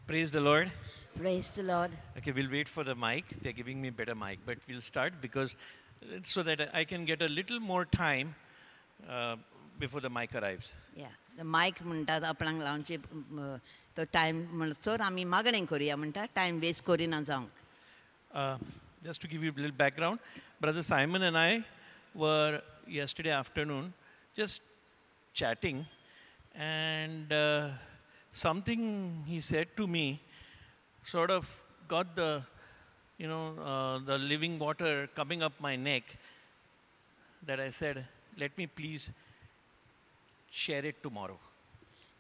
Praise the Lord. Praise the Lord. Okay, we'll wait for the mic. They're giving me better mic, but we'll start because so that I can get a little more time before the mic arrives. Yeah, the mic म्हणटात आपणाक लावचे तो time म्हणसर आमी मागणें करुया म्हणटा, time waste करिना जावंक. Just to give you a little background, Brother Simon and I were yesterday afternoon just chatting, and something he said to me sort of got the, the living water coming up my neck, that I said, let me please share it tomorrow.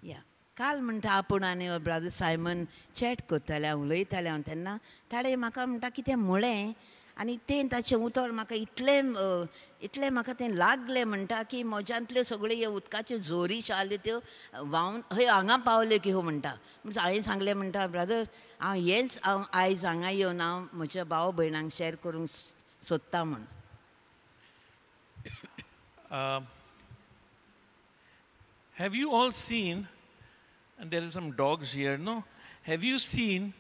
Yeah. काल म्हणटा आपूण आनी brother Simon chat करताले, हांव उलयतालें हांव तेन्ना ताणें म्हाका म्हणटा कितें म्हळें आनी तें ताचें उतर म्हाका इतलें इतलें म्हाका तें लागलें म्हणटा की म्हज्यांतल्यो सगळ्यो उदकाच्यो जोरी आसल्यो त्यो व्हांवन हय हांगा पावल्यो की हो म्हणटा. म्हणजे हांवें सांगलें म्हणटा, ब्रदर हांव हेंच हांव आयज हांगा येवन हांव म्हज्या भाव भयणांक शेअर करूंक सोदता म्हूण. Have you all seen, and there are some dogs here, no? Have you seen,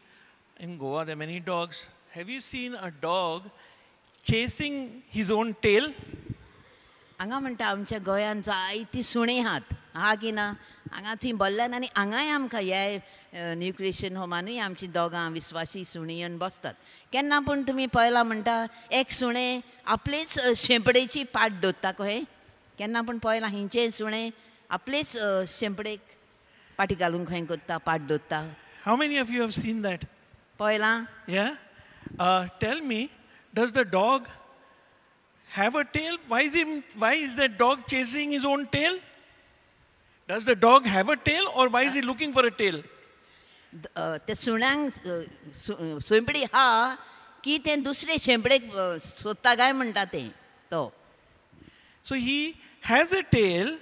in Goa there are many dogs, have you seen a dog chasing his own tail? हांगा म्हणटा आमच्या गोंयांत जायतीं सुणीं आहात, आहा की ना? हांगा थंय भल्ल्यान आनी हांगाय आमकां ह्या न्यू क्रिश्चन होमानूय आमची दोगां विस्वासी सुणीं येवन बसतात. केन्ना पूण तुमी पळयलां म्हणटा एक सुणें आपलेच शेंपडेची पाट दवरता कहें? केन्ना पूण पळयलां हिंचें सुणें आपलेच शेंपडेक पाटी घालून खंय करता, पाट दवरता? How many of you have seen that? पळयलां? Yeah. Tell me, does the dog have a tail? Why is that dog chasing his own tail? Does the dog have a tail, or why is he looking for a tail? ते सुण्यांक शेंपडी हा की तें दुसरे शेंपडेक सोदता काय म्हणटा तें तो. So he has a tail,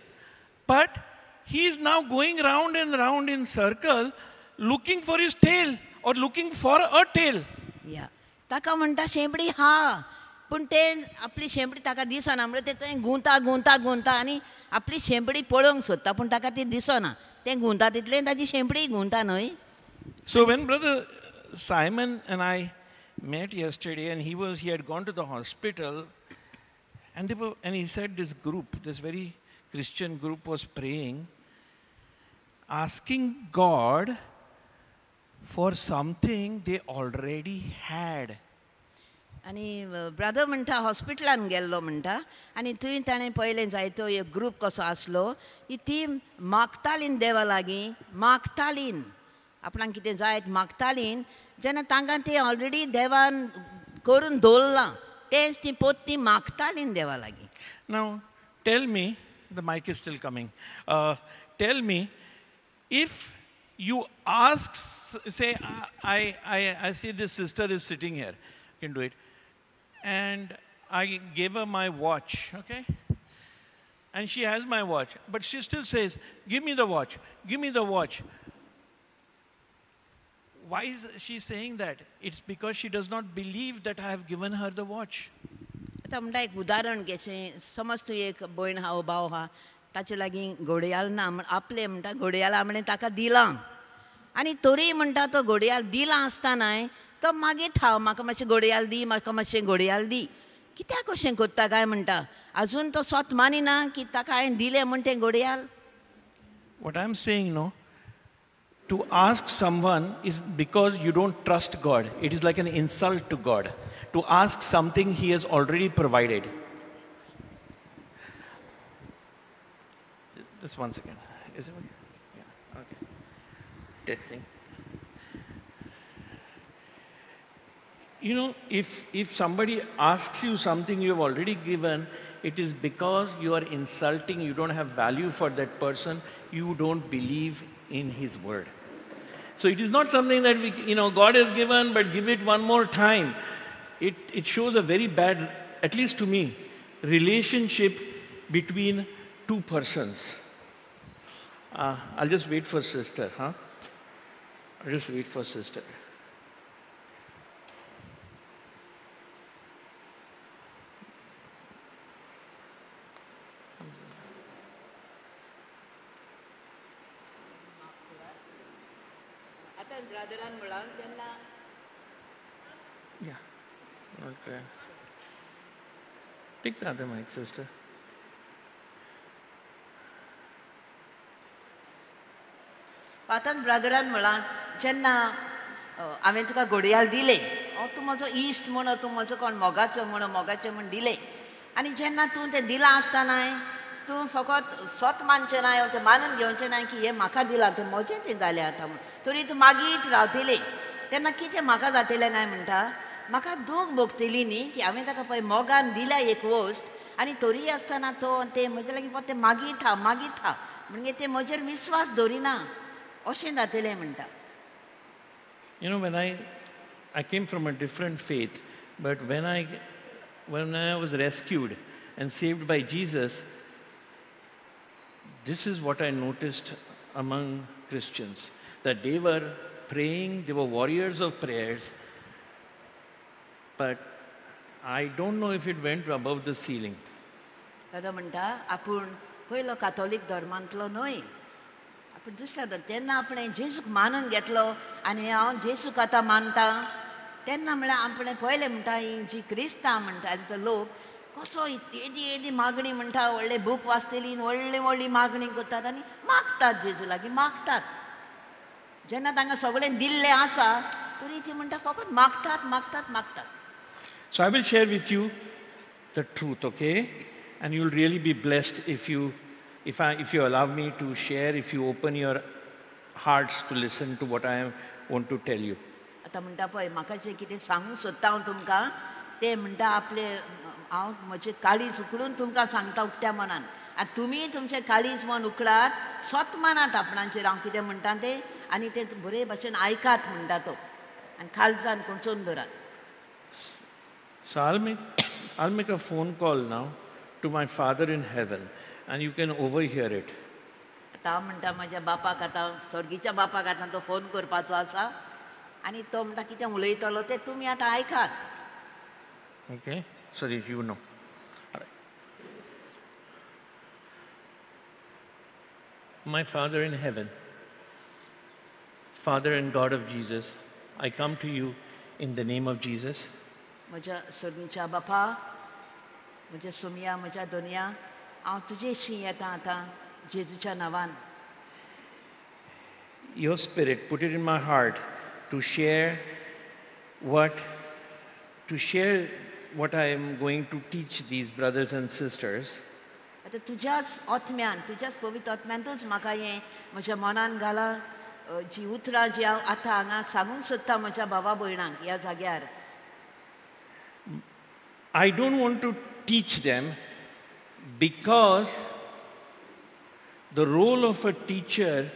but he is now going round and round in circle looking for his tail or looking for a tail. या ताका म्हणटा शेंपडी हा, पूण तें आपली शेंपडी ताका दिसना, म्हणल्यार तें गुंता गुंता गुंता आनी आपली शेंपडी पळोवंक सोदता, पूण ताका ती दिसना. तें गुंता तितलें ताची शेंपडी गुंता न्हय. So when Brother Simon and I met yesterday, and he had gone to the hospital, and he said this group, this very Christian group was praying, asking God for something they already had. आनी brother म्हणटा हॉस्पिटलान गेल्लो म्हणटा, आनी थंय ताणें पळयलें जायतो एक ग्रूप कसो आसलो, ती मागतालीं देवा लागीं, मागतालीं आपणाक कितें जाय मागतालीं. जेन्ना तांकां तें ऑलरेडी देवान करून दवरलां तेंच ती पोत्ती मागतालीं देवा लागीं. Now tell me, the mic is still coming. Tell me, if you ask, say, I see this sister is sitting here, you can do it, and I gave her my watch, okay? And she has my watch, but she still says, give me the watch, give me the watch. Why is she saying that? It's because she does not believe that I have given her the watch. आतां म्हणटा एक उदाहरण कशें, समज तूं एक भयण आहा, भाव आहा, ताचे लागीं घडयाळ ना, आपलें म्हणटा घडयाळ आपणें ताका दिलां, आनी तरीय म्हणटा तो घडयाळ दिलां आसतनाय तो मागीर थाव म्हाका मातशें घडयाळ दी, म्हाका मातशें घडयाळ दी, कित्याक अशें करता काय म्हणटा? आजून तो स्वत मानिना की ताका हांवें दिलें म्हूण तें घडयाळ. What I am saying, no, to ask someone is because you don't trust God. It is like an insult to God to ask something He has already provided. Just one second. Is it okay? Yeah, okay. Testing. You know, if somebody asks you something you have already given, it is because you are insulting, you don't have value for that person, you don't believe in his word. So it is not something that we, God has given, but give it one more time. It shows a very bad, at least to me, relationship between two persons. I'll just wait for sister, huh? I'll just wait for sister. आतां brethren म्हळां जेन्ना Yeah. Okay. Take the other mic, sister. आतां brethren म्हळां जेन्ना हांवें तुका घडयाळ दिलें, तूं म्हजो इश्ट म्हण, तूं म्हजो कोण मोगाचो म्हण, मोगाचें म्हण दिलें, आनी जेन्ना तूं तें दिलां आसतना तूं फकत सत मानचें ना, तें मानून घेवचें ना की हें म्हाका दिलां तें म्हजें तें जालें आतां म्हूण, तरी तूं मागीत रावतलें तेन्ना कितें म्हाका जातलें काय म्हणटा, म्हाका दूख भोगतली न्ही की हांवें ताका पळय मोगान दिल्या एक वस्त आनी तरी आसतना तो तें म्हजे लागीं तें मागीत हा मागीत हा म्हणजे तें म्हजेर विस्वास दवरिना अशें जातलें म्हणटा. You know, when I came from a different faith, but when I was rescued and saved by Jesus, this is what I noticed among Christians, that they were praying, they were warriors of prayers, but I don't know if it went above the ceiling. दादा म्हणटा आपूण पयलो कातोलीक धर्मांतलो न्हय, आपूण दुसऱ्या धर्म, तेन्ना आपणें जेजूक मानून घेतलो आनी हांव जेजूक आतां मानता तेन्ना म्हळ्यार आपणें पयलें म्हणटा ही जी क्रिस्तांव म्हणटा तो लोक कसो येदी येदी मागणी म्हणटा, व्हडले बूक वाचतली व्हडली व्हडली मागणी करतात आनी मागतात जेजू लागीं मागतात. जेन्ना तांकां सगळें दिल्लें आसा तरी ती म्हणटा फकत मागतात मागतात मागतात. So I will share with you the truth, okay? And you'll really be blessed if you allow me to share, if you open your hearts to listen to what I want to tell you. आतां म्हणटा पळय म्हाका जें कितें सांगूंक सोदता हांव तुमकां तें म्हणटा आपले हांव म्हजें काळीज उकडून तुमकां सांगता उकत्या मनान, आनी तुमी तुमचें काळीज मन उकडात, सत मानात आपणाचेर हांव कितें म्हणटा तें, आनी तें बरे भाशेन आयकात म्हणटा तो, आनी काळजान कोंचोवन दवरात. So I'll make a phone call now to my Father in heaven, and you can overhear it. आतां हांव म्हणटा म्हज्या बापाक आतां स्वर्गीच्या बापाक आतां तो फोन करपाचो आसा आनी तो म्हणटा कितें उलयतलो तें तुमी आतां आयकात. Okay, so that you know. All right. My Father in heaven, Father and God of Jesus, I come to you in the name of Jesus. म्हज्या स्वर्गीच्या बापा, म्हज्या सोमया, म्हज्या दोनया, हांव तुजेशी येता आतां जेजूच्या नांवान. Your spirit put it in my heart to share what I am going to teach these brothers and sisters. आतां तुज्याच आत्म्यान, तुज्याच पवित्र आत्म्यानूच म्हाका हें म्हज्या मनान घाला जी उतरां जी हांव आतां हांगा सांगूंक सोदता म्हज्या भावा भयणांक ह्या जाग्यार. I don't want to teach them because the role of a teacher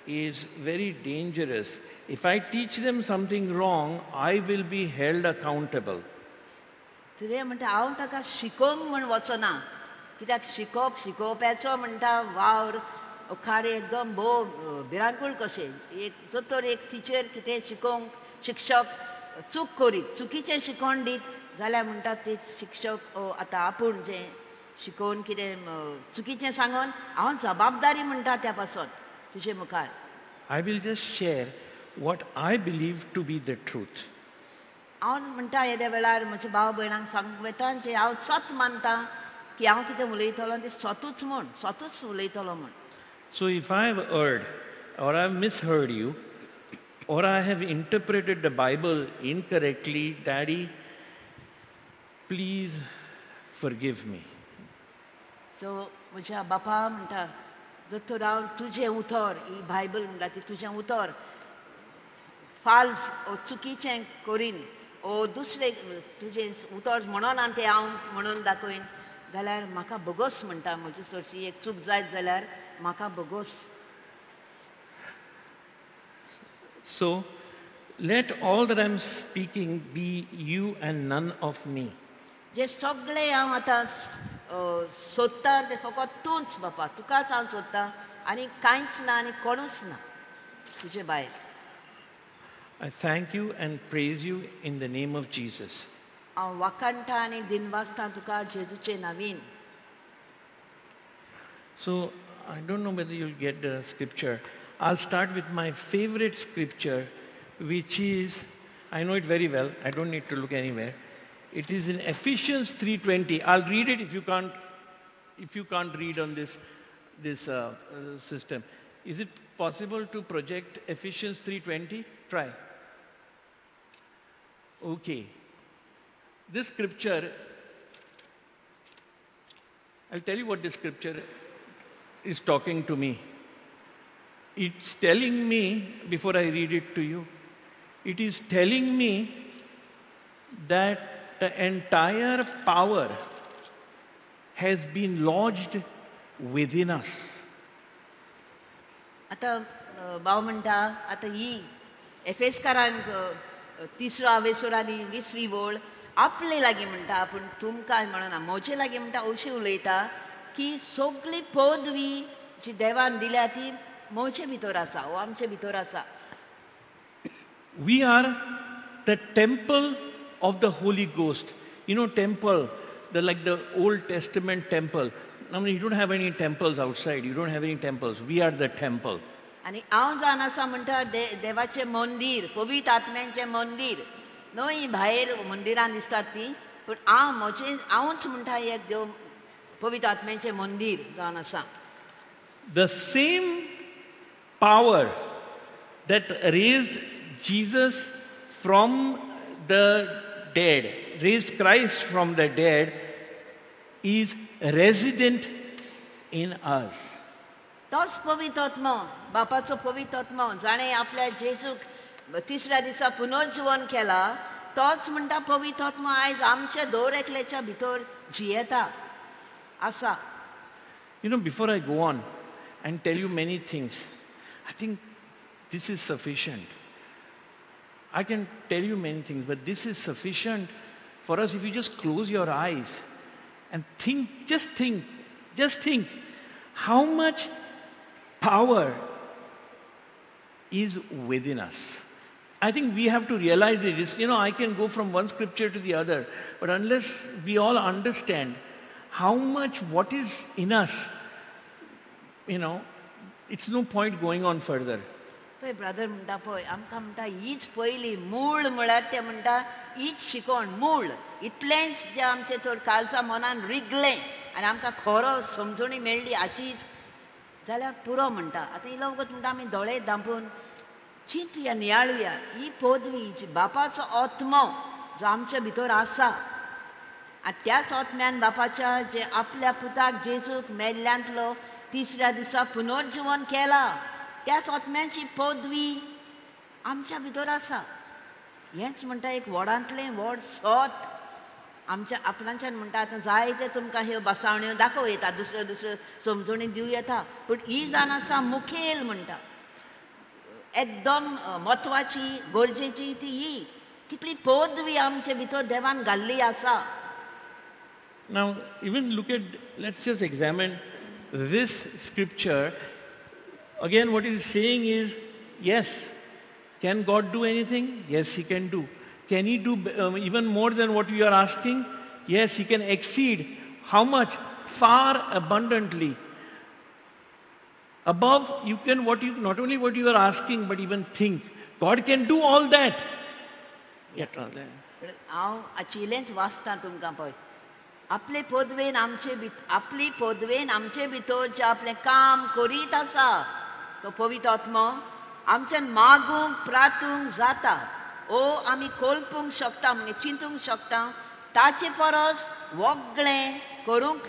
is very dangerous. If I teach them something wrong, I will be held accountable. तुवें म्हणटा हांव ताका शिकोवंक म्हूण वचना, कित्याक शिकोवप शिकोवप्याचो म्हणटा वावर खारें एकदम भोव भिरांकूळ कशें. एक जर तर एक टिचर कितें शिकोवंक शिक्षक चूक करीत, चुकीचें शिकोवन दीत जाल्यार म्हणटा ते शिक्षक आतां आपूण जें शिकोवन कितें चुकीचें सांगून हांव जबाबदारी म्हणटा त्या पासत तुजे मुखार. I will just share what I believe to be the truth. हांव म्हणटा येद्या वेळार म्हज्या भाव भयणांक सांगूंक वता जें हांव सत मानता की हांव कितें उलयतलो तें सतूच म्हूण, सतूच उलयतलो म्हूण. So if I have erred or I have misheard you or I have interpreted the Bible incorrectly, Daddy, please forgive me. So म्हज्या बापा म्हणटा जर तर हांव तुजें उतर ही बायबल म्हणटा ती तुजें उतर फाल्स ओ चुकीचें करीन ओ दुसरें तुजें उतर म्हणून आनी तें हांव म्हणून दाखयन जाल्यार म्हाका बोगोस म्हणटा, म्हजी सरशी एक चूक जायत जाल्यार म्हाका बोगोस. So let all that I am speaking be you and none of me. जे सगळें हांव आतां सोदता तें फकत तूंच बापा, तुकाच हांव सोदता आनी कांयच ना आनी कोणूच ना तुजे भायर. I thank you and praise you in the name of Jesus. हांव वाखाणटा आनी दिनवासता तुका जेजूचे नांवान. So I don't know whether you'll get the scripture. I'll start with my favorite scripture which is, I know it very well, I don't need to look anywhere. It is in Ephesians 3:20. I'll read it if you can't read on this system. Is it possible to project Ephesians 3:20? Try. Okay. This scripture, I'll tell you what this scripture is talking to me. It's telling me, before I read it to you, it is telling me that the entire power has been lodged within us. आतां भाव म्हणटा आतां ही एफेसकारांक तिसरो आवेसोर आनी 20वी वळ आपले लागीं म्हणटा, आपूण तुमकां म्हणना, म्हजे लागीं म्हणटा, अशें उलयता की सगळी पदवी जी देवान दिल्या ती म्हजे भितर आसा, वो आमचे भितर आसा. We are the temple of the Holy Ghost. You know, temple, like the Old Testament temple. I mean, you don't have any temples outside. You don't have any temples. We are the temple. आनी हांव जावन आसा म्हणटा देवाचें मंदीर, पवित्र आत्म्यांचें मंदीर न्हय, भायर मंदिरां दिसतात ती, पूण हांव म्हजें हांवूच म्हणटा एक देव पवित्र आत्म्यांचें मंदीर जावन आसा. The same power that raised Jesus from the dead, raised Christ from the dead, is resident in us. तोच पवित्र आत्मो, बापाचो पवित्र आत्मो जाणें आपल्या जेजूक तिसऱ्या दिसा पुनर्जीवन केला, तोच म्हणटा पवित्र आत्मो आयज आमच्या दर एकल्याच्या भितर जियेता आसा. You know, before I go on and tell you many things, I think this is sufficient. I can tell you many things, but this is sufficient for us if you just close your eyes and think, just think, just think how much power is within us. I think we have to realize it. It's, you know, I can go from one scripture to the other, but unless we all understand how much what is in us, you know, it's no point going on further. पळय brother म्हणटा, पळय आमकां म्हणटा हीच पयली मूळ म्हळ्यार ते म्हणटा हीच शिकवण मूळ, इतलेंच जें आमचें तर कालचा मनान रिगलें आनी आमकां खरो समजणी मेळ्ळी हाचीच जाल्यार पुरो म्हणटा. आतां इलो वगत म्हणटा आमी दोळे धांपून चिंतुया, नियाळुया ही पदवी जी बापाचो आत्मो जो आमच्या भितर आसा, आनी त्याच आत्म्यान बापाच्या जे आपल्या पुताक जेजूक मेल्ल्यांतलो तिसऱ्या दिसा पुनर्जीवन केला, त्याच आत्म्याची पदवी आमच्या भितर आसा. हेंच म्हणटा एक व्हडांतलें व्हड सत आमच्या आपणाच्यान म्हणटा. आतां जायते तुमकां ह्यो बसावण्यो दाखोवं येता, दुसऱ्यो दुसऱ्यो समजणी दिवं येता, पूण ही जावन आसा मुखेल म्हणटा एकदम म्हत्वाची गरजेची ती ही कितली पदवी आमचे भितर देवान घाल्ली आसा. Now, even look at, let's just examine this scripture. Again, what he's saying is, yes, can God do anything? Yes, he can do. Can he do even more than what you are asking? Yes, he can exceed. How much? Far abundantly. Above, you can, what you, not only what you are asking, but even think. God can do all that. Yeah, हांव आचिलेंच वाचता तुमकां पळय. आपले पदवेन आमचे आपली पदवेन आमचे भितर जें आपलें काम करीत आसा तो पवित्र आत्मो आमच्यान मागूंक प्रातूंक जाता, ओ आमी कोल्पूंक शकता, म्हणजे चिंतूंक शकता, ताचे परस वगळें करूंक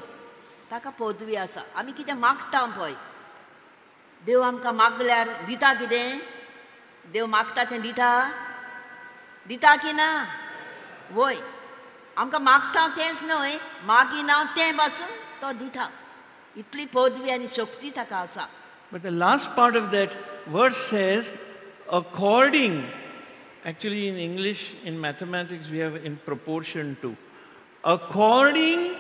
ताका पदवी आसा. आमी कितें मागता पळय, देव आमकां मागल्यार दिता कितें? देव मागता तें दिता? दिता की ना? वय, आमकां मागता तेंच न्हय, मागिना तें पासून तो दिता. इतली पदवी आनी शक्ती ताका आसा. But the last part of that verse says, according, actually in English, in mathematics we have in proportion to, according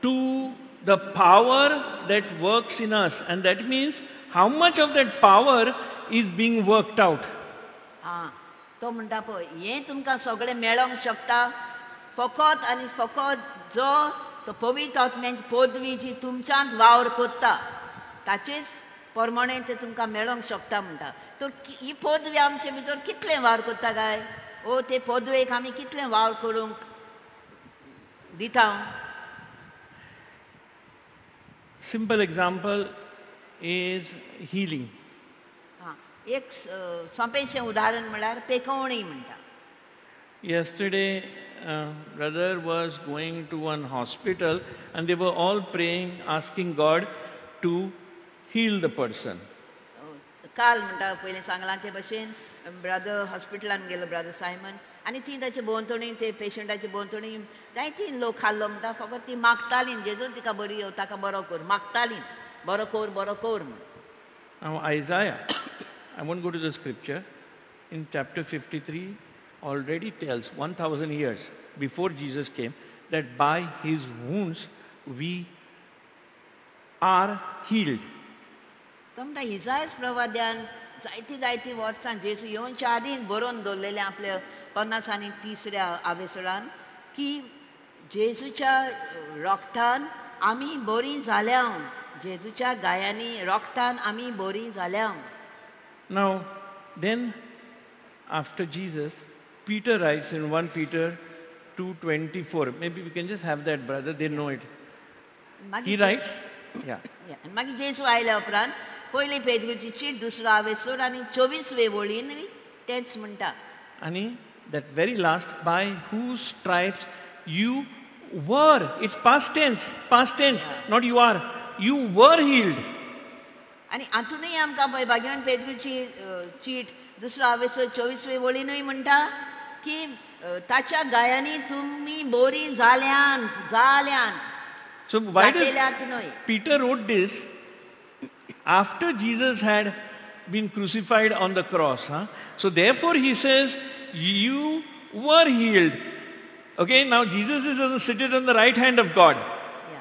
to the power that works in us. And that means how much of that power is being worked out. आं, तो म्हणटा पळय हें तुमकां सगळें मेळोंक शकता फकत आनी फकत जो तो पवित्र आत्म्याची पदवी जी तुमच्यांत वावर करता ताचेच प्रमाणे तें तुमकां मेळोंक शकता म्हणटा. तर ही पदवी आमचे भितर कितलें वावर करता काय? ओ ते पदवेक आमी कितलें वावर करूंक दिता? Simple example is healing. हां, एक सोंपेंशें उदाहरण म्हळ्यार पेकोवणी म्हणटा. Yesterday, brother was going to one hospital and they were all praying, asking God to heal the person. काल म्हणटा पयलीं सांगलां ते भशेन ब्रदर हॉस्पिटलान गेलो, ब्रदर सायमन, आनी ती ताचे भोंवतणी ते पेशंटाचे भोंवतणी जायती लोक खाल्लो म्हणटा. फकत ती मागताली जेजू तिका बरी ताका बरो कर, मागताली बरो कर बरो कर म्हण. Now Isaiah, I won't go to the scripture, in chapter 53 already tells 1000 years before Jesus came that by his wounds we are healed. तो म्हणटा इजायस प्रवाद्यान जायतीं जायतीं वर्सां जेजू येवच्या आदीं बरोवन दवरलेलें आपल्या 53 आवेसरान की जेजूच्या रोगतान आमी बरीं जाल्या, जेजूच्या गायांनी रोगतान आमी बरीं जाल्या. Now then after Jesus, Peter writes in 1 Peter 2:24. Maybe we can just have that, brother, they know it. He writes, yeah. मागीर जेजू आयल्या उपरांत पयली पेद्रूची चीट 2 आवेसर आनी 24 वळीन तेंच म्हणटा. आनी that very last, by whose stripes you were, it's past tense, not you are, you were healed. आनी हातूनय आमकां पळय भाग्यवान पेद्रूची चीट 2 आवेसर 24 वळीनूय म्हणटा की ताच्या गायांनी तुमी बरीं जाल्यांत जाल्यांत. So why does Peter wrote this after Jesus had been crucified on the cross? Huh? So therefore he says, you were healed. Okay, now Jesus is seated on the right hand of God. Yeah.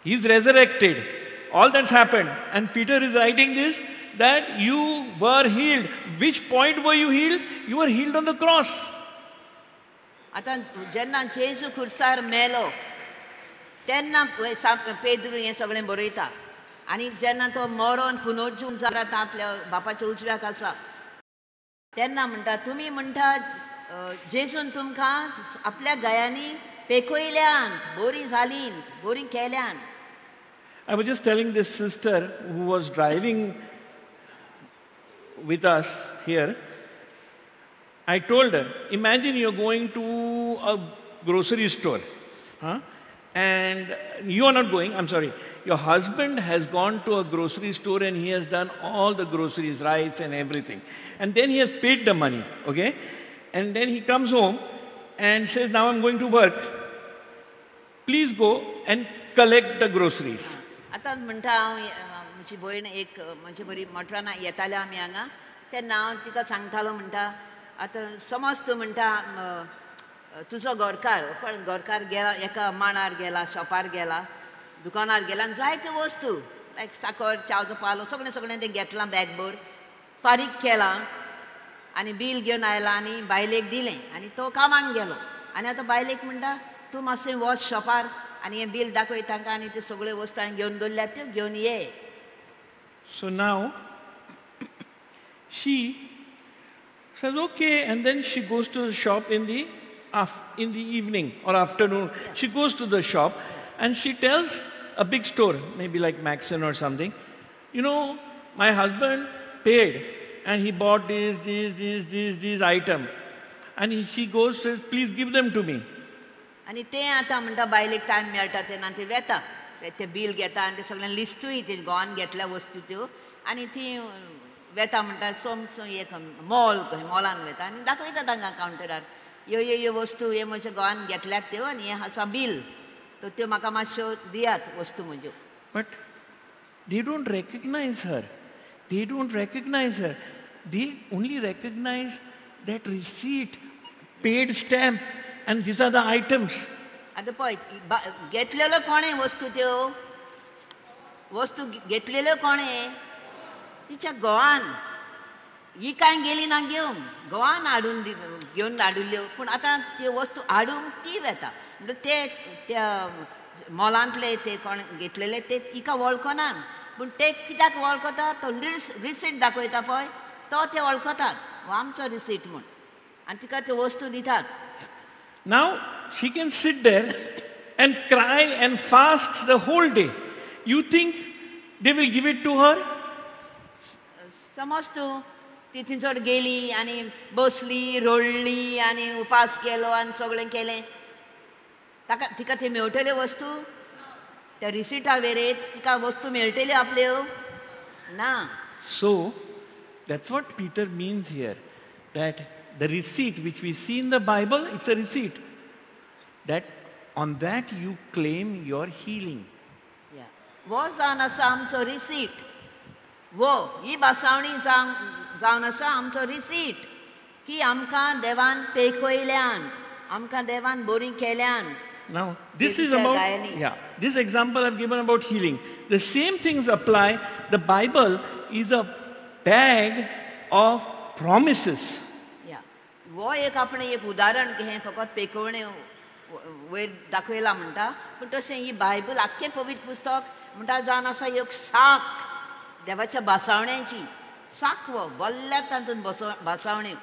He's resurrected. All that's happened. And Peter is writing this, that you were healed. Which point were you healed? You were healed on the cross. आतां जेन्ना जेजू खुर्सार मेलो तेन्ना पेद्रू हें सगळें बरयता. आनी जेन्ना तो मरोन पुनर्जीवन जाला आपल्या बापाच्या उजव्याक आसा तेन्ना म्हणटा तुमी म्हणटा जेजून तुमकां आपल्या गायांनी पेखयल्यांत, बरीं जालीं, बरीं केल्यांत. I was just telling this sister who was driving with us here, I told her, imagine you're going to a grocery store, huh? And you are not going, I'm sorry, your husband has gone to a grocery store and he has done all the groceries, rice and everything. And then he has paid the money, okay? And then he comes home and says, now I'm going to work. Please go and collect the groceries. आतां म्हणटा हांव म्हजी भयण एक म्हजे बरी मोटरान येताले आमी हांगा तेन्ना हांव तिका सांगतालो म्हणटा आतां समज तूं म्हणटा तुजो घरकार पण घरकार गेला एका माणार गेला, शॉपार गेला, दुकानार गेला आनी जायत्यो वस्तू लायक साकर, च्यावचो पालो सगळें सगळें तें घेतलां बॅगभर, फारीक केलां आनी बील घेवन आयला आनी बायलेक दिलें आनी तो कामाक गेलो. आनी आतां बायलेक म्हणटा तूं मातशें वच शॉपार आनी हें बील दाखय तांकां आनी त्यो सगळ्यो वस्तू हांवें घेवन दवरल्यात त्यो घेवन ये. So now she says okay, and then she goes to the shop in the evening or afternoon. Yeah. She goes to the shop and she tells a big store, maybe like Maxon or something, you know, my husband paid and he bought this, this, this, this, this item. And she goes, says, please give them to me. आनी तें आतां म्हणटा बायलेक time मेळटा तेन्ना ती वेता, तें बील घेता आनी तें सगळें लिस्टूय ती गोवान घेतल्या वस्तू त्यो आनी ती वेता म्हणटा सोमसो एक मॉल खंय मॉलान वेता आनी दाखयता तांकां कावंटरार ह्यो ह्यो ह्यो वस्तू हे म्हज्या गोवान घेतल्यात त्यो आनी हें आसा बील, तर त्यो म्हाका मातश्यो दियात वस्तू म्हज्यो. But they don't recognize her. They don't recognize her. They only recognize that receipt, paid stamp, and these are the items. आतां पळय घेतलेल्यो कोणें वस्तू त्यो वस्तू घेतलेल्यो कोणें? तिच्या घोवान. ही कांय गेली ना घेवन, घोवान हाडून घेवन हाडिल्ल्यो, पूण आतां त्यो वस्तू हाडूंक ती वेता म्हणटा ते त्या मॉलांतले ते कोण घेतलेले ते हिका वळखनात, पूण ते कित्याक वळखतात तो रिसीट दाखयता पळय तो ते वळखतात हो आमचो रिसीट म्हूण आनी तिका त्यो वस्तू दितात. Now she can sit there and cry and fast the whole day. You think they will give it to her? समज तूं ती थंयसर गेली आनी बसली रडली आनी उपास केलो आनी सगळें केलें ताका तिका त्यो मेळटल्यो वस्तू त्या रिसिटा वेरेत तिका वस्तू मेळटल्यो आपल्यो ना. So that's what Peter means here, that the receipt which we see in the Bible, it's a receipt, that on that you claim your healing. वो जावन आसा आमचो रिसीट, वो ही भासावणी जावन आसा आमचो रिसीट की आमकां देवान पेखयल्यान आमकां देवान बरी केल्यान. Now this is about, yeah, this example I've given about healing. The same things apply. The Bible is a bag of promises. Yeah. वो एक आपणे एक उदाहरण हें फकत पेखवणे वयर दाखयला म्हणटा पूण तशें ही बायबल आख्खें पवित्र पुस्तक म्हणटा जावन आसा एक साक देवाच्या भासावण्याची साक वो बोल्ल्यात तातूंत भासावण्यो.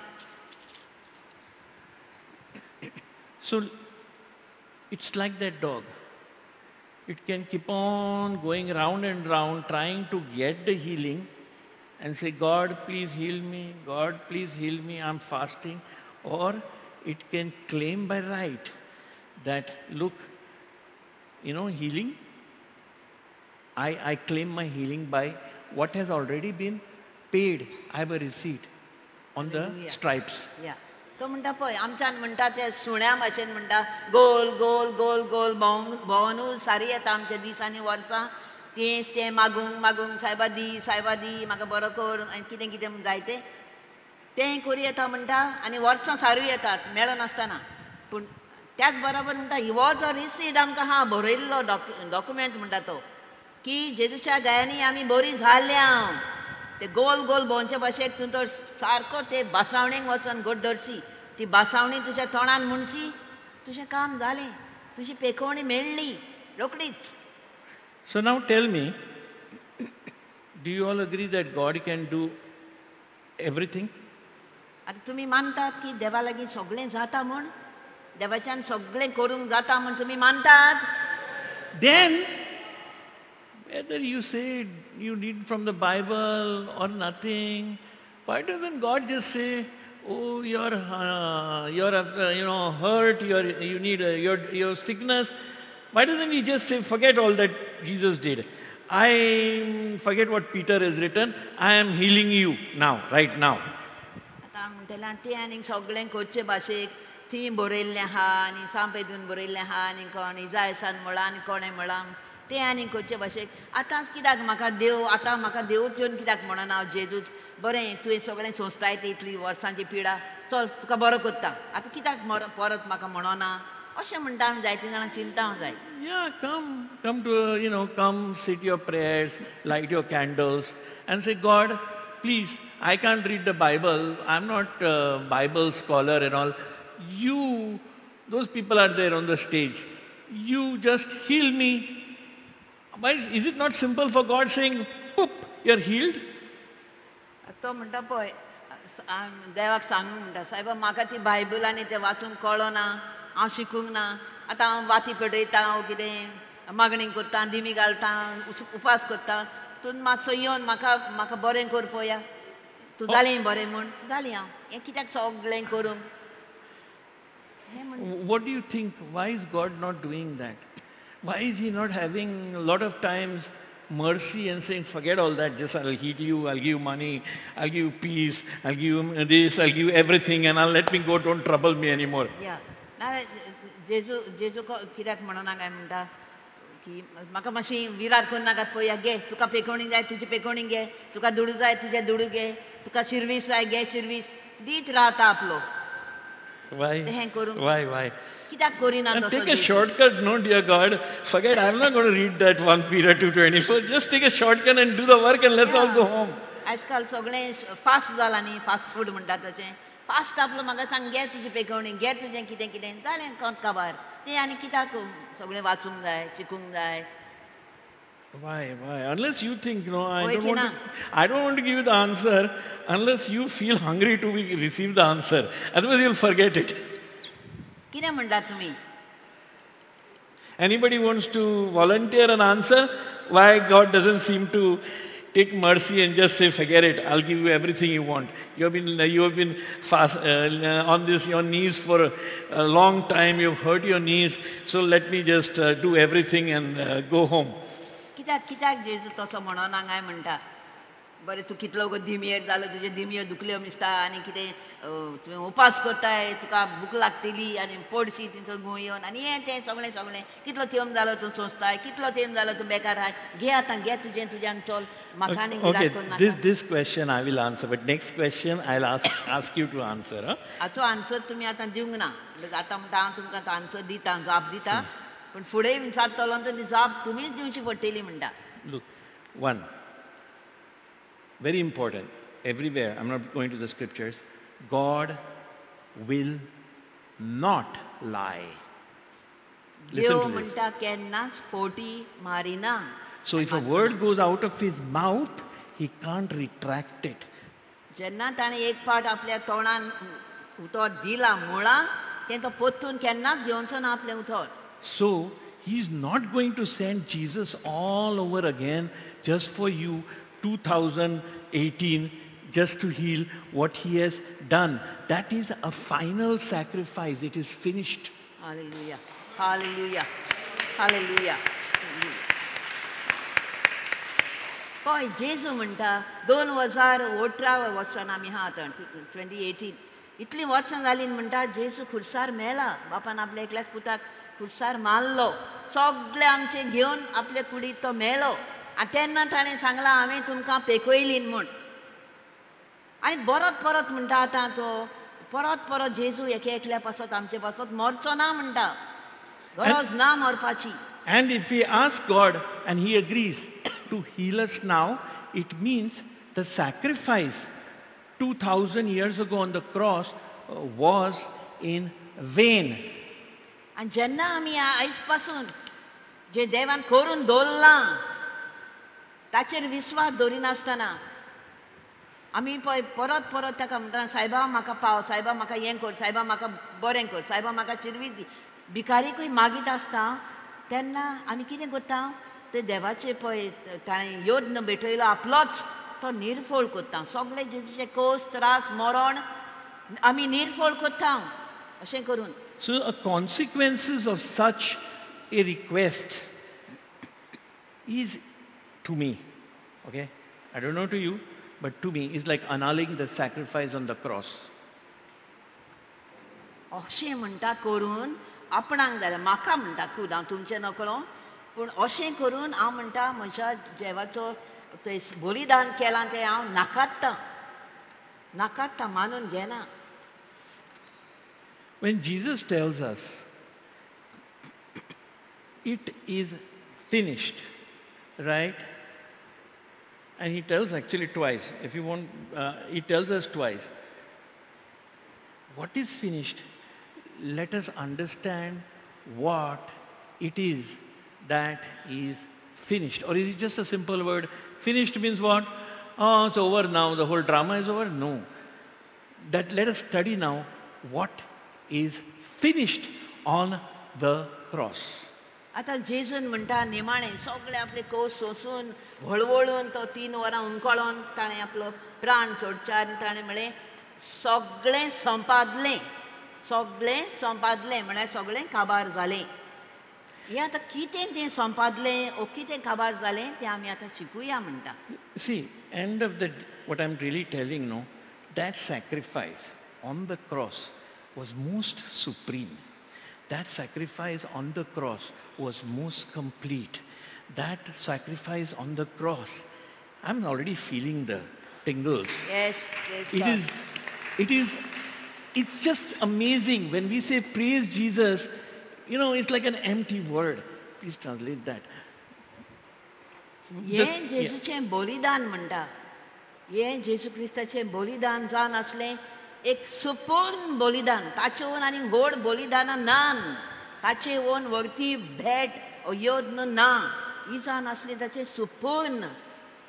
So it's like that dog. It can keep on going round and round trying to get the healing and say, God, please heal me. God, please heal me. I'm fasting. Or it can claim by right that, look, you know, healing, I claim my healing by what has already been paid. I have a receipt on the stripes. Yeah. तो म्हणटा पळय आमच्यान म्हणटा ते सुण्या भाशेन म्हणटा गोल गोल गोल गोल भोंवन भोंवनूच सारी येता आमच्या दीस आनी वर्सां तेंच तें मागूंक मागूंक सायबा दी सायबा दी म्हाका बरो कर आनी कितें कितें जायतें तें करूं येता म्हणटा आनी वर्सां सारूय येतात मेळनासतना. पूण त्याच बरोबर म्हणटा हो जो रिसीट आमकां आहा बरयल्लो डॉक्युमेंट म्हणटा तो की जेजूच्या गायांनी आमी बरी जाल्या. ते गोल गोल भोंवचे भाशेक तूं तर सारको ते भासावणेक वचोन गोड धरशी ती भासावणी तुज्या तोंडान म्हणशी तुजें काम जालें तुजी पेखवणी मेळ्ळी रोखडीच. So now tell me, do you all agree that God can do everything? आतां तुमी मानतात की देवा लागीं सगळें जाता म्हूण, देवाच्यान सगळें करूंक जाता म्हूण तुमी मानतात? Then whether you say you need from the Bible or nothing, why doesn't God just say, oh, you're you know, hurt, you need your sickness? Why doesn't he just say, forget all that Jesus did? I forget what Peter has written. I am healing you now, right now. आतां म्हणटलें तें आनी सगळें करचे भाशेक थंय बरयल्लें आहा आनी सांपेदून बरयल्लें आहा आनी कोण इजायसान म्हळां आनी कोणें म्हळां तें आनी करचे भाशेक आतांच कित्याक म्हाका देव आतां म्हाका देवूच येवन कित्याक म्हणना हांव जेजूच बरें तुवें सगळें सोंसताय ती इतली वर्सांची पिडा चल तुका बरो करता आतां कित्याक परत म्हाका म्हणना अशें म्हणटा आमी जायतीं जाणां चिंता जाय. Yeah, come to, you know, come sit your prayers, light your candles and say, God, please, I can't read the Bible. I'm not a Bible scholar and all. You, those people are there on the stage. You just heal me. Why is it not simple for God saying, poop, you're healed? तो म्हणटा पळय देवाक सांगूंक म्हणटा सायबा म्हाका ती Bible आनी तें वाचूंक कळना हांव शिकूंक ना आतां हांव वाती पेटयता हांव कितें मागणी करता दिमी घालता उपास करता तूं मातसो येवन म्हाका म्हाका बरें कर पळोवया तूं जालें बरें म्हूण जालें हांव हें कित्याक सगळें करूंक. What do you think? Why is God not doing that? Why is he not having a lot of times mercy and saying, forget all that, just I'll heal you, I'll give you money, I'll give you peace, I'll give you this, I'll give you everything, and I'll let me go, don't trouble me anymore. Yeah. जेजू जेजू कित्याक म्हणना काय म्हणटा की म्हाका मातशी विरार करून नाकात पळोवया घे तुका पेकोवणी जाय तुजी पेकोवणी घे तुका दुडू जाय तुजे दुडू घे तुका शिरवीस जाय घे शिरवीस दीत रावता आपलो. Why? Why? Why? And take a shortcut, no, dear God. Forget, I'm not going to read that 1 Peter 2:24. Just take a shortcut and do the work and let's all go home. आजकाल सगळें fast जालां न्ही, fast food म्हणटा तशें. Fast आपलो म्हाका सांग घे तुजी पेकोवणी घे तुजें कितें कितें जालें कोंत काबार तें आनी कित्याक सगळें वाचूंक जाय शिकूंक जाय. Why? Why? Unless you think, no, I don't want to give you the answer unless you feel hungry to receive the answer. Otherwise, you'll forget it. कितें म्हणटात तुमी? Anybody wants to volunteer an answer? Why God doesn't seem to take mercy and just say, forget it, I'll give you everything you want. You have been fast, on this, your knees for a long time, you've hurt your knees, so let me just do everything and go home. कित्याक जेजू तसो म्हणोना काय म्हणटा? बरें तूं कितलो गो दिमयेर जालो, तुजे दिमयो दुखल्यो दिसता आनी कितें तुवें उपास करताय, तुका भूक लागतली आनी पडशी तिचो गूं येवन आनी हें तें सगळें सगळें कितलो तेंप जालो तूं सोंसताय, कितलो तेंप जालो तूं बेकार आहाय, घे आतां घे तुजें तुज्यान चल म्हाका आनी गिरायक करूं नाका. This question I will answer, but next question I'll ask you to answer. हाचो आन्सर तुमी आतां दिवंक ना, आतां म्हणटा हांव तुमकां तो आन्सर दिता, जाप दिता, पूण फुडें विचारतलो तर ती जाप तुमीच दिवची पडटली म्हणटा. Look, one, very important, everywhere, I'm not going to the scriptures, God will not lie. Listen to this. So if a word goes out of his mouth, he can't retract it. So he's not going to send Jesus all over again just for you 2018 just to heal what he has done. That is a final sacrifice. It is finished. Hallelujah. Hallelujah. Hallelujah. पळय जेजू म्हणटा 2018 वर्सान आमी आहा आतां 2018 इतलीं वर्सां जालीं म्हणटा जेजू खुर्सार मेला, बापान आपल्या एकल्याच पुताक खुर्सार मारलो, सगळे आमचे घेवन आपले कुडीत तो मेलो आनी तेन्ना ताणें सांगलां हांवें तुमकां पेखयलीं म्हूण. आनी परत परत म्हणटा आतां तो परत परत जेजू एके एकल्या पासत आमचे पासत मरचो ना म्हणटा, गरज ना मरपाची. And if we ask God and he agrees to heal us now, it means the sacrifice 2000 years ago on the cross was in vain. आनी जेन्ना आमी आयज पासून जे देवान करून दवरलां ताचेर विस्वास दवरिनासतना आमी पळय परत परत ताका म्हणटा सायबा म्हाका पाव, सायबा म्हाका हें कर, सायबा म्हाका बरें कर, सायबा म्हाका चिरवी दी, भिकारीकूय मागीत आसता तेन्ना आमी कितें करता ते देवाचे पळय ताणें यत्न भेटयलो आपलोच तो निर्फळ करता, सगळे जेजूचे कोस त्रास मरण आमी निर्फळ करता अशें करून. So the consequences of such a request is to me, okay, I don't know to you, but to me is like annulling the sacrifice on the cross. अशें म्हणटा करून आपणाक जाल्यार म्हाका म्हणटा खूद हांव तुमचें नकळो, पूण अशें करून हांव म्हणटा म्हज्या देवाचो तें बलिदान केलां तें हांव नाकाडटां, नाकाडटां, मानून घेना. When Jesus tells us, it is finished, right? And he tells actually twice. If you want, he tells us twice. What is finished? Let us understand what it is that is finished. Or is it just a simple word? Finished means what? Oh, it's over now. The whole drama is over. No. That let us study now what is finished on the cross. आतां जेजून म्हणटा निमाणें सगळे आपले कोस सोंसून वळवळून तो 3 वरां हुमकळोन ताणें आपलो प्राण सोडचे आनी ताणें म्हळें सगळें संपादलें, सगळें संपादलें म्हळ्यार सगळें काबार जालें. हें आतां कितें तें संपादलें ओ कितें काबार जालें तें आमी आतां शिकुया म्हणटा. See, end of the what I am really telling, no, that sacrifice on the cross was most supreme. That sacrifice on the cross was most complete. That sacrifice on the cross, I'm already feeling the tingles. Yes, yes. It's just amazing. When we say praise Jesus, you know, it's like an empty word. Please translate that. हें जेजूचें बलिदान म्हणटा, हें जेजू क्रिस्ताचें बलिदान जावन आसलें एक सुपूर्ण बलिदान, ताचे वोन आनी व्हड बलिदानां ना, ताचे वोन वरती भेट यत्न ना. ही जावन आसली ताचें सुपूर्ण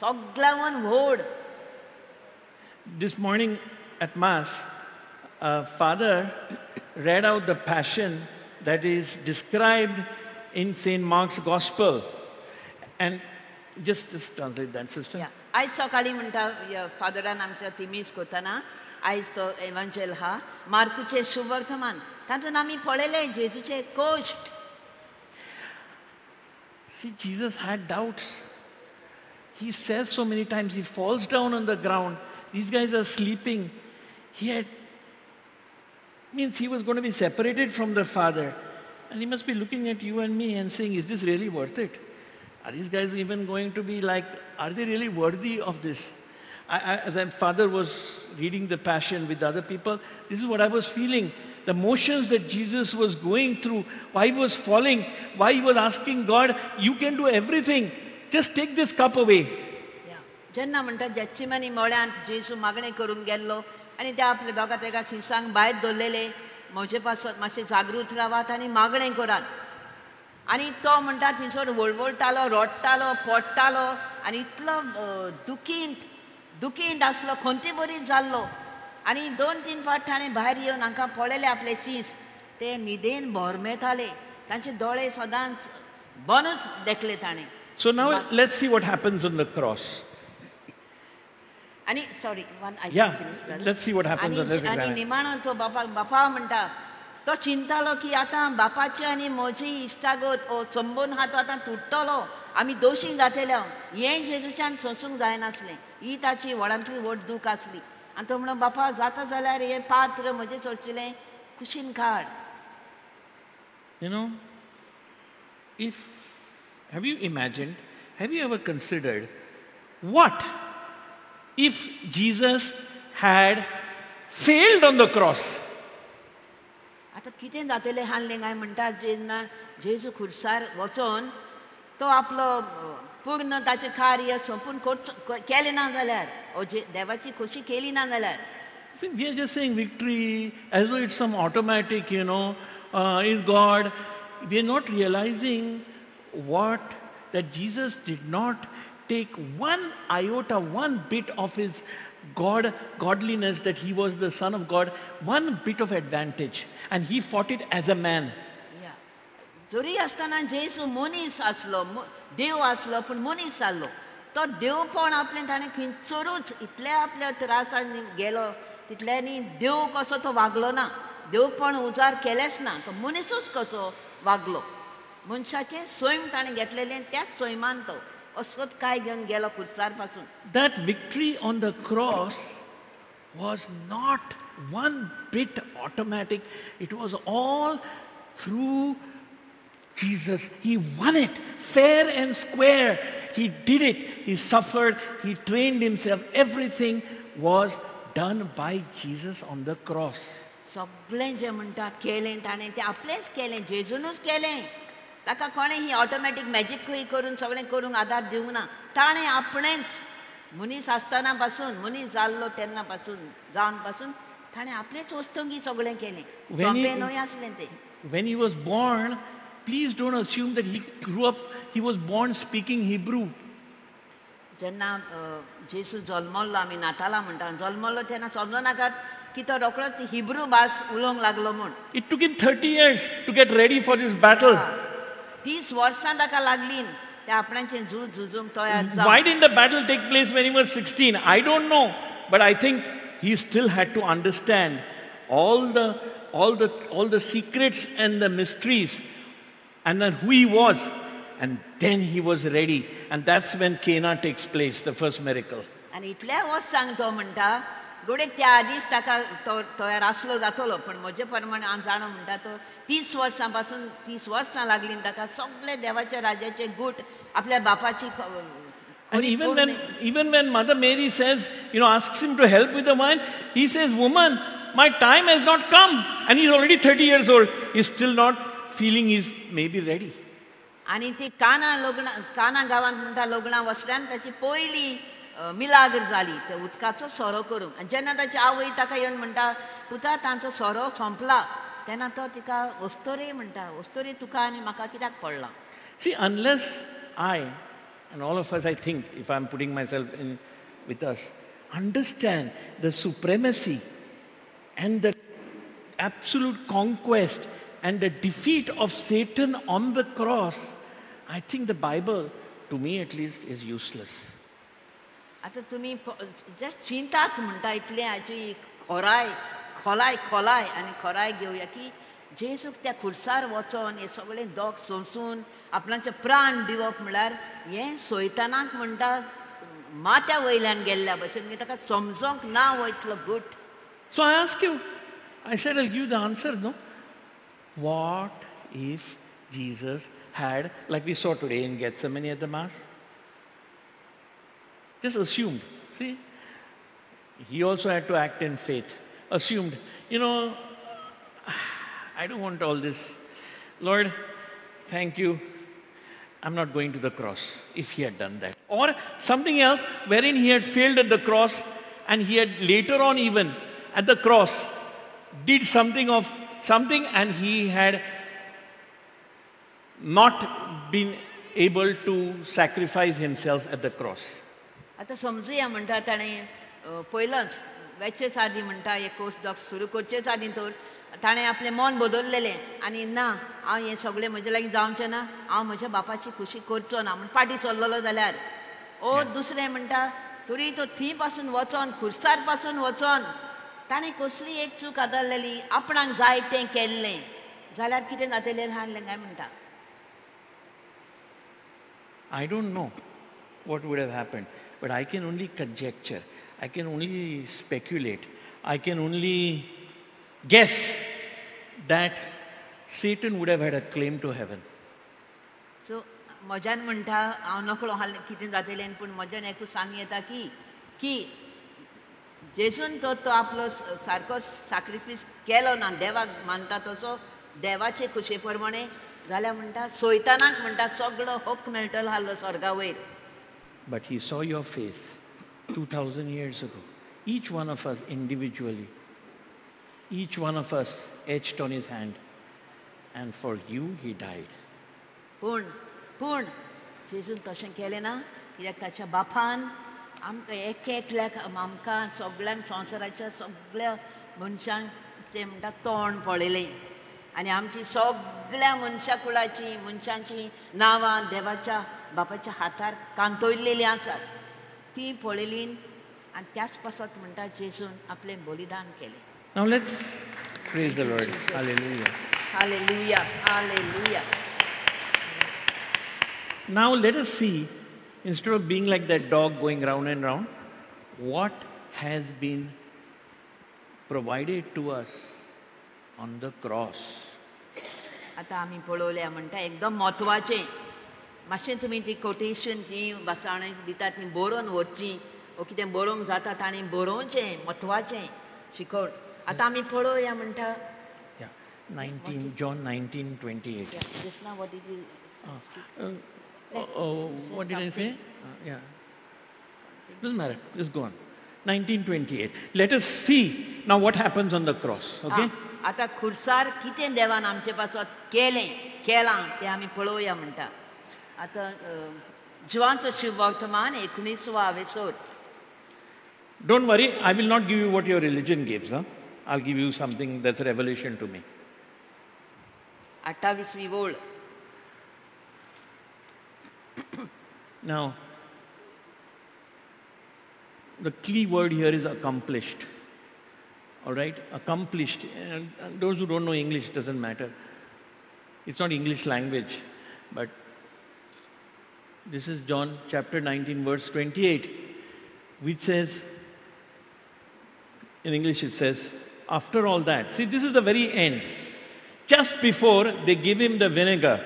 सगळ्यावन व्हड. This morning at Mass, Father read out the passion that is described in St. Mark's Gospel. And just translate that, sister. Yeah. आयज सकाळी म्हणटा फादरान आमच्या तिमीस करतना आयज तो एवांजेल हा मार्कूचें शुभवर्तमान तातूंत आमी पळयलें जेजूचे कश्ट. See, Jesus had doubts. He says so many times, he falls down on the ground. These guys are sleeping. Means he was going to be separated from the Father. And he must be looking at you and me and saying, is this really worth it? Are these guys even going to be like, are they really worthy of this? As my father was reading the Passion with other people, this is what I was feeling. The motions that Jesus was going through, why he was falling, why he was asking God, you can do everything, just take this cup away. जेन्ना म्हणटा जेत्सिमनी मळ्यांत जेजू मागणें करूंक गेल्लो आनी त्या आपल्या दोगा तेगा शिसांक भायर दवरलेले म्हजे पासत मातशें जागृत रावात आनी मागणें करात. आनी तो म्हणटा थंयसर वळवळटालो, रडटालो, पडटालो आनी इतलो दुखींत दुखींत आसलो, खंती बरी जाल्लो. आनी दोन तीन फावट ताणें भायर येवन हांकां पळयले आपले शीस, ते न्हिदेन भरमेताले, तांचे दोळे सदांच बंदूच देखले ताणें. So now let's see what happens on the cross. आनी sorry one I let's see what happens on this. आनी निमाणो तो बापाक बापा म्हणटा, तो चिंतालो की आतां बापाची आनी म्हजी इश्टागत ओ संबंद आहा तो आतां तुट्टलो, आमी दोशी जातले. हें जेजूच्यान सोंसूंक जायनासलें, ही ताची व्हडांतली व्हड दूख आसली. आनी तो म्हणून बापा जाता जाल्यार हें पात्र म्हजें सोडचिलें कुशीन काड. You know, if have you imagined, have you ever considered what if Jesus had failed on the cross? आतां कितें जातलें हाडलें काय म्हणटा, जेन्ना जेजू खुर्सार वचोन तो आपलो पूर्ण ताचें कार्य सोंपून करचो केलें ना जाल्यार, ओ जे देवाची खोशी केली ना जाल्यार. See, we are just saying victory as though it's some automatic, you know, is God. We are not realizing what that Jesus did not take one iota, one bit of his godliness, that he was the Son of God, one bit of advantage, and he fought it as a man. Yeah. जरी आसतना जेजू मनीस आसलो, देव आसलो, पूण मनीस जाल्लो, तो देवपण आपलें ताणें खंयसरूच इतल्या आपल्या त्रासान गेलो तितल्यांनी देव कसो तो वागलो ना, देवपण उजार केलेंच ना, तो मनीसूच कसो वागलो. मनशाचें सैम ताणें घेतलेलें, त्याच सैमान तो असोच काय घेवन गेलो खुर्सार पासून. That victory on the cross was not one bit automatic. It was all through Jesus. He won it fair and square. He did it. He suffered. He trained himself. Everything was done by Jesus on the cross. सगळें जें म्हणटा केलें ताणें तें आपलेंच केलें, जेजूनच केलें. ताका कोणें ही ऑटोमॅटीक मॅजीक करून सगळें करूंक आदार दिवंक ना, ताणें आपणेंच मनीस आसतना पासून, मनीस जाल्लो तेन्ना पासून जावन पासून ताणें आपलेच वस्तुंगी सगळें केलें. सोंपें न्हय आसलें तें. When he was born, please don't assume that he grew up, he was born speaking Hebrew. जेन्ना जेजू जल्मल्लो, आमी नातालां म्हणटा, जल्मल्लो तेन्ना समजनाकात की तो रोखडोच हिब्रू भास उलोवंक लागलो म्हूण. It took him 30 years to get ready for this battle. 30 वर्सां ताका लागलीं त्या आपणाचें झूज झुजूंक तयार जावंक. Why didn't the battle take place when he was 16? I don't know, but I think he still had to understand all the secrets and the mysteries, and then who he was, and then he was ready, and that's when Cana takes place, the first miracle. आनी इतल्या वर्सांक तो म्हणटा गोडेक त्या आदींच ताका तो तयार आसलो जातलो, पण म्हजे प्रमाणे हांव जाणा म्हणटा तो 30 वर्सां पासून 30 वर्सां लागलीं ताका सगळे देवाच्या राज्याचे गूट आपल्या बापाची. And even when Mother Mary says, you know, asks him to help with the wine, he says, woman, my time has not come. And he's already 30 years old. He's still not feeling he's maybe ready. आनी ती काना लग्न, काना गांवांत म्हणटा लग्नां वसल्यान ताची पयली मिलाग्र जाली ते उदकाचो सोरो करूंक. आनी जेन्ना ताची आवय ताका येवन म्हणटा पुता तांचो सोरो सोंपला, तेन्ना तो तिका वस्तोरे म्हणटा, वस्तोरे तुका आनी म्हाका कित्याक पडलां. See, unless I, and all of us, I think, if I'm putting myself in with us, understand the supremacy and the absolute conquest and the defeat of Satan on the cross, I think the Bible, to me at least, is useless. आतां तुमी just चिंतात म्हणटा इतलें हाची खोराय खोलाय खोलाय आनी खोराय घेवया की जेजूक त्या खुर्सार वचोन हें सगळें दोख सोंसून आपणाचे प्राण दिवप म्हळ्यार हें सोयतानाक म्हणटा माथ्या वयल्यान गेल्ल्या भशेन मागीर ताका समजोंक ना हो इतलो गुट. So I ask you, I said I'll give you the answer, no? What if Jesus had, like we saw today in Gethsemane at the Mass, just assumed, see, he also had to act in faith, assumed, you know, I don't want all this. Lord, thank you. I'm not going to the cross, if he had done that. Or something else wherein he had failed at the cross and he had later on even at the cross did something of something and he had not been able to sacrifice himself at the cross. आतां समजुया म्हणटा ताणें पयलोच वेचेच आदीं म्हणटा हे course दोग सुरू करचेच आदीं तर ताणें आपलें मन बदललेलें आनी ना हांव हें सगळें म्हजे लागीं जावचें ना, हांव म्हज्या बापाची खुशी करचो ना म्हूण फाटीं सरलेलो जाल्यार ओ दुसरें म्हणटा तरी तो थंय पासून वचोन खुर्सार पासून वचोन ताणें कसली एक चूक आदारलेली आपणाक जाय तें केल्लें जाल्यार कितें जातलें आसलें काय म्हणटा. I don't know what would have happened, but I can only conjecture, I can only speculate, I can only guess that Satan would have had a claim to heaven. So, म्हज्यान म्हणटा हांव नकळो हाल कितें जातलें पूण म्हज्यान एकूच सांग येता की की जेजून तो तो आपलो सारको साक्रिफीस केलो ना देवाक मानता तसो देवाचे खुशे प्रमाणे जाल्यार म्हणटा सोयतानाक म्हणटा सगळो हक मेळटलो आहलो स्वर्गा वयर. But he saw your face 2000 years ago, each one of us individually, each one of us etched on his hand, and for you he died. पूण पूण जेजून तशें केलें ना कित्याक ताच्या बापान आमकां एक एकल्याक आमकां सगळ्यांक संवसाराच्या सगळ्या मनशांक तें म्हणटा तोंड पळयलें आनी आमची सगळ्या मनशा कुळाची मनशांची नांवां देवाच्या बापाच्या हातार कांतयल्लेलीं आसात तीं पळयलीं आनी त्याच पासत म्हणटा जेजून आपलें बलिदान केलें. Now let's praise the Lord. Hallelujah. Hallelujah. Hallelujah. Now let us see, instead of being like that dog going round and round, what has been provided to us on the cross. आतां आमी पळोवया म्हणटा एकदम म्हत्वाचें मातशें तुमी ती quotation जी बसावणे दिता ती बरोवन व्हरची वो कितें बरोवंक जाता तांणी बरोवचें म्हत्वाचें शिकोवन. आतां आमी पळोवया म्हणटा John 19:28. Just now what did you what did I say? Yeah. Doesn't matter. Just go on. 19:28. Let us see now what happens on the cross. Okay? आतां खुर्सार कितें देवान आमचे पासत केलें केलां तें आमी पळोवया म्हणटा. आतां जिवांचो शुभवर्तमान 19वो आवेसोर. Don't worry, I will not give you what your religion gives. Huh? I'll give you something that's a revelation to me. 28वी ओळ. Now, the key word here is accomplished. All right? Accomplished. And those who don't know English, doesn't matter. It's not English language, but this is John chapter 19, verse 28, which says, in English it says, after all that, see, this is the very end. Just before they give him the vinegar,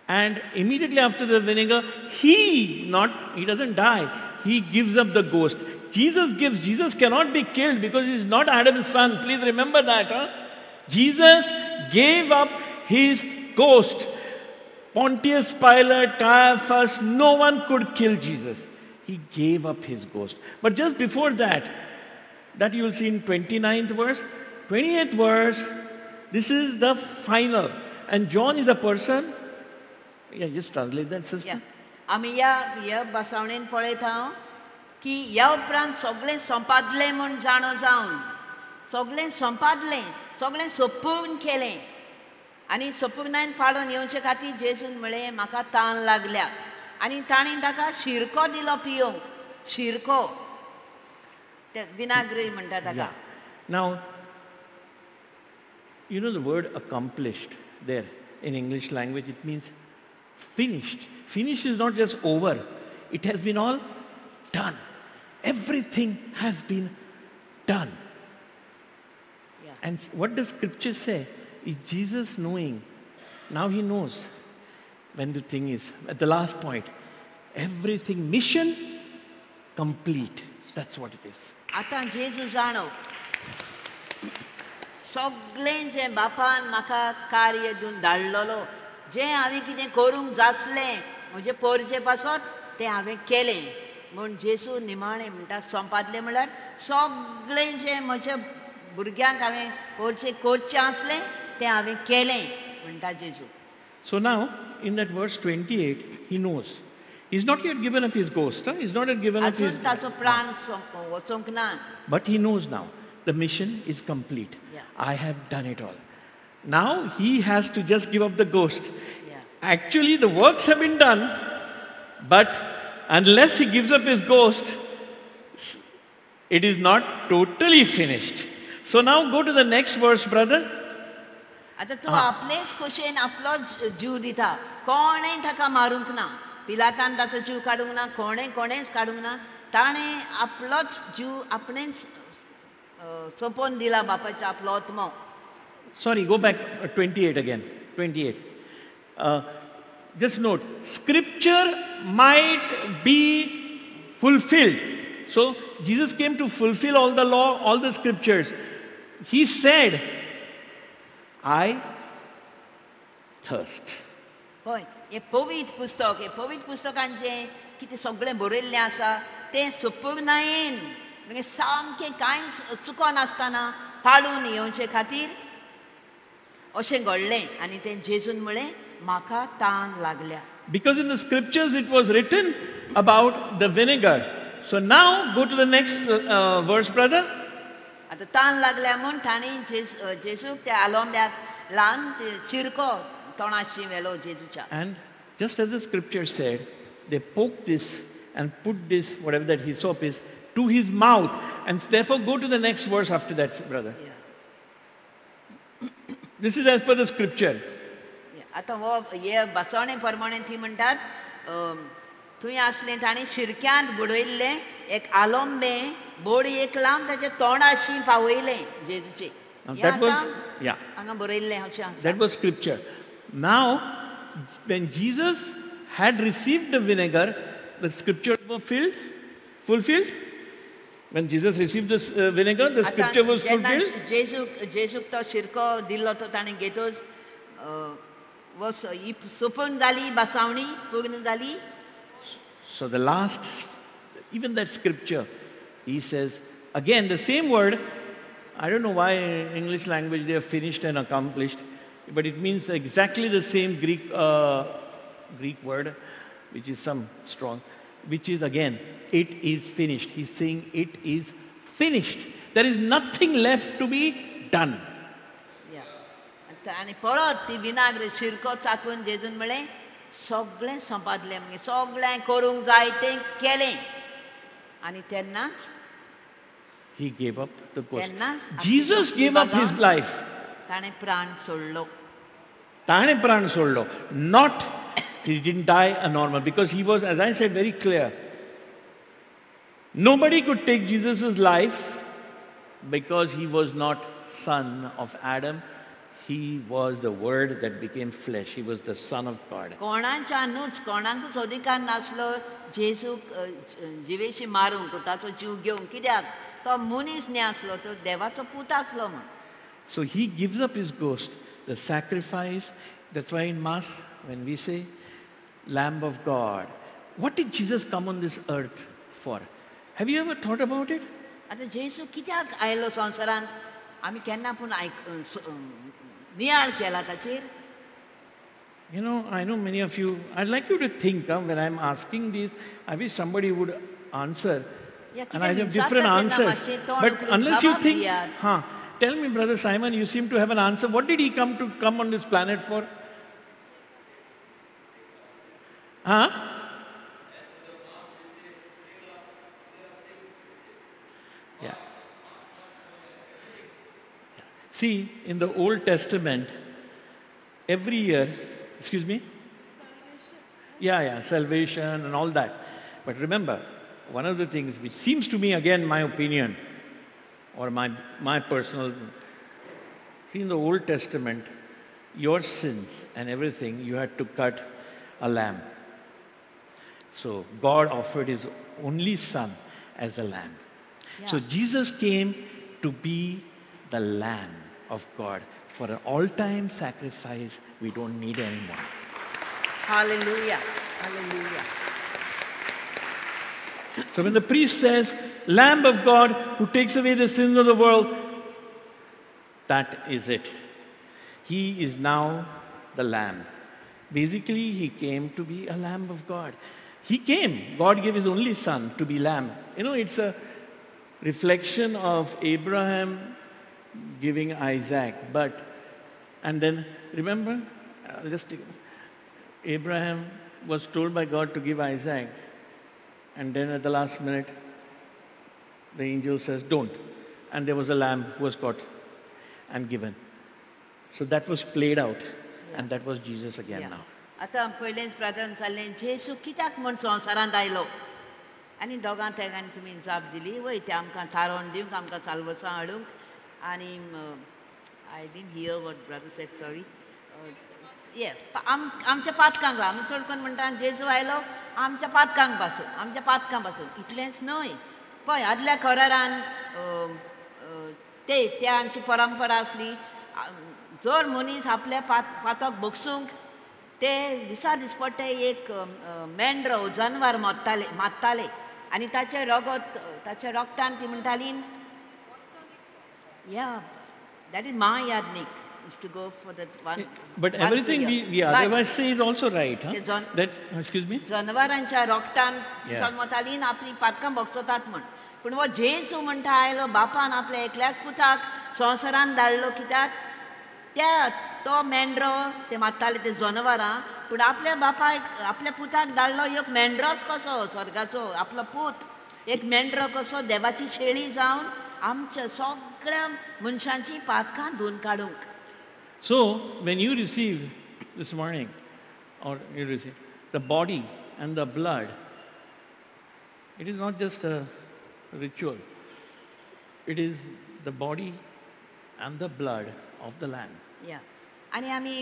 and immediately after the vinegar, he doesn't die, he gives up the ghost. Jesus cannot be killed because he is not Adam's son. Please remember that. Huh? Jesus gave up his ghost. Pontius Pilate, Caiaphas, no one could kill Jesus. He gave up his ghost. But just before that, that you will see in 29th verse, 28th verse, this is the final. And John is a person Yeah, just translate that, sister. आमी ह्या ह्या बसावणेन पळयता हांव की ह्या उपरांत सगळें संपादलें म्हूण जाणो जावन सगळें संपादलें, सगळें सोपून केलें आनी सोपूर्णान पाळून येवचे खातीर जेजून म्हळें म्हाका तान लागल्या आनी ताणें ताका शिरको दिलो पियोंक, शिरको ते विनाग्री म्हणटा ताका. Now, you know the word accomplished there in English language, it means finished. Finished is not just over. It has been all done. Everything has been done. Yeah. And what does scripture say? Is Jesus knowing? Now he knows when the thing is, at the last point, everything, mission complete. That's what it is. आतां जेजू जाणो सगळें जें बापान म्हाका कार्य दिवन धाडलेलो, जें हांवें कितें करूंक जासलें म्हजे पोरचे पासत तें हांवें केलें म्हूण जेजू निमाणें म्हणटा संपादलें म्हळ्यार सगळें जें म्हज्या भुरग्यांक हांवें पोरचें करचें आसलें तें हांवें केलें म्हणटा जेजू. So now in that verse 28 he knows. He's not yet given up his ghost. Huh? He's not yet given up his... अजून ताचो प्राण वचूंक ना. But he knows now the mission is complete. Yeah. I have done it all. Now he has to just give up the ghost. Yeah. Actually the works have been done, but unless he gives up his ghost, it is not totally finished. So now go to the next verse, brother. आतां तूं आपलेच खोशयेन आपलो जीव दिता, कोणें ताका मारूंक ना, पिलातान ताचो जीव काडूंक ना, कोणें कोणेंच काडूंक ना, ताणें आपलोच जीव आपणेंच सोंपोवन दिला बापाचो आपलो आत्मो. Sorry, go back 28 again. 28. Just note, scripture might be fulfilled. So Jesus came to fulfill all the law, all the scriptures. He said, I thirst. हय, हें पवित्र पुस्तक, हें पवित्र पुस्तकान जें कितें सगळें बरयल्लें आसा तें सपूर्णायेन म्हणजे सामकें कांयच चुकोनासतना पाळून येवचे खातीर अशें घडलें आनी तें जेजून म्हळें म्हाका तान लागल्या. Because in the scriptures it was written about the vinegar. So now go to the next verse, brother. आतां तान लागल्या म्हूण तांणी जेजूक त्या आलोंब्याक लावन शिरको तोंडाशी व्हेलो जेजूच्या. And just as the scripture said, they poked this and put this, whatever that hyssop is, to his mouth. And therefore go to the next verse after that, brother. Yeah. This is as per the scripture. आतां हो हे बसवणे प्रमाणे ती म्हणटात थंय आसलें ताणें शिरक्यांत बुडयल्लें एक आलोंबें बोडयेक लावन ताच्या तोंडाशी पावयलें जेजूचें. हांगा बरयल्लें अशें आसा. That was scripture. Now, when Jesus had received the vinegar, the scripture were fulfilled. When Jesus received this vinegar, the scripture was fulfilled. जेजूक तो शिरको दिल्लो तो ताणें घेतच सोंपून जाली बसावणी पूर्ण जाली. So the last, even that scripture, he says, again the same word, I don't know why in English language they are finished and accomplished, but it means exactly the same Greek word, which is some strong, which is again, it is finished. He's saying it is finished. There is nothing left to be done. Yeah. आनी परत ती विनाग्र शिरको चाकून जेजून म्हळें सगळें संपादलें, मागीर सगळें करूंक जाय तें केलें आनी तेन्नाच He gave up the ghost. Jesus gave up his life. ताणें प्राण सोडलो. ताणें प्राण सोडलो. Not, he didn't die a normal, because he was, as I said, very clear. Nobody could take Jesus' life because he was not son of Adam. He was the Word that became flesh. He was the Son of God. कोणाच्यानूच कोणाकूच अधिकार नासलो जेजूक जिवेशी मारूंक, ताचो जीव घेवंक, कित्याक तो मनीस न्ही आसलो, तो देवाचो पूत आसलो म्हूण. So he gives up his ghost, the sacrifice. That's why in Mass, when we say, Lamb of God, what did Jesus come on this earth for? Have you ever thought about it? आतां जेजू कित्याक आयलो संवसारांत आमी केन्ना पूण नियाळ केला ताचेर? You know, I know many of you, I'd like you to think, when I'm asking these, I wish somebody would answer. Yeah, and I have different answers. But unless you think, tell me, Brother Simon, you seem to have an answer. What did he come on this planet for? Huh? Yeah. See, in the Old Testament, every year, excuse me? Salvation. Yeah, salvation and all that. But remember, one of the things which seems to me, again, my opinion, or my personal, see, in the Old Testament, your sins and everything, you had to cut a lamb. So God offered his only son as a lamb. Yeah. So Jesus came to be the Lamb of God for an all-time sacrifice we don't need anymore. Hallelujah. Hallelujah. So when the priest says, Lamb of God who takes away the sins of the world, that is it. He is now the Lamb. Basically, he came to be a Lamb of God. He came. God gave his only son to be Lamb. You know, it's a reflection of Abraham giving Isaac. But, and then, remember, Abraham was told by God to give Isaac. And then at the last minute, the angel says, don't. And there was a lamb who was caught and given. So that was played out. Yeah. And that was Jesus again now. आतां पयलेंच प्रार्थना जालें जेजू कित्याक म्हूण संवसारांत आयलो आनी दोगां तेगांनी तुमी जाप दिली वय ते आमकां थारोवन दिवंक आमकां साल्वसां हाडूंक आनी I didn't hear what brother said, sorry. Yes, आमच्या पातकांक आमी चड करून म्हणटा जेजू आयलो आमच्या पातकांक पासून आमच्या पातकां पासून इतलेंच न्हय पळय आदल्या करारान ते त्या आमची परंपरा आसली जर मनीस आपल्या पातक बगसूंक ते दिसा दिसपट्टे एक मेंढरो जनवार मारताले आनी ताचें रगत ताच्या रगतान ती म्हणटाली या that is महायाज्ञीक is to go for that one. But everything we otherwise say is also right, huh? That, excuse me? जनावरांच्या रगतान जल्मताली आपली पातकां बगसतात म्हण पूण हो जेजू म्हणटा आयलो बापान आपल्या एकल्याच पुताक संवसारान धाडलो कित्याक त्या तो मेंढरो ते मारताले ते जनावरां पूण आपल्या बापायक आपल्या पुताक धाडलो एक मेंढरोच कसो स्वर्गाचो आपलो पूत एक मेंढरो कसो देवाची शेळी जावन आमच्या सगळ्या मनशांची पातकां धुवन काडूंक. So, when you receive this morning, or you receive the body and the blood, it is not just a ritual. It is the body and the blood of the Lamb. Yeah. आनी आमी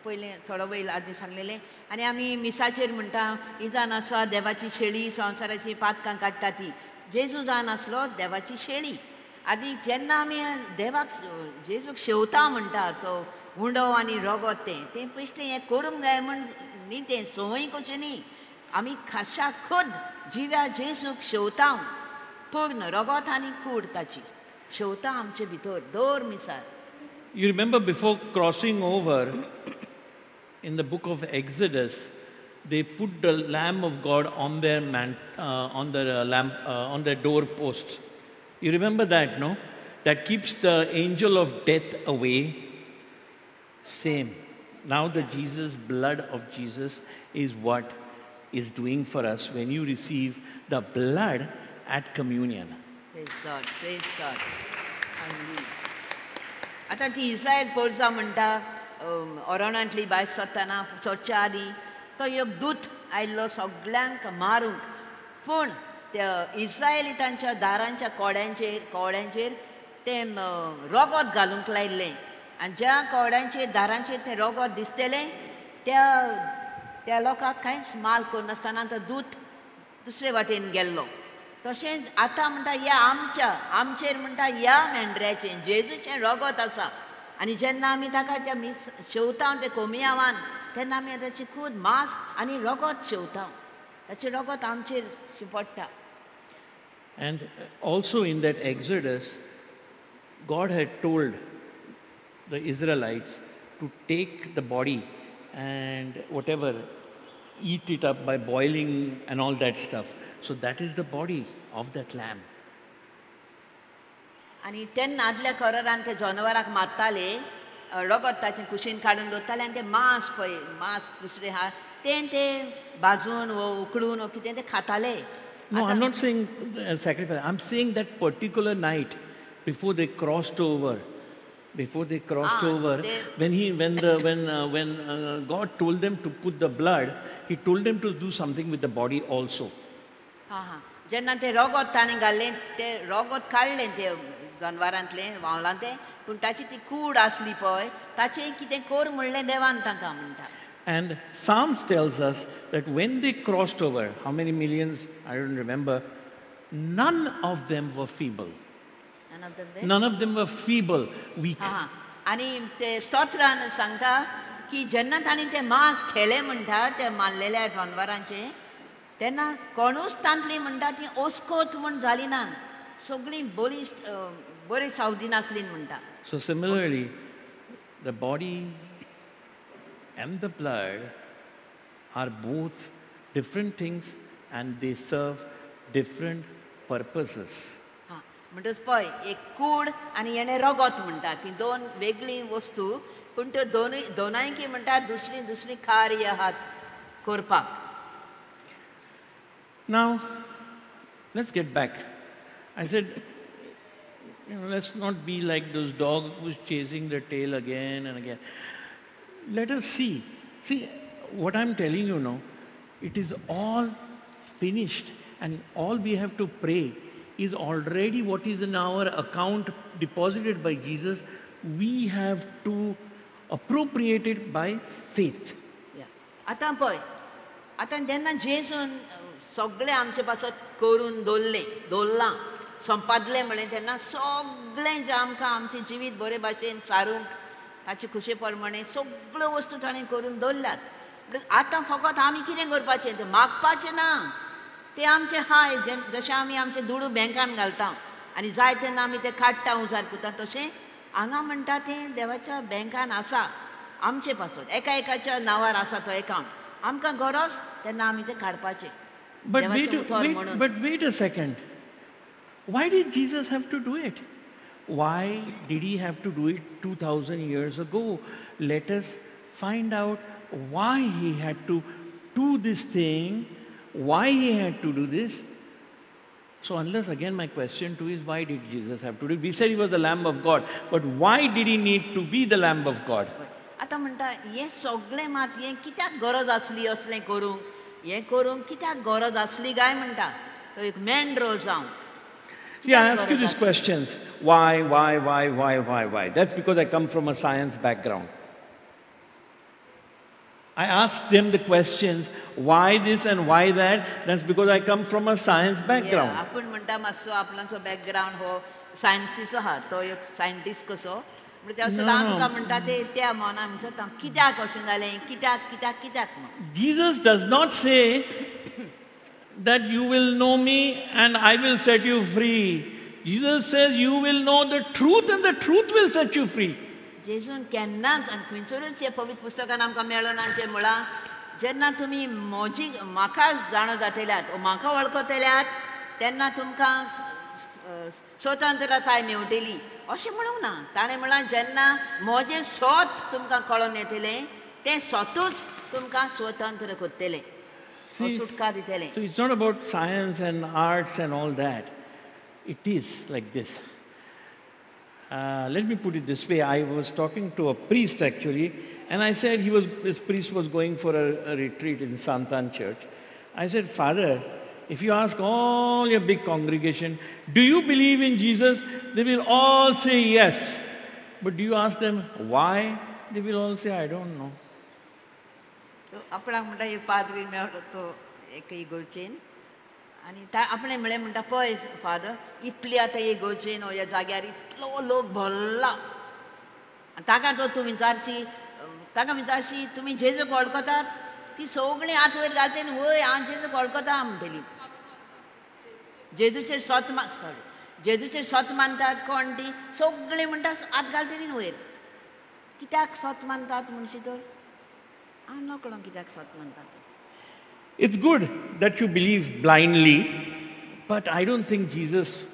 पयलें थोडो वेळ आदी सांगलेलें आनी आमी मिसाचेर म्हणटा ही जावन आसा देवाची शेळी संवसाराची पातकां काडटा ती जेजू जावन आसलो देवाची शेळी आनी जेन्ना आमी देवाक जेजूक शेवता म्हणटा तो उंडो आनी रगत तें तें पयशें हें करूंक जाय म्हण न्ही तें संवय कशें न्ही आमी खाशा खुद जिव्या जेजूक शेवता पूर्ण रगत आनी कूड ताची शेवता आमचे भितर दर मिसार. You remember before crossing over in the book of Exodus, they put the Lamb of God on their on their doorposts. You remember that, no? That keeps the angel of death away. Same. Now the Jesus, blood of Jesus is what is doing for us when you receive the blood at communion. Praise God, praise God. Hallelujah. आतां ती इस्रायल पोरसां म्हणटा ओरणांतली भायर सरतना चडच्या आदीं तो एक दूत आयिल्लो सगळ्यांक मारूंक पूण त्या इस्रायलितांच्या दारांच्या कोड्यांचेर तें रगत घालूंक लायिल्लें आनी ज्या कोड्यांचेर दारांचेर तें रगत दिसतलें त्या त्या लोकांक कांयच माल करनासतना तो दूत दुसरे वाटेन गेल्लो. तशेंच आतां म्हणटा ह्या आमच्या आमचेर म्हणटा ह्या मेंढऱ्याचें जेजूचें रगत आसा आनी जेन्ना आमी ताका त्या मीस शेवता तें कोमियावान तेन्ना आमी ताची खूद मांस आनी रगत शेवता ताचें रगत आमचेर शिंपडटा. And also in that Exodus, God had told the Israelites to take the body and whatever, eat it up by boiling and all that stuff. So that is the body of that lamb. आनी तेन्ना आदल्या करारान ते जनावराक मारताले, रगत ताचें कुशीन काडून दवरताले आनी तें मांस पळय, मांस दुसरें आहा तें ते भाजून वो उकडून वो कितें तें खाताले. No, I'm not saying sacrifice. I'm saying that particular night before they crossed over, when God told them to put the blood, He told them to do something with the body also. हां, जेन्ना तें रगत ताणें घाल्लें, तें रगत काडलें तें जनवरांतलें व्हांवलां तें, पूण ताची ती कूड आसली पळय ताचें कितें कर म्हणलें देवान तांकां म्हणटा. And Psalms tells us that when they crossed over, how many millions, I don't remember, none of them were feeble. None of them were feeble, weak. आनी ते स्तोत्रान सांगता की जेन्ना तांणी तें मांस खेलें म्हणटा त्या मारलेल्या जनवरांचें, तेन्ना कोणूच तांतली म्हणटा ती ओस्कोत म्हूण जाली ना, सगळीं बरी बरी सावदीन आसली म्हणटा. So similarly, the body and the blood are both different things and they serve different purposes. हां, म्हणटच पळय एक कूड आनी हेणें रगत म्हणटा, ती दोन वेगळी वस्तू, पूण त्यो दोनूय दोनांयकी म्हणटा दुसरी दुसरी कार्य आहात करपाक. Now, let's get back. I said, you know, let's not be like those dog who's chasing the tail again and again. Let us see. See, what I'm telling you now, it is all finished, and all we have to pray is already what is in our account deposited by Jesus. We have to appropriate it by faith. Yeah. आतां पळय, आतां जेन्ना जेजून सगळें आमचे पासत करून दवरलें, दवरलां, संपादलें म्हणलें, तेन्ना सगळें जें आमकां आमचें जिवीत बरे भाशेन सारूंक ताचे खुशे प्रमाणे सगळ्यो वस्तू ताणें करून दवरल्यात. आतां फकत आमी कितें करपाचें, तें मागपाचें ना, तें आमचें हाय. जशें आमी आमचे दुडू बँकान घालता आनी जाय तेन्ना आमी ते काडटा, उजार करता, तशें हांगा म्हणटा तें देवाच्या बँकान आसा आमचे पासत, एका एकाच्या नांवार आसा तो एकावंट, आमकां गरज तेन्ना आमी तें काडपाचें. But wait a second. Why did Jesus have to do it? Why did he have to do it 2,000 years ago? Let us find out why he had to do this thing, why he had to do this. So unless, again, my question too is, why did Jesus have to do it? We said he was the Lamb of God, but why did he need to be the Lamb of God? आतां म्हणटा हें सगळें मात हें कित्याक गरज आसली असलें करूंक, हें करूंक कित्याक गरज आसली काय म्हणटा, तो एक मेंढरो जावं. See, I ask you these questions. Why, why, why, why, why, why? That's because I come from a science background. I ask them the questions, why this and why that? That's because I come from a science background. आपूण म्हणटा मातसो आपणाचो background हो सायन्सीचो आहा, तो एक scientist कसो, म्हणटा सदां तुका म्हणटा ते त्या मनान म्हणटा कित्याक अशें जालें, कित्याक कित्याक कित्याक म्हूण. Jesus does not say that you will know me and I will set you free. Jesus says you will know the truth and the truth will set you free. जेजून केन्नाच आनी खंयसरूच हे पवित्र पुस्तकान आमकां मेळना तें म्हळां, जेन्ना तुमी म्हजी म्हाका जाणो जातल्यात वो म्हाका वळखतल्यात तेन्ना तुमकां स्वतंत्रताय मेवटली अशें म्हणूंक ना. ताणें म्हळां जेन्ना म्हजें सत तुमकां कळोन येतलें तें सतूच तुमकां स्वतंत्र करतलें, सुटका दितलें. So it's not about science and arts and all that. It is like this. Let me put it this way. I was talking to a priest actually, and I said this priest was going for a retreat in Santan Church. I said, Father, if you ask all your big congregation, do you believe in Jesus? They will all say yes. But do you ask them why? They will all say, I don't know. आपणाक म्हणटा एक पाद्री मेळ्ळो तो एक इगोर्जेन, आनी आपणें म्हळें म्हणटा पळय फादर, इतली आतां इगोर्जेन ह्या जाग्यार इतलो लोक भरला, आनी ताका जर तूं विचारशी, ताका विचारशी तुमी जेजूक वळखतात, ती सगळीं हात वयर घालतली न्हय, वय हांव जेजूक वळखता म्हणटली. जेजूचेर सत मान, सॉरी, जेजूचेर सत मानतात कोण ती सगळीं म्हणटा हात घालतली न्हय वयर, कित्याक सत मानतात म्हणशी तर? हांव नकळो कित्याक सत मानता तें. It's good that you believe blindly, but I don't think Jesus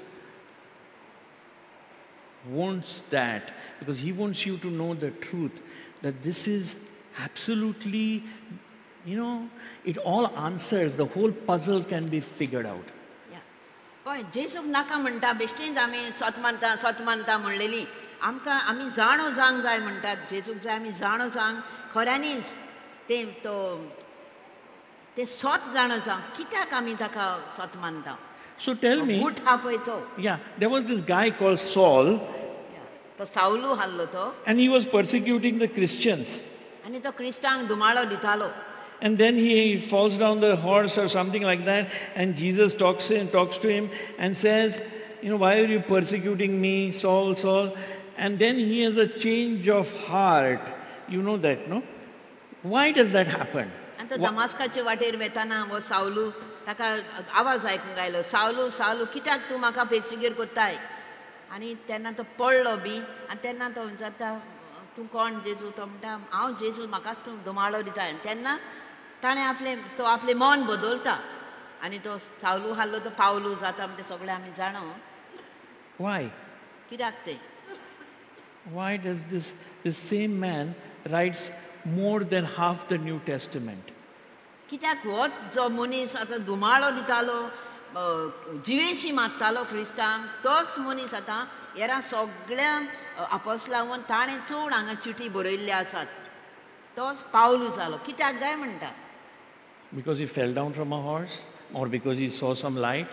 wants that, because he wants you to know the truth, that this is absolutely, it all answers, the whole puzzle can be figured out. पळय जेजूक नाका म्हणटा बेश्टीच आमी सत मानता सत मानता म्हणलेली आमकां आमी जाणो जावंक जाय म्हणटात. जेजूक जाय आमी जाणो जावंक खऱ्यांनीच तें तो तें सत जाणो जावंक कित्याक आमी ताका सत मानता. So tell me, गूट हा पळय तो. Yeah, there was this guy called Saul. तो सावलू हाल्लो तो. And he was persecuting the Christians. आनी तो क्रिस्तांक धुमाळो दितालो. And then he falls down the horse or something like that, and Jesus talks to him and says, why are you persecuting me, Saul, Saul? And then he has a change of heart. You know that, no? Why does that happen? आनी तो दमास्काचे वाटेर वेताना हो सावलू ताका आवाज आयकूंक आयलो, सावलू सावलू कित्याक तूं म्हाका पेरसिगेर कोत्ताय? आनी तेन्ना तो पडलो बी आनी तेन्ना तो विचारता तूं कोण जेजू? तो म्हणटा हांव जेजू, म्हाकाच तूं धुमाळो दिता. आनी तेन्ना ताणें आपलें तो आपलें मन बदलता आनी तो सावलू हाल्लो तो पावलू जाता म्हणटा सगळें आमी जाणा. Why? कित्याक तें? Why does this same man writes more than half the New Testament? कित्याक होच जो मनीस आतां धुमाळो दितालो, जिवेशी मारतालो क्रिस्तांक, तोच मनीस आतां हेरां सगळ्या आपोसलावन ताणें चड हांगा चिटी बरयल्ल्यो आसात. तोच पावलू जालो कित्याक काय म्हणटा? Because he fell down from a horse, or because he saw some light,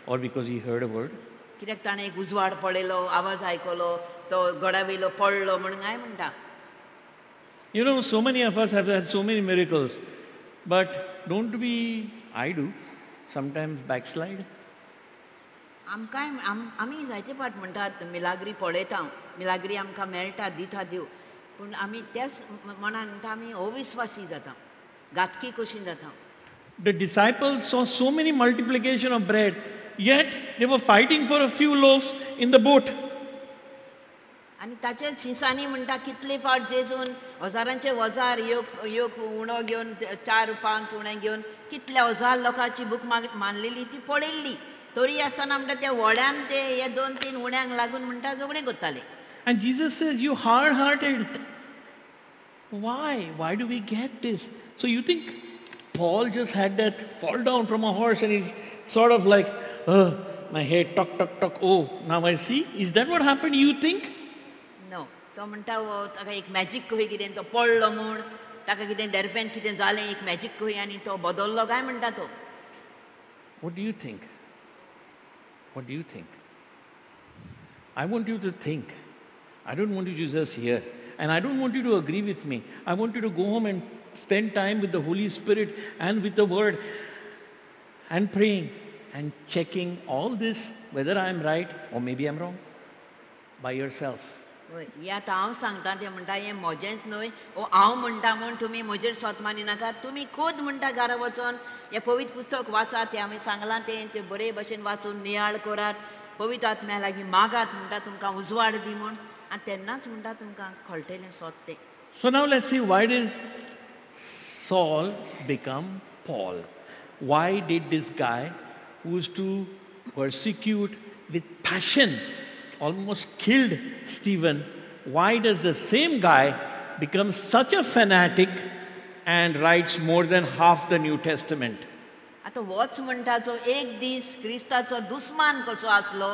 or because he heard a word? कित्याक ताणें एक उजवाड पळयलो, आवाज आयकलो, तो गडा वयलो पडलो म्हणून काय म्हणटा? You know, so many of us have had so many miracles, but don't we, I do, sometimes backslide. आमकांय आमी जायते फावट म्हणटात मिलाग्री पळयता, मिलाग्री आमकां मेळटा, दिता देव, पूण आमी त्याच मनान म्हणटा आमी अविस्वासी जाता, घातकी कशी जाता. The disciples saw so many multiplication of bread, yet they were fighting for a few loaves in the boat. आनी ताचे शिसांनी म्हणटा कितले फावट जेजून हजारांचे हजार एक उणो घेवन 4-5 उणे घेवन कितल्या हजार लोकांची भूक मानलेली ती पळयल्ली, तरी आसतना म्हणटा त्या व्हड्यान ते हे 2-3 उण्यांक लागून म्हणटा झगडीं करताले. And Jesus says, you hard-hearted. Why? Why do we get this? So you think Paul just had that fall down from a horse and he's sort of like, oh, my head, tuck, tuck, tuck, oh, now I see. Is that what happened, you think? No. तो म्हणटा ताका एक magic खंय कितें तो पडलो म्हूण ताका कितें डेरपेन कितें जालें एक मॅजीक खंय आनी तो बदल्लो काय म्हणटा तो. What do you think? What do you think? I want you to think. I don't want you to just hear. And I don't want you to agree with me. I want you to go home and spend time with the Holy Spirit and with the Word and praying and checking all this, whether I'm right or maybe I'm wrong, by yourself. हें आतां हांव सांगता तें म्हणटा हें म्हजेंच न्हय, ओ हांव म्हणटा म्हूण तुमी म्हजेर स्वत मानिनाका, तुमी खुद म्हणटा घरा वचोन हें पवित्र पुस्तक वाचात, तें आमी सांगलां तें तें बरे भशेन वाचून नियाळ करात, पवित्र आत्म्या लागीं मागात म्हणटा तुमकां उजवाड दी म्हूण, आनी तेन्नाच म्हणटा तुमकां कळटलें स्वत तें. So now let's see, why did Saul become Paul? Why did this guy who used to persecute with passion, almost killed Stephen, why does the same guy become such a fanatic and writes more than half the New Testament? आतां होच म्हणटा जो एक दीस क्रिस्ताचो दुस्मान कसो आसलो,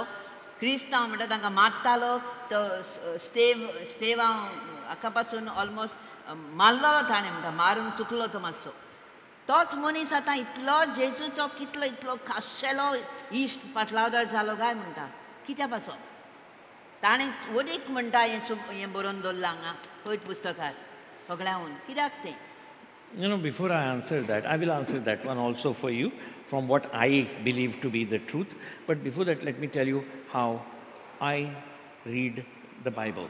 क्रिस्तांव म्हणटा तांकां मारतालो, तो स्टेवां हाका पासून ऑलमोस्ट मारलेलो ताणें, म्हणटा मारून चुकलो तो मातसो, तोच मनीस आतां इतलो जेजूचो कितलो इतलो खाशेलो इश्ट पाटलावदार जालो काय म्हणटा कित्या पासून? ताणें वडीक म्हणटा हें हें बरोवन दवरलां हांगा पवित्र पुस्तकार सगळ्यांहून, कित्याक तें? You know, before I answer that, I will answer that one also for you from what I believe to be the truth. But before that, let me tell you how I read the Bible.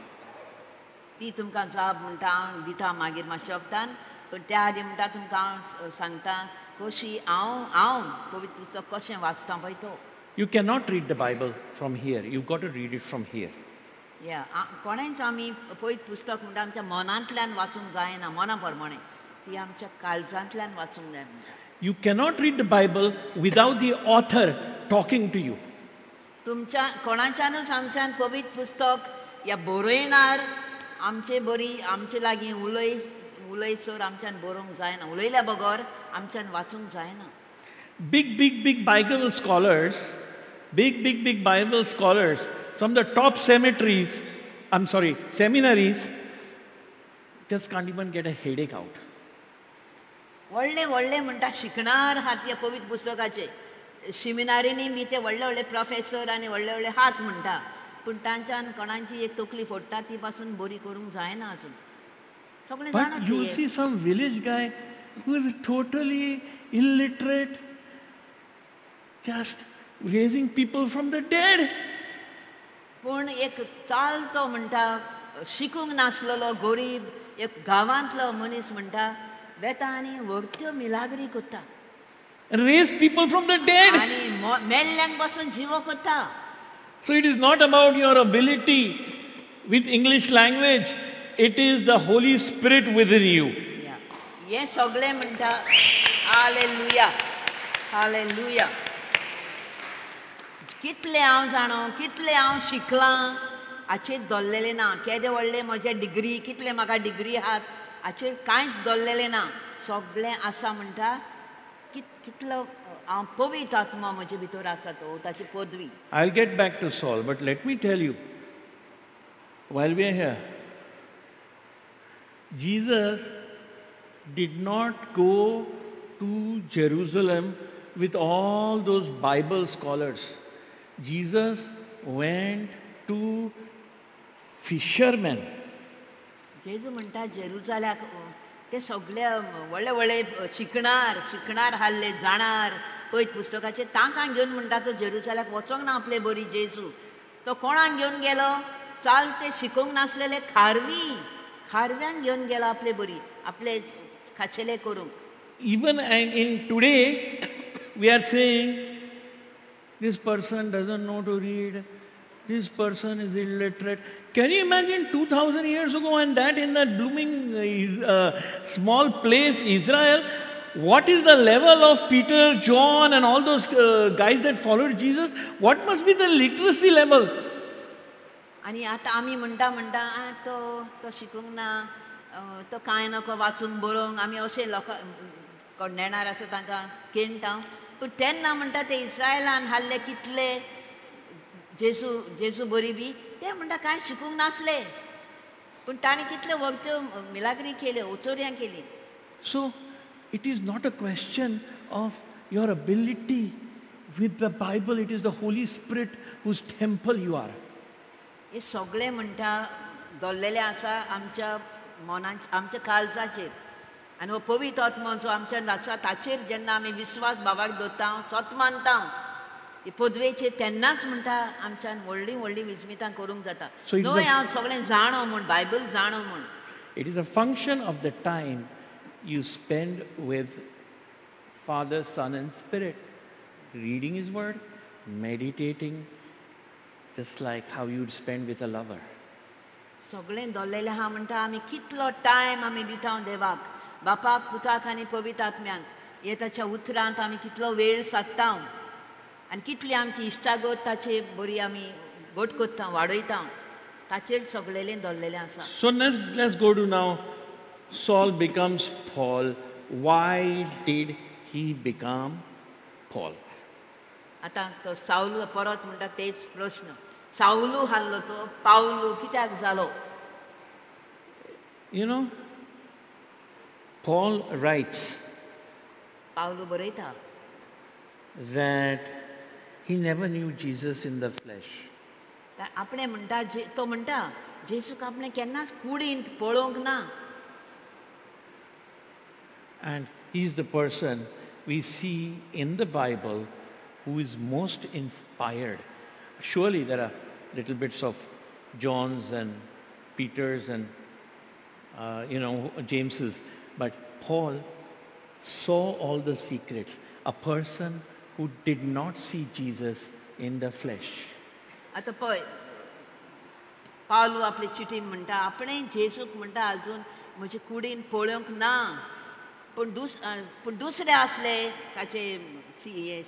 ती तुमकां जाप म्हणटा हांव दिता मागीर मातशें वखदान, पूण त्या आदी म्हणटा तुमकां हांव सांगता कशी हांव हांव पवित्र पुस्तक कशें वाचता पळय तो. You cannot read the Bible from here. You've got to read it from here. Yeah, कोणेंच आमी पवित्र पुस्तक म्हणटा आमच्या मनांतल्यान वाचूंक जायना, मना प्रमाणें ती आमच्या काळजांतल्यान वाचूंक जाय म्हणटा. You cannot read the Bible without the author talking to you. तुमच्या कोणाच्यानूच आमच्यान पवित्र पुस्तक या बरयणार आमचे बरी आमचे लागीं उलय उलयसर आमच्यान बरोवंक जायना, उलयल्या बगर आमच्यान वाचूंक जायना. Big, big, big Bible scholars, big, big, big Bible scholars from the top cemeteries, I'm sorry, seminaries, just can't even get a headache out. व्हडले व्हडले म्हणटा शिकणार आहात ह्या पवित्र पुस्तकाचे शिमिनारींनी बी ते व्हडले व्हडले प्रोफेसर आनी व्हडले व्हडले हात म्हणटा, पूण तांच्यान कोणाची एक तकली फोडटा ती पासून बरी करूंक जायना अजून. सगळे जाणात. But you'll see some village guy who is totally illiterate, just raising people from the dead. पूण एक चालतो म्हणटा शिकूंक नासलेलो गरीब एक गांवांतलो मनीस म्हणटा वेता आनी व्हरत्यो मिलाग्री करता. And raise people from the dead. आनी मेल्ल्यांक पासून जिवो करता. So it is not about your ability with English language. It is the Holy Spirit within you. हें सगळें म्हणटा हालेलुया हालेलुया. कितलें हांव जाणो, कितलें हांव शिकलां हाचेर दवरलेलें ना. केदे व्हडले म्हजे डिग्री, कितले म्हाका डिग्री आहात हाचेर कांयच दवरलेलें ना. सगळें आसा म्हणटा कितलो हांव पवित्र आत्मा म्हजे भितर आसा तो ताची पदवी. I'll get back to Saul, but let me tell you, while we are here, Jesus did not go to Jerusalem with all those Bible scholars. Jesus went to fishermen. जेजू म्हणटा जेरुजाल्याक ते सगळे व्हडले व्हडले शिकणार शिकणार हाडले जाणार पयत पुस्तकाचे तांकां घेवन म्हणटा तो जेरुजाल्याक वचोंक ना आपले बरी जेजू. तो कोणाक घेवन गेलो? चालते शिकोवंक नासलेले खारवी, खारव्यांक घेवन गेलो आपले बरी आपले खाशेले करूंक. Even in today we are saying this person doesn't know to read, this person is illiterate. Can you imagine 2000 years ago and that in that blooming small place, Israel, what is the level of Peter, John and all those guys that followed Jesus? What must be the literacy level? आनी आतां आमी म्हणटा म्हणटा तो तो शिकूंक ना, तो कांय नको वाचूंक बरोवंक, आमी अशें लोकां कोण नेणार आसा तांकां केणटा. पूण तेन्ना म्हणटा ते इस्रायलान हाडले कितले जेजू जेजू बरी बी ते म्हणटा कांय शिकूंक नासले, पूण ताणें कितल्यो वखद्यो मिलाग्री केल्यो, उचोर्यां केली. So it is not a question of your ability with the Bible, it is the Holy Spirit whose temple you are. हे सगळें म्हणटा दवरलेलें आसा आमच्या मनाच्या आमच्या काळजाचेर. आनी हो पवित्र आत्मो जो आमच्या आसा ताचेर जेन्ना आमी विस्वास बाबाक दवरता, सत मानता ही पदवेचेर, तेन्नाच म्हणटा आमच्यान व्हडलीं व्हडलीं विस्मितां करूंक जाता. न्हय हांव सगळें जाणो म्हूण, बायबल जाणो म्हूण. It is a function of the time you spend with Father, Son and Spirit, reading His Word, meditating, just like how you'd spend with a lover. सगळें दवरलेलें आहा म्हणटा आमी कितलो टायम आमी दिता देवाक, बापाक, पुताक आनी पवित्र आत्म्यांक. हे ताच्या उतरांत आमी कितलो वेळ सादता आनी कितली आमची इश्टागत ताचे बरी आमी घट करता, वाडयता, ताचेर सगळेलें दवरलेलें आसा. So let's go to now. Saul becomes Paul. Why did he become Paul? आतां तो सावलू परत म्हणटा तेच प्रश्न. सावलू हाडलो तो पावलू कित्याक जालो? You know, Paul writes Pavlu बरयता that he never knew Jesus in the flesh. आपणें म्हणटा तो म्हणटा जेजूक आपणें केन्नाच कुडींत पळोवंक ना. And he's the person we see in the Bible who is most inspired. Surely there are little bits of John's and Peter's and James's, but Paul saw all the secrets. A person who did not see Jesus in the flesh. आतां पळय पावलू आपले चिटीन म्हणटा आपणें जेजूक म्हणटा अजून म्हजे कुडीन पळोवंक ना, पूण दुसरे आसले ताचे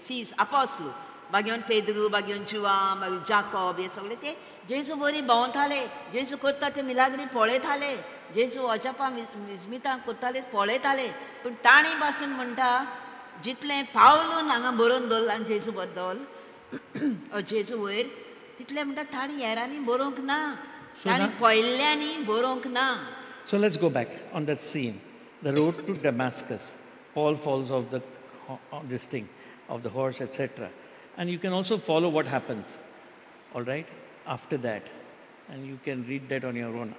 सीस आपोस्ल बागेवन पेद्रू बागेवन जुवा मागीर जाकोब हे सगळे ते जेजू बरी भोंवताले जेजू करता ते मिलाग्री पळयताले जेजू अजापां विस्मितां करताले पळयताले पूण तांणी पासून म्हणटा जितलें पावलून हांगा बरोवन दवरलां जेजू बद्दल जेजू वयर तितलें म्हणटा तांणी हेरांनी बरोवंक ना तांणी पळयल्ल्यांनी बरोवंक ना. So let's go back on that scene. The road to Damascus. Paul falls off the on this thing, of the horse, etc. And you can also follow what happens, all right, after that. And you can read that on your own.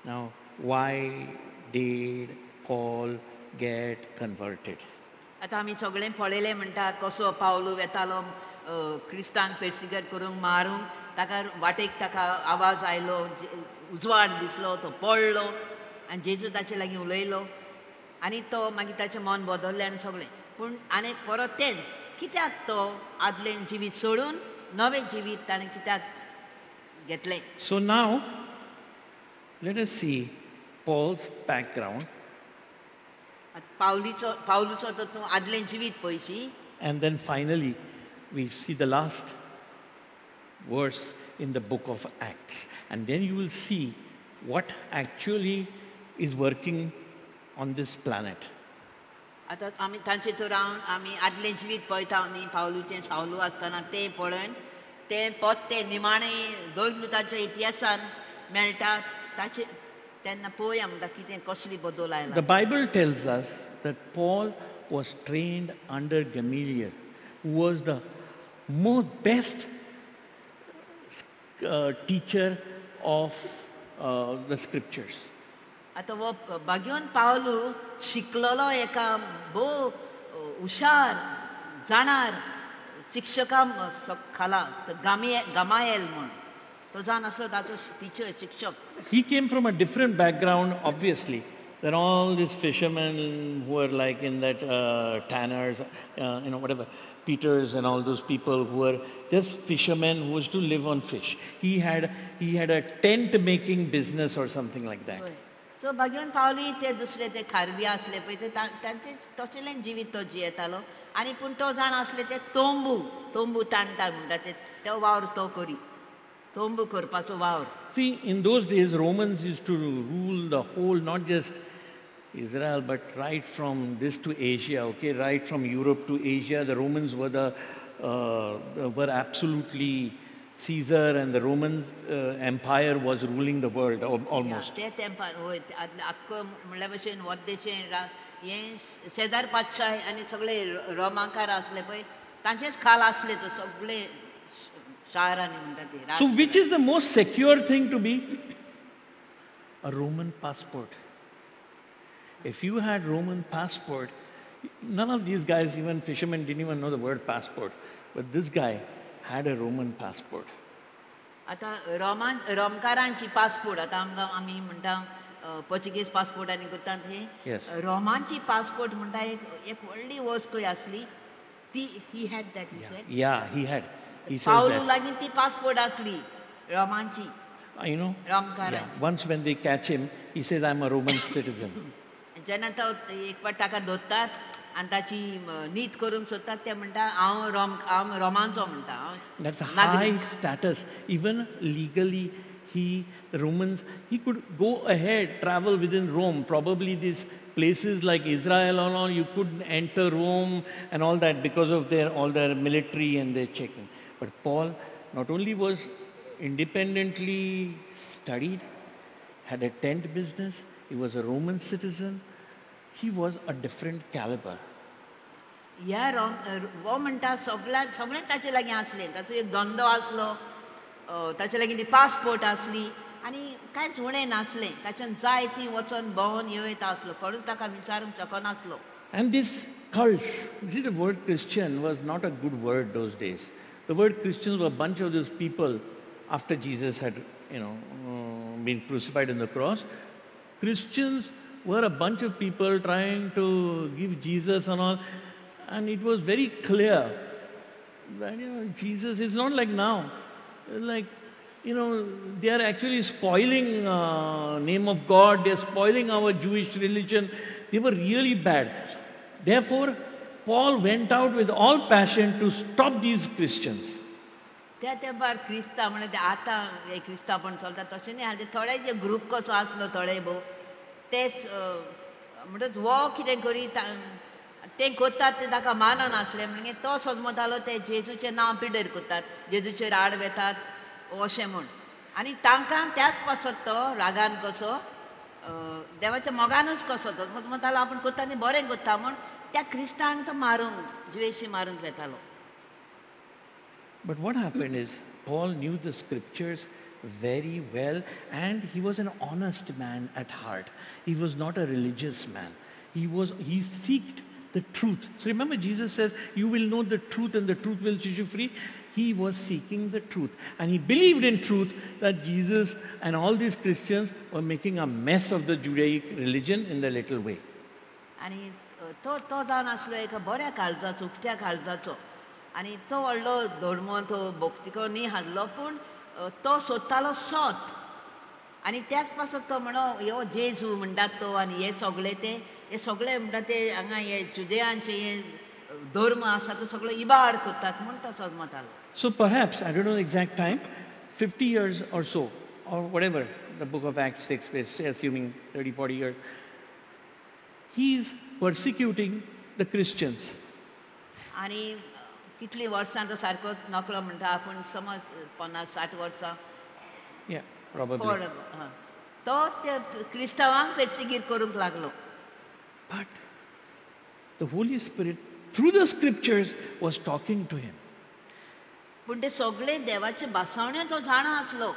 Now, why did Paul get converted? आतां आमी सगळें पळयलें म्हणटा कसो पावलू वेतालो क्रिस्तांक पेर्सिगर करूंक मारूंक ताका वाटेक ताका आवाज आयलो उजवाड दिसलो तो पडलो आनी जेजू ताचे लागीं उलयलो आनी तो मागीर ताचें मन बदल्लें आनी सगळें पूण आनी परत तेंच कित्याक तो आदलें जिवीत सोडून नवें जिवीत ताणें कित्याक घेतलें. So now let us see Paul's background. पावलूचो तर तूं आदलें जिवीत पळयशी. And then finally we see the last verse in the book of Acts. And then you will see what actually is working on this planet. आतां आमी तांचे तर आमी आदलें जिवीत पळयता न्ही पावलूचें सावलू आसतना तें पळोवन तें पत्तें निमाणें दोन ताच्या इतिहासान मेळटा ताचे तेन्ना पळोवया म्हणटा कितें कसली बदल आयला. The Bible tells us that Paul was trained under Gamaliel, who was the most best teacher of the scriptures. आतां हो बागेवन पावलू शिकलेलो एका भोव हुशार जाणार शिक्षका खाला गमायल म्हूण तो जावन आसलो ताचो टिचर शिक्षक. He came from a different background, obviously, than all these fishermen who were like in that tanners, you know, whatever, Peters and all those people who were just fishermen who was to live on fish. He had a tent making business or something like that. So बागेवन पावली ते दुसरे ते खारवी आसले पळय ते तांचे तसलें जिवीत तो जियेतालो आनी पूण तो जाण आसले ते तोंबू तोंबू ताणटा म्हणटा ते तो वावर तो करी तोंबू करपाचो वावर. See, in those days Romans used to rule the whole, not just Israel, but right from this to Asia, okay, right from Europe to Asia, the Romans were were absolutely Caesar, and the Roman empire was ruling the world almost. ते तेंपार वय आख्खो म्हणल्या भशेन वद्देचें हें शेजार पातशाय आनी सगळे रोमाकार आसले पळय तांचेच खाल आसले तो सगळे शारांनी म्हणटा ते. So which is the most secure thing to be? A Roman passport. If you had Roman passport, none of these guys, even fishermen, didn't even know the word passport. But this guy had a Roman passport. आतां Roman रोमकारांची passport आतां आमकां आमी म्हणटा Portuguese passport आनी करतात हे रोमांची passport म्हणटा एक एक व्हडली वस्त आसली ती he had that he said. Yeah, he had. He says Pavlu that. लागीं ती पासपोर्ट आसली रोमांची. You know, रोमकारांची. Yeah, once when they catch him, he says, I'm a Roman citizen. जेन्ना तो एक फावट ताका धरतात आनी ताची नीत करूंक सोदतात ते म्हणटा हांव रोम हांव रोमांचो म्हणटा हांव. That's a high status. Even legally, he, the Romans, he could go ahead, travel within Rome. Probably these places like Israel and all, you couldn't enter Rome and all that because of their all their military and their checking. But Paul not only was independently studied, had a tent business, he was a Roman citizen, he was a different caliber. ह्या Rome हो म्हणटा सगळ्या सगळें ताचे लागीं आसलें ताचो एक धंदो आसलो ताचे लागीं ती पासपोर्ट आसली आनी कांयच उणें नासलें ताच्यान जाय ती वचोन भोंवन येता आसलो कोणूच ताका विचारूंक शकनासलो. And this cults, you see, the word Christian was not a good word those days. The word Christians were a bunch of those people after Jesus had, you know, been crucified on the cross. Christians were a bunch of people trying to give Jesus and all, and it was very clear that, you know, Jesus is not like now. Like, you know, they are actually spoiling name of God, they are spoiling our Jewish religion. They were really bad. Therefore, Paul went out with all passion to stop these Christians. त्या तेंपार क्रिस्तांव म्हणल्यार ते आतां हे क्रिस्तांवपण चलता तशें न्ही, ते थोडे जे ग्रूप कसो आसलो थोडे भोव ते म्हणटच हो कितें करी तें करतात तें ताका माननासलें म्हणटकीर तो सजमतालो ते जेजूचें नांव पिड्ड्यार करतात, जेजूचेर आड वेतात अशें म्हूण. आनी तांकां त्याच पासत तो रागान कसो देवाच्या मोगानूच कसो तो सजमतालो आपूण करता तें बरें करता म्हूण त्या क्रिस्तांक तो मारूंक जिवेशी मारूंक वेतालो. But what happened is, Paul knew the scriptures very well, and he was an honest man at heart. He was not a religious man. He seeked the truth. So remember, Jesus says, you will know the truth and the truth will set you free. He was seeking the truth. And he believed in truth that Jesus and all these Christians were making a mess of the Judaic religion in their little way. आनी तो तो जावन आसलो एका बऱ्या काळजाचो, उक्त्या काळजाचो, आनी तो व्हडलो धर्म तो भक्तिको न्ही हाडलो, पूण तो सोदतालो सत. आनी त्याच पासत तो म्हणो ह्यो जेजू म्हणटात तो आनी हे सगळे ते हे सगळे म्हणटा ते हांगा हे जुदेयांचे हे धर्म आसा तो सगळो इबाड करतात म्हूण तो सजमतालो. So perhaps, I don't know the exact time, 50 years or so, or whatever the book of Acts takes place, say assuming 30, 40 years, he is persecuting the Christians. आनी कितलीं वर्सां तो सारको नकळो म्हणटा आपूण, समज 50-60 वर्सां. Yeah, probably. तो त्या क्रिस्तांवांक पेर्सिगीर करूंक लागलो. But the Holy Spirit, through the scriptures, was talking to him. पूण ते सगळे देवाचे भासावणे तो जाणा आसलो.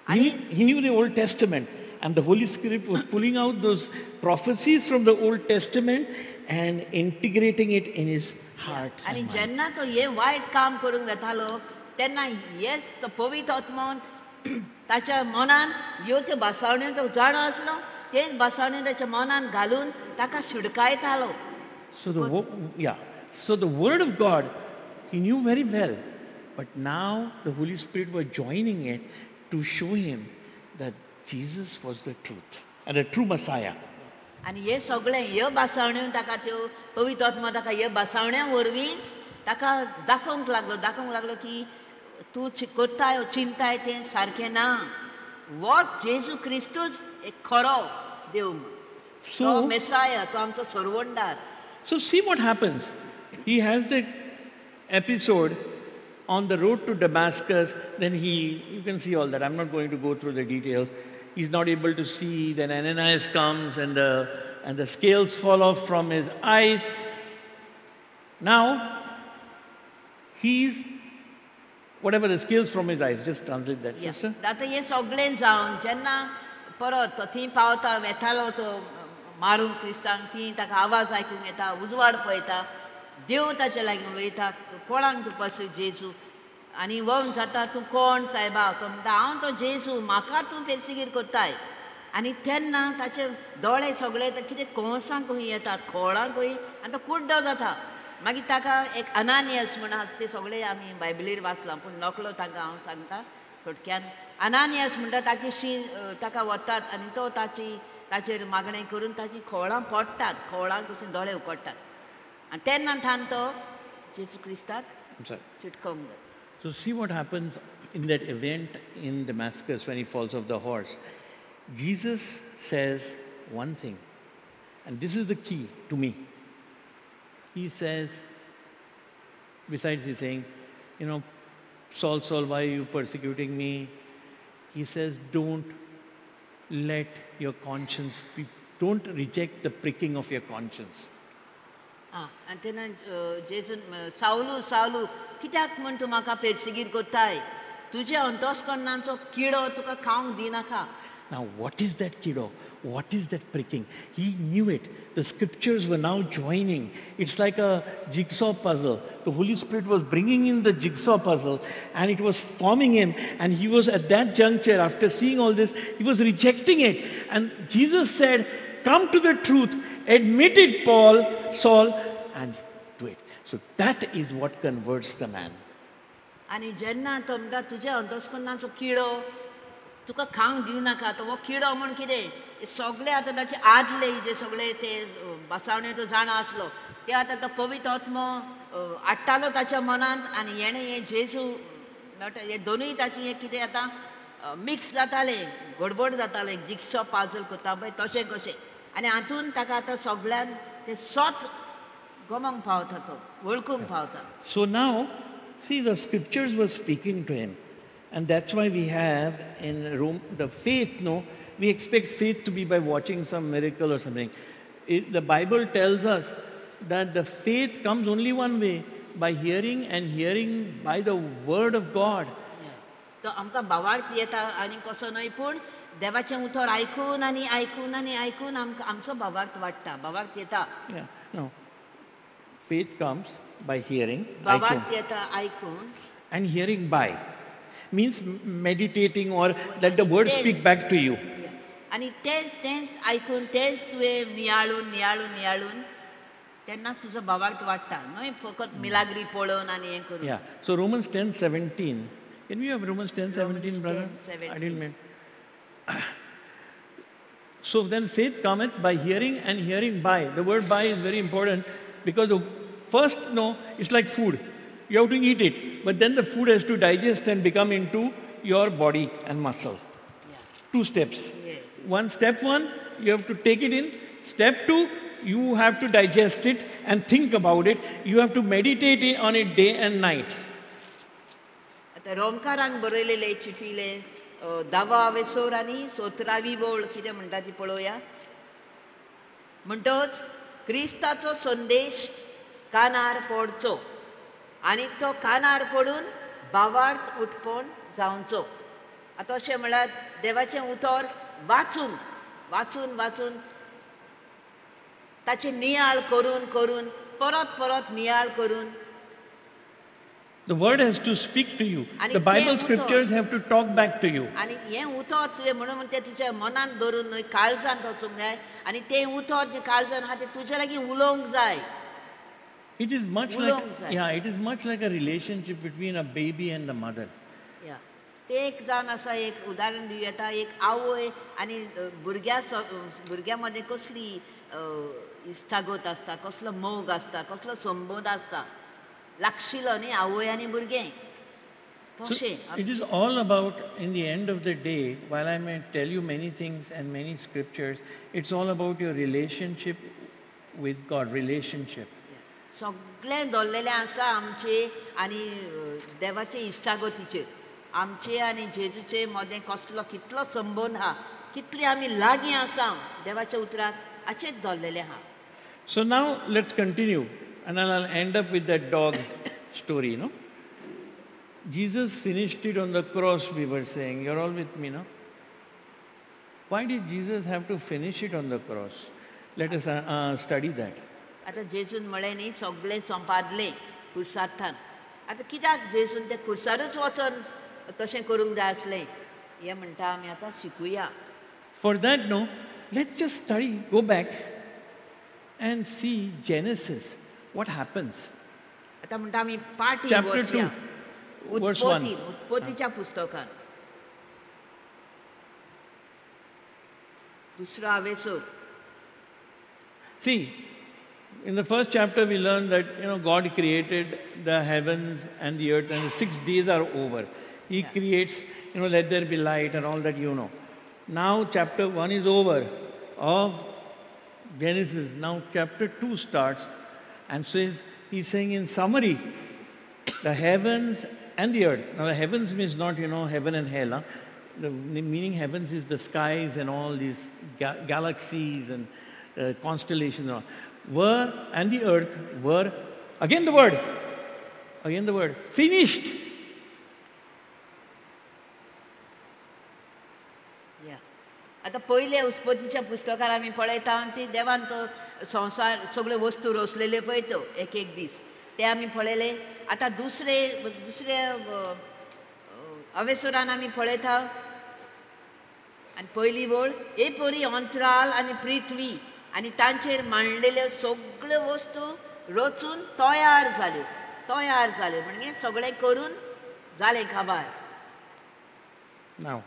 He knew the Old Testament, and the Holy Spirit was pulling out those prophecies from the Old Testament and integrating it in his heart. आनी जेन्ना तो हें वायट काम करूंक वेतालो तेन्ना हेच तो पवित्र आत्मोन ताच्या मनान ह्यो त्यो भासावण्यो तो जाणा आसलो, तेच भासावण्यो ताच्या मनान घालून ताका शिडकायतालो. So the word of God he knew very well, but now the Holy Spirit was joining it to show him that Jesus was the truth and the true Messiah. आनी हे सगळें ह्यो भासावण्यो ताका त्यो पवित्र आत्मा ताका ह्यो भासावण्या वरवींच ताका दाखोवंक लागलो, दाखोवंक लागलो की तूं करताय चिंताय तें सारकें ना, हो जेजू क्रिस्तूच एक खरो देव, तो मेसाया, तो आमचो सरवणदार. So see what happens. He has the episode on the road to Damascus. Then you can see all that. I'm not going to go through the details. He's not able to see. Then Ananias comes and the scales fall off from his eyes. Now, he's, whatever the scales from his eyes, just translate that, sister. आतां हें सगळें जावन जेन्ना परत तो थंय पावता वेतालो तो मारूंक क्रिस्तांक, थंय ताका आवाज आयकूंक येता, उजवाड पळयता, देव ताचे लागीं उलयता, कोणाक तूं पस जेजू, आनी वम जाता तूं कोण सायबा, तो म्हणटा हांव तो जेजू, म्हाका तूं पेर्सिगीर करताय. आनी तेन्ना ताचे दोळे सगळे कितें कोंसां खंय येतात, खोळां खंय, आनी तो कुड्डो जाता. मागीर ताका एक अनानियस म्हण आसा, ते सगळे आमी बायबलीर वाचलां, पूण नकळो तांकां हांव सांगता थोडक्यान. अनानियस म्हणटा ताची शी ताका वतात आनी तो ताची ताचेर मागणें करून ताची खोळां पडटात, खोळां कशीं दोळे उकडटात, आनी तेन्ना थावन तो जेजू क्रिस्ताक चिटकोवंक जाय. So see what happens in that event in Damascus when he falls off the horse. Jesus says one thing, and this is the key to me. He says, besides he's saying, you know, Saul, Saul, why are you persecuting me? He says, don't let your conscience be, don't reject the pricking of your conscience. आनी तेन्ना जेजून सावलू सावलू कित्याक म्हूण तूं म्हाका पेर्सिगीर करताय, तुज्या अंतस्करणाचो किडो तुका खावंक दिनाका. Now, what is that kiddo? What is that pricking? He knew it. The scriptures were now joining. It's like a jigsaw puzzle. The Holy Spirit was bringing in the jigsaw puzzle and it was forming him. And he was at that juncture, after seeing all this, he was rejecting it. And Jesus said, come to the truth, admit it, Paul, Saul, and do it. So that is what converts the man. आनी जेन्ना तो म्हणटा तुज्या अंतस्करणाचो किडो तुका खावंक दिवं नाका, तो हो किडो म्हूण कितें, सगळे आतां ताचे आदले जे सगळे ते बसावणे तो जाणा आसलो ते आतां तो पवित्र आत्मो हाडटालो ताच्या मनांत आनी हेणें हें जेजू म्हणटा हे दोनूय ताचें हें कितें आतां मिक्स जातालें, गडबड जातालें, जिक्सो पाजल करता पळय तशें कशें. आनी हातून ताका आतां सगळ्यान ते सोत गमोंक पावता, तो वळखूंक पावता. So now, see, the scriptures were speaking to him. And that's why we have in Rome the faith, no? We expect faith to be by watching some miracle or something. The Bible tells us that the faith comes only one way, by hearing, and hearing by the word of God. तो आमकां भावार्थ येता आनी कसो न्हय, पूण देवाचें उतर आयकून आनी आयकून आनी आयकून आमकां आमचो भावार्थ वाडटा, भावार्थ येता. Yeah, no. Faith comes by hearing. भावार्थ येता आयकून. And hearing by means meditating or let the word speak back to you. आनी तेच तेच आयकून तेच तुवें नियाळून नियाळून नियाळून तेन्ना तुजो भावार्थ वाडटा, न्हय फकत मिलाग्री पळोवन आनी हें करून. Yeah. So Romans 10:17. Can we have Romans 10:17, brother? 10, I didn't mean. So then faith cometh by hearing, and hearing by. The word by is very important because the first, no, it's like food. You have to eat it, but then the food has to digest and become into your body and muscle. Yeah. Two steps. Yeah. One, step one, you have to take it in. Step two, you have to digest it and think about it. You have to meditate on it day and night. आतां रोमकारांक बरयलेले चिठीले दावा वेसोर आनी सोतरावी वळ कितें म्हणटा ती पळोवया. म्हणटच क्रिस्ताचो संदेश कानार पडचो आनी तो कानार पडून भावार्थ उठपण जावचो. आतां अशें म्हळ्यार देवाचें उतर वाचून वाचून वाचून ताचें नियाळ करून करून परत परत नियाळ करून. The word has to speak to you. The Bible scriptures have to talk back to you. आनी हें उतर तुवें म्हणून तें तुज्या मनांत धरून न्हय काळजांत वचूंक जाय आनी तें उतर जें काळजांत आहा तें तुज्या लागीं उलोवंक जाय. It is much like, yeah, it is much like a relationship between a baby and the mother. Yeah. तें एक जावन आसा, एक उदाहरण दिवं येता, एक आवय आनी भुरग्या भुरग्यां मदें कसली इश्टागत आसता, कसलो मोग आसता, कसलो संबंद आसता, लागशिलो न्ही आवय आनी भुरगें. तशें it is all about, in the end of the day, while I may tell you many things and many scriptures, it's all about your relationship with God, relationship. सगळें दवरलेलें आसा आमचे आनी देवाचे इश्टागतीचेर, आमचे आनी जेजूचे मदें कसलो कितलो संबंद आहा, कितले आमी लागीं आसा देवाच्या उतराक, हाचेच दवरलेलें आहा. So now let's continue, and then I'll end up with that dog story, no? Jesus finished it on the cross, we were saying. You're all with me, no? Why did Jesus have to finish it on the cross? Let us study that. आतां जेजून म्हळें न्ही सगळें संपादलें खुर्सांतल्यान. आतां कित्याक जेजून तें खुर्सारूच वचोन तशें करूंक जाय आसलें हें म्हणटा आमी आतां शिकुया. For that, no, let's just study, go back and see Genesis. What happens? आतां म्हणटा आमी पाटी Chapter 2, verse 1. उत्पत्तीच्या पुस्तकान दुसरो आवेसोर. See, in the first chapter we learned that, you know, God created the heavens and the earth, and the 6 days are over. He creates, you know, let there be light and all that, you know. Now chapter 1 is over of Genesis. Now chapter 2 starts and says, he's saying in summary, the heavens and the earth. Now the heavens means not, you know, heaven and hell. Huh? The meaning heavens is the skies and all these galaxies and constellations and all. Were, and the earth were, again the word, finished. Yeah. आतां पयले उत्पत्तीच्या पुस्तकार आमी पळयता ती देवान तो संवसार सगळ्यो वस्तू रचलेल्यो पळय त्यो एक एक दीस ते आमी पळयले. आतां दुसरे दुसरे अवेसरान आमी पळयता आनी पयली वळ हे परी अंतराल आनी पृथ्वी आनी तांचेर मांडलेल्यो सगळ्यो वस्तू रचून तयार जाल्यो, तयार जाल्यो म्हणजे सगळें करून जालें काबार. Now,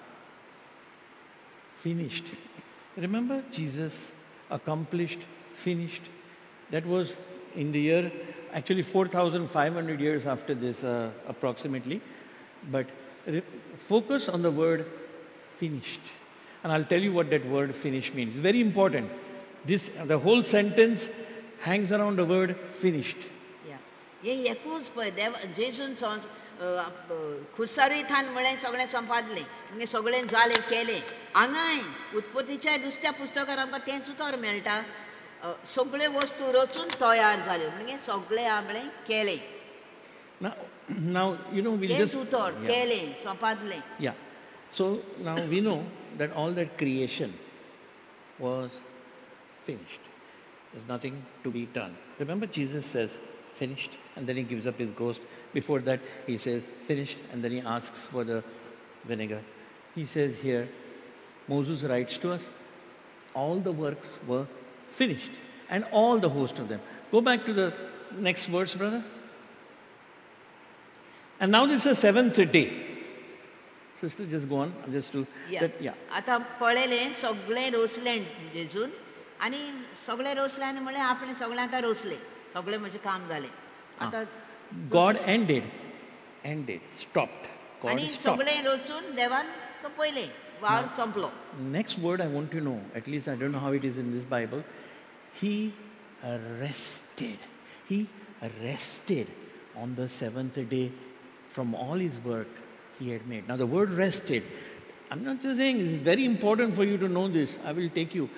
finished. Remember, Jesus accomplished, finished. That was in the year, actually 4,500 years after this approximately. But focus on the word finished. And I'll tell you what that word finish means. It's very important. The whole sentence hangs around the word finished. Yeah. हे एकूच पळय देव जेजून खुर्सारूय थान म्हळें सगळें संपादलें म्हणजे सगळें जालें केलें. हांगाय उत्पत्तीच्या दुसऱ्या पुस्तकार आमकां तेंच उतर मेळटा, सगळे वस्तू रचून तयार जाल्यो म्हणजे सगळें आपणें केलें. Now you know, we'll just उतर केलें संपादलें. Yeah. So now we know that all that creation was finished. There's nothing to be done. Remember, Jesus says, finished, and then he gives up his ghost. Before that, he says, finished, and then he asks for the vinegar. He says here, Moses writes to us, all the works were finished, and all the host of them. Go back to the next verse, brother. And now this is the seventh day. Sister, just go on. Just to that, yeah. आता पळयलें सगळें रोसलें जेजून आनी सगळें रोसलें आनी म्हणलें आपणें सगळें आतां रोसलें, सगळें म्हजें काम जालें. आतां God ended, stopped. God आनी सगळें रोसून देवान सोंपयलें, वावर सोंपलो. Next word I want to know, at least I don't know how it is in this Bible. He rested. He rested on the seventh day from all his work he had made. Now the word rested, I'm not just saying, it's very important for you to know this. I will take you.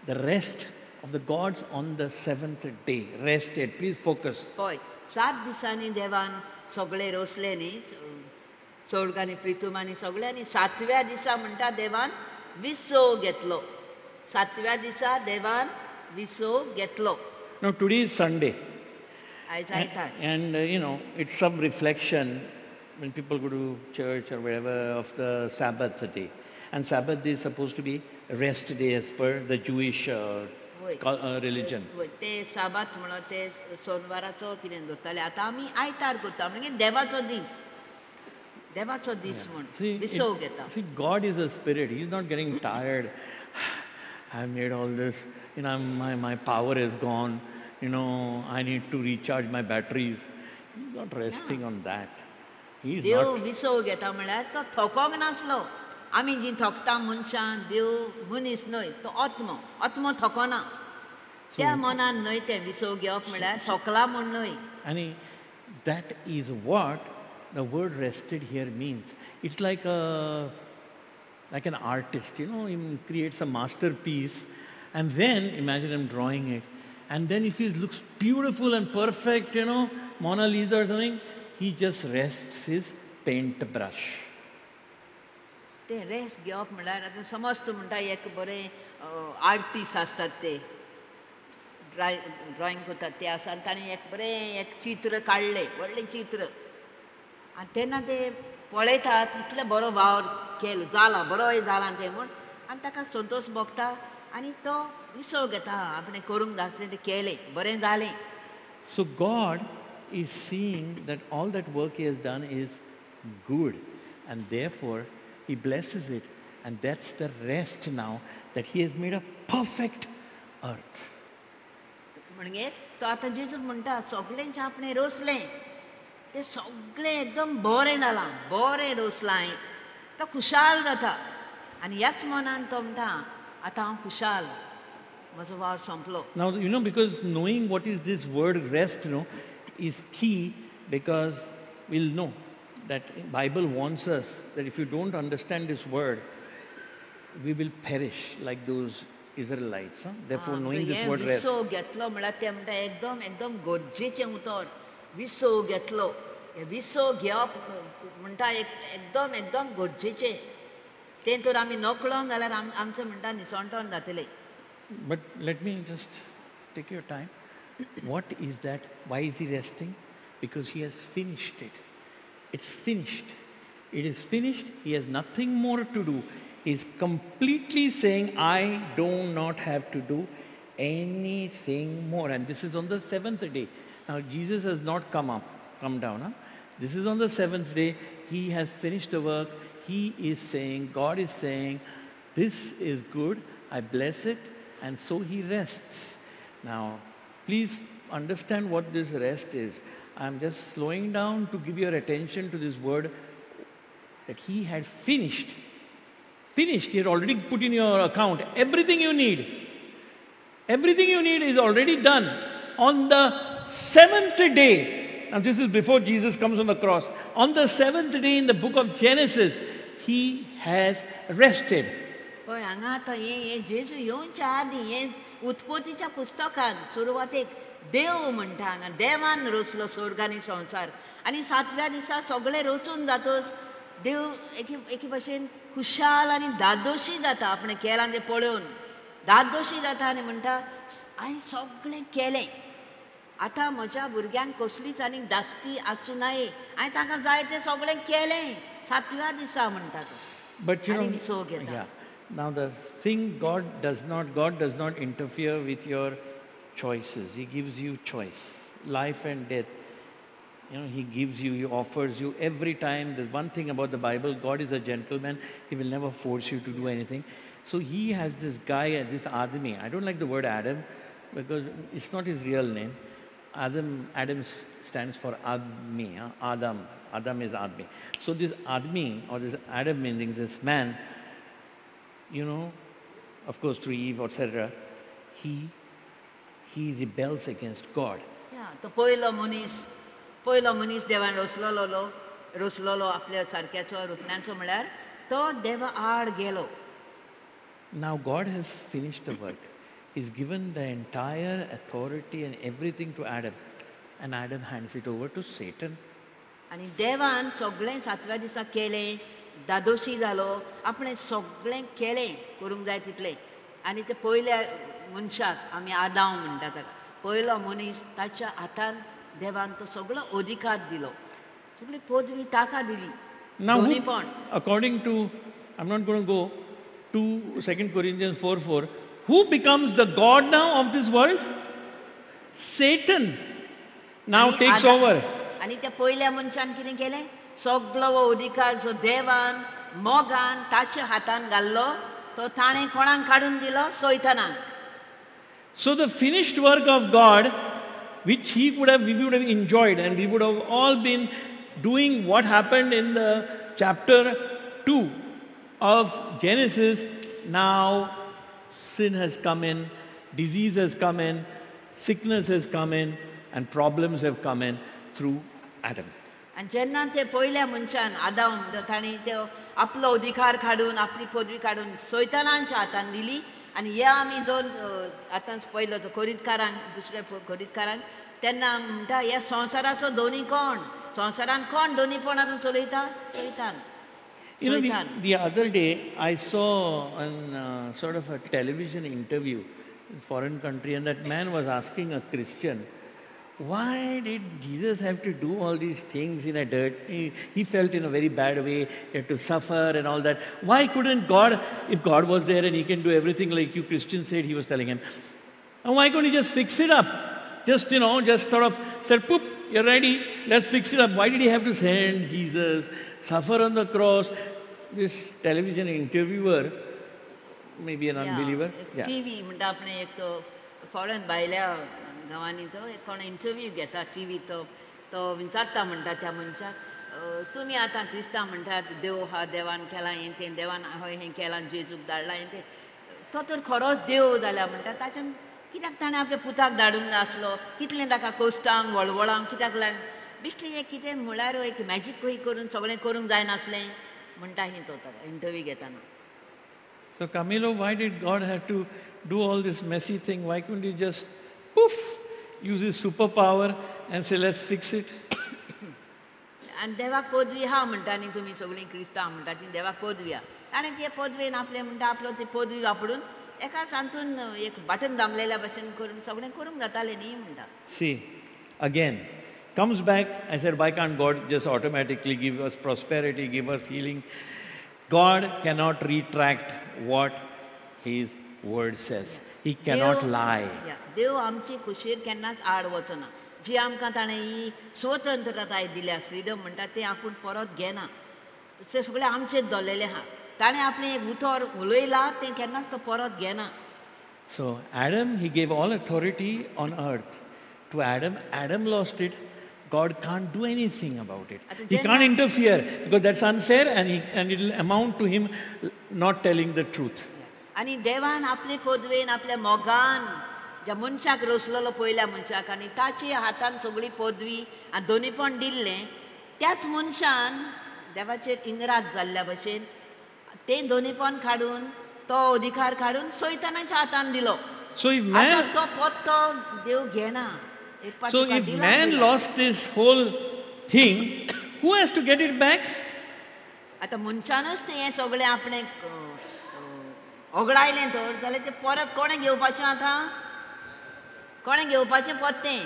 The rest of the gods on the seventh day. Rested. Please focus. हय, सात दिसांनी देवान सगळे रोसले न्ही, चोडक आनी प्रितूम आनी सगळे, आनी सातव्या दिसा म्हणटा देवान विसव घेतलो. सातव्या दिसा देवान विसव घेतलो. Now today is Sunday. आयज आयतार. And you know, it's some reflection when people go to church or wherever of the Sabbath day. And Sabbath day is supposed to be rest day as per the Jewish religion. ते साबात म्हणून ते सोनवाराचो कितें दवरताले, आतां आमी आयतार करता म्हणजे देवाचो दीस, देवाचो दीस म्हूण विसव घेता. See, God is a spirit. He is not getting tired. I made all this, you know, my power is gone. You know, I need to recharge my batteries. He's not resting on that. He's देव not. विसव घेता म्हळ्यार तो थकोंक नासलो. आमी जी थकता मनशां, देव मनीस न्हय, तो आत्मो, आत्मो थकोना. त्या मनान न्हय तें विसव घेवप म्हळ्यार थकला म्हूण न्हय. आनी that is what the word rested here means. It's like an artist, you know, he creates a masterpiece and then imagine him drawing it. And then if it looks beautiful and perfect, you know, Mona Lisa or something, he just rests his paintbrush. ते rest घेवप म्हळ्यार आतां समज तूं म्हणटा एक बरें artist आसतात ते ड्रॉइंग करतात ते आसा, आनी ताणें एक बरें एक चित्र काडलें, व्हडलें चित्र, आनी तेन्ना ते पळयतात इतलो बरो वावर केलो जाला, बरो जाला तें म्हूण, आनी ताका संतोश भोगता आनी तो विसव घेता, आपणें करूंक जाय आसलें तें केलें, बरें जालें. So God is seeing that all that work he has done is good, and therefore he blesses it, and that's the rest now, that he has made a perfect earth. म्हणजे तो आतां जेजू म्हणटा सगळें आपणें रोसलें तें सगळें एकदम बरें जालां, बरें रोसलां हांवें. तो खुशाल जाता आनी ह्याच मनान तो म्हणटा आतां हांव खुशाल, म्हजो वावर सोंपलो. Now you know, because knowing what is this word rest, you know, is key, because we'll know that Bible warns us that if you don't understand this word, we will perish like those Israelites. Huh? Therefore, knowing this word rest. विसव घेतलो म्हळ्यार ते म्हणटा एकदम एकदम गरजेचें उतर, विसव घेतलो. हें विसव घेवप म्हणटा एकदम एकदम गरजेचें. तें तर आमी नकळोन जाल्यार आमचें म्हणटा निसणटोन जातलें. But let me just take your time. What is that? Why is he resting? Because he has finished it. It's finished. It is finished. He has nothing more to do. He's completely saying, I do not have to do anything more. And this is on the seventh day. Now, Jesus has not come down. Huh? This is on the seventh day. He has finished the work. He is saying, God is saying, this is good. I bless it, and so he rests. Now, please understand what this rest is. I'm just slowing down to give your attention to this word that he had finished. Finished. He had already put in your account everything you need. Everything you need is already done. On the seventh day, now this is before Jesus comes on the cross, on the seventh day in the book of Genesis, he has rested. पळय हांगा आतां हें हें जेजू येवच्या आदीं हें उत्पत्तीच्या पुस्तकान सुरवातेक देव म्हणटा हांगा देवान रचलो स्वर्ग आनी संवसार आनी सातव्या दिसा सगळें रचून जातच देव एके एके भशेन खुशाल आनी धादोशी जाता आपणें केलां तें पळोवन धादोशी जाता आनी म्हणटा हांवें सगळें केलें आतां म्हज्या भुरग्यांक कसलीच आनीक धास्ती आसूं नये हांवें तांकां जाय तें सगळें केलें सातव्या दिसा म्हणटा तो. But you आनी know, विसव घेता. Yeah. Now the thing God does not interfere with your choices. He gives you choice, life and death. He gives you, He offers you every time. There's one thing about the Bible, God is a gentleman. He will never force you to do anything. So he has this guy, this Adami. I don't like the word Adam because it's not his real name. Adam, Adam stands for Admi, huh? Adam. Adam is Admi. So this Admi or this Adam meaning this man, of course through Eve, etc., he rebels against God. या तो पयलो मनीस देवान रचलोलो रचलोलो आपल्या सारक्याचो रुपण्यांचो म्हळ्यार तो देवा आड गेलो. Now God has finished the work. He's given the entire authority and everything to Adam. And Adam hands it over to Satan. आनी देवान सगळें सातव्या दिसा केलें धादोशी जालो आपणें सगळें केलें करूंक जाय तितलें आनी ते पयल्या मनशाक आमी आदांव म्हणटा ताका पयलो मनीस ताच्या हातान देवान तो सगळो अधिकार दिलो सगळी पदवी ताका दिली. Now, who, दोनीपण. According to, I'm not going to go to 2 Corinthians 4:4, who becomes the God now of this world? Satan now आनी takes over. आनी त्या पयल्या मनशान कितें केलें सगळो हो अधिकार जो देवान मोगान ताच्या हातान घाल्लो तो ताणें कोणाक काडून दिलो सैतानाक. So the finished work of God, which he would have, we would have enjoyed, and we would have all been doing what happened in the chapter 2 of Genesis, now sin has come in, disease has come in, sickness has come in, and problems have come in through Adam. आनी जेन्ना ते पयल्या मनशान आदाव म्हणटा ताणें ते आपलो अधिकार काडून आपली पदवी काडून सैतानाच्या हातान दिली आनी ह्या आमी दोन आतांच पयलो तो कोरिंतकारांक दुसऱ्या कोरिंतकारांक तेन्ना म्हणटा ह्या संवसाराचो दोनी कोण संवसारान कोण दोनीपण आतां चलयता सैतान. सैतान. The other day I saw an sort of a television interview in foreign country, and that man was asking a Christian, why did Jesus have to do all these things in a dirt? He felt in a very bad way, he had to suffer and all that. Why couldn't God, if God was there and he can do everything like you Christians said, he was telling him, and why couldn't he just fix it up? Just sort of said, poop, you're ready, let's fix it up. Why did he have to send Jesus, suffer on the cross? This television interviewer, maybe an unbeliever. Yeah. TV म्हणटा आपणे एक तो foreign भायल्या गांवांनी तो एक कोण interview घेता टीवी तो तो विचारता म्हणटा त्या मनशाक तुमी आतां क्रिस्तांव म्हणटात देव हा देवान केलां हें तें देवान हय हें केलां जेजूक धाडलां हें तें तो तर खरोच देव जाल्यार म्हणटा ताच्यान कित्याक ताणें आपल्या पुताक धाडूंक नासलो कितलें ताका कोश्टांक वळवळांक कित्याक लाग बेश्टें हें कितें म्हळ्यार एक मॅजीक कही करून सगळें करूंक जायनासलें म्हणटा ही तो ताका इंटरव्यू घेताना. So Camilo, why did God have to do all this messy thing? Why couldn't he just, poof, use his superpower and say, let's fix it? आनी देवाक पदवी आहा म्हणटा न्ही तुमी सगळीं क्रिस्तांव म्हणटा ती देवाक पदवी आहा आनी ते पदवेन आपलें म्हणटा आपलो ती पदवी वापरून एकाच हातून एक बाटन दामलेल्या भशेन करून सगळें करूंक जातालें न्ही म्हणटा. See, again, comes back, I said, why can't God just automatically give us prosperity, give us healing? God cannot retract what his word says. He cannot lie. या, देव आमची खुशीर केन्नाच आड वचना जी आमकां ताणें ही स्वतंत्रताय दिल्या फ्रिडम म्हणटा तें आपूण परत घेना तें सगळें आमचेर दवरलेलें आहा. ताणें आपलें एक उतर उलयलां तें केन्नाच तो परत घेना. So Adam, he gave all authority on earth to Adam. Adam lost it. God can't do anything about it. He can't interfere because that's unfair and it'll amount to him not telling the truth. आनी देवान आपले पदवेन आपल्या मोगान ज्या मनशाक रचलेलो पयल्या मनशाक आनी ताचे हातान सगळी पदवी आनी दोनीपण दिल्लें त्याच मनशान देवाचेर इंग्राज जाल्ल्या भशेन तें दोनीपण काडून तो अधिकार काडून सैतानाच्या हातान दिलो. So if man, तो पत्तो देव घेना. So if man lost this whole thing, who has to get it back? आतां मनशानूच तें हें सगळें आपणें ओगडायलें तर जाल्यार तें परत कोणें घेवपाचें आतां? कोणें घेवपाचें परतें?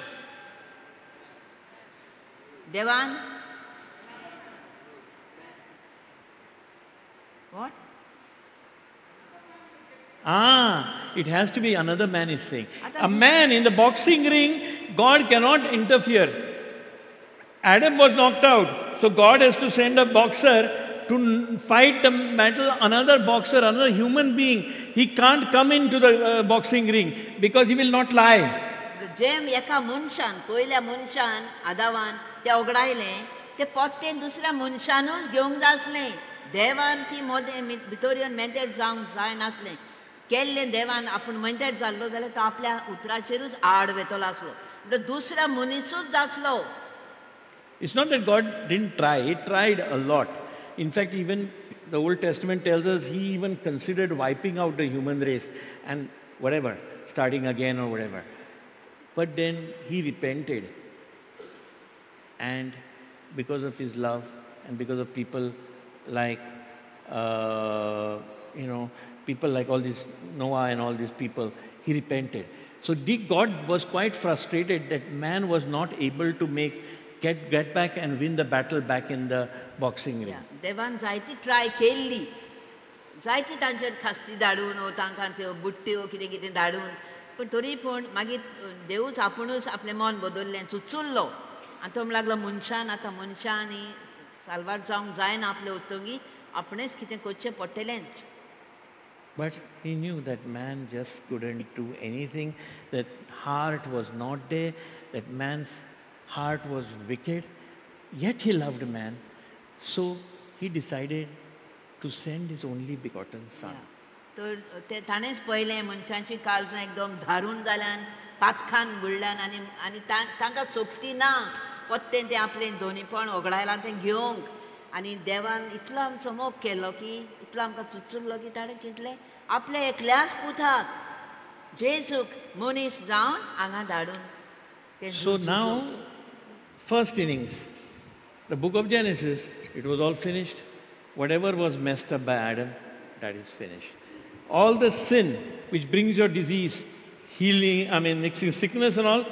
देवान? What? Ah, it has to be another man is saying. A man in the boxing ring, God cannot interfere. Adam was knocked out, so God has to send a boxer to fight the battle, another boxer, another human being. He can't come into the boxing ring because he will not lie. जेम एका मनशान पयल्या मनशान आदावान तें ओगडायलें तें पोत्तें दुसऱ्या मनशानूच घेवंक जाय आसलें. देवान ती मोदें भितर येवन मेतेर जावंक जायनासलें. केल्लें देवान आपूण मेतेर जाल्लो जाल्यार तो आपल्या उतराचेरूच आड वेतलो आसलो. म्हणटकीर दुसऱ्या मनिसूच जासलो. It's not that God didn't try, he tried a lot. In fact, even the Old Testament tells us he even considered wiping out the human race and whatever, starting again or whatever. But then he repented. And because of his love and because of people like, people like all these Noah and all these people, he repented. So God was quite frustrated that man was not able to get back and win the battle back in the boxing ring. देवान जायती try केल्ली, जायती तांचेर खास्ती धाडून वो तांकां त्यो बुट्ट्यो कितें कितें धाडून, पूण तरी पूण मागीर देवूच आपुणूच आपलें मन बदल्लें, चुचुल्लो आनी तो म्हणूंक लागलो मनशान आतां मनशांनी साल्वार जावंक जायना आपले वस्तुंगी, आपणेच कितें करचें पडटलेंच. But he knew that man just couldn't do anything, that heart was not there, that man's heart was wicked, yet he loved man. So he decided to send his only begotten son. तर ते ताणेंच पळयलें मनशांची काळजां एकदम धारून जाल्यान, पातखान बुडल्यान आनी आनी तांकां सोंपती ना पत्तें तें आपलें दोनीपण ओगडायलां तें घेवंक. आनी देवान इतलो आमचो मोग केलो की इतलो आमकां चुचुल्लो की ताणें चिंतलें आपल्या एकल्याच पुताक जेजूक मनीस जावन हांगा धाडून. So now, first innings, the book of Genesis, it was all finished. Whatever was messed up by Adam, that is finished. All the sin which brings your disease, healing, I mean, mixing sickness and all,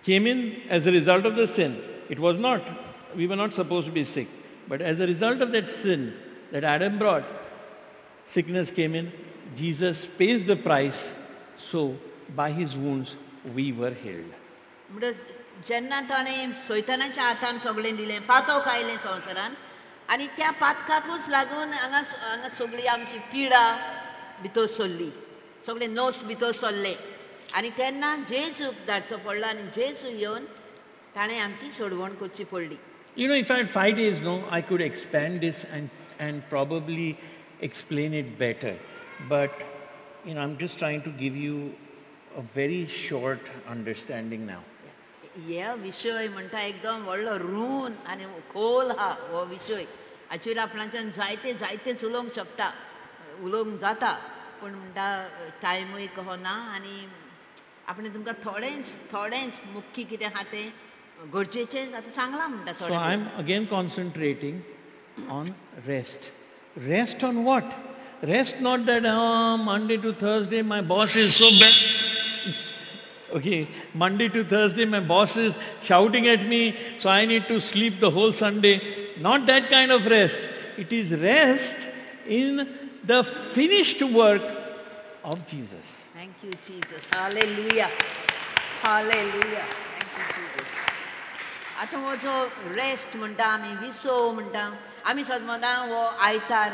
came in as a result of the sin. It was not, we were not supposed to be sick. But as a result of that sin that Adam brought, sickness came in. Jesus pays the price, so by his wounds we were healed. म्हणटच जेन्ना ताणें सैतानाच्या हातान सगळें दिलें, पातक आयलें संवसारान आनी त्या पातकाकूच लागून हांगा हांगा सगळी आमची पिडा भितर सरली, सगळे नोस्ट भितर सरले आनी तेन्ना जेजूक धाडचो पडलो आनी जेजू येवन ताणें आमची सोडवण करची पडली. You know, if I had 5 days, no, I could expand this and probably explain it better. But, you know, I'm just trying to give you a very short understanding now. हे विशय म्हणटा एकदम व्हडलो रून आनी खोल आहा हो विशय. हाचेर आपणाच्यान जायते जायते उलोवंक शकता, उलोवंक जाता, पूण म्हणटा टायमूय कहो ना आनी आपणें तुमकां थोडेंच थोडेंच मुख्य कितें आहा तें गरजेचें आतां सांगलां म्हणटा So थोडें. I'm again concentrating on rest. Rest on what? Rest not that, oh, Monday to Thursday my boss is so bad. Okay, Monday to Thursday my boss is shouting at me, so I need to sleep the whole Sunday. Not that kind of rest. It is rest in the finished work of Jesus. Thank you, Jesus. Hallelujah. Hallelujah. Thank you, Jesus. आतां हो जो rest म्हणटा आमी, विसव म्हणटा आमी, सदमदां हो आयतार,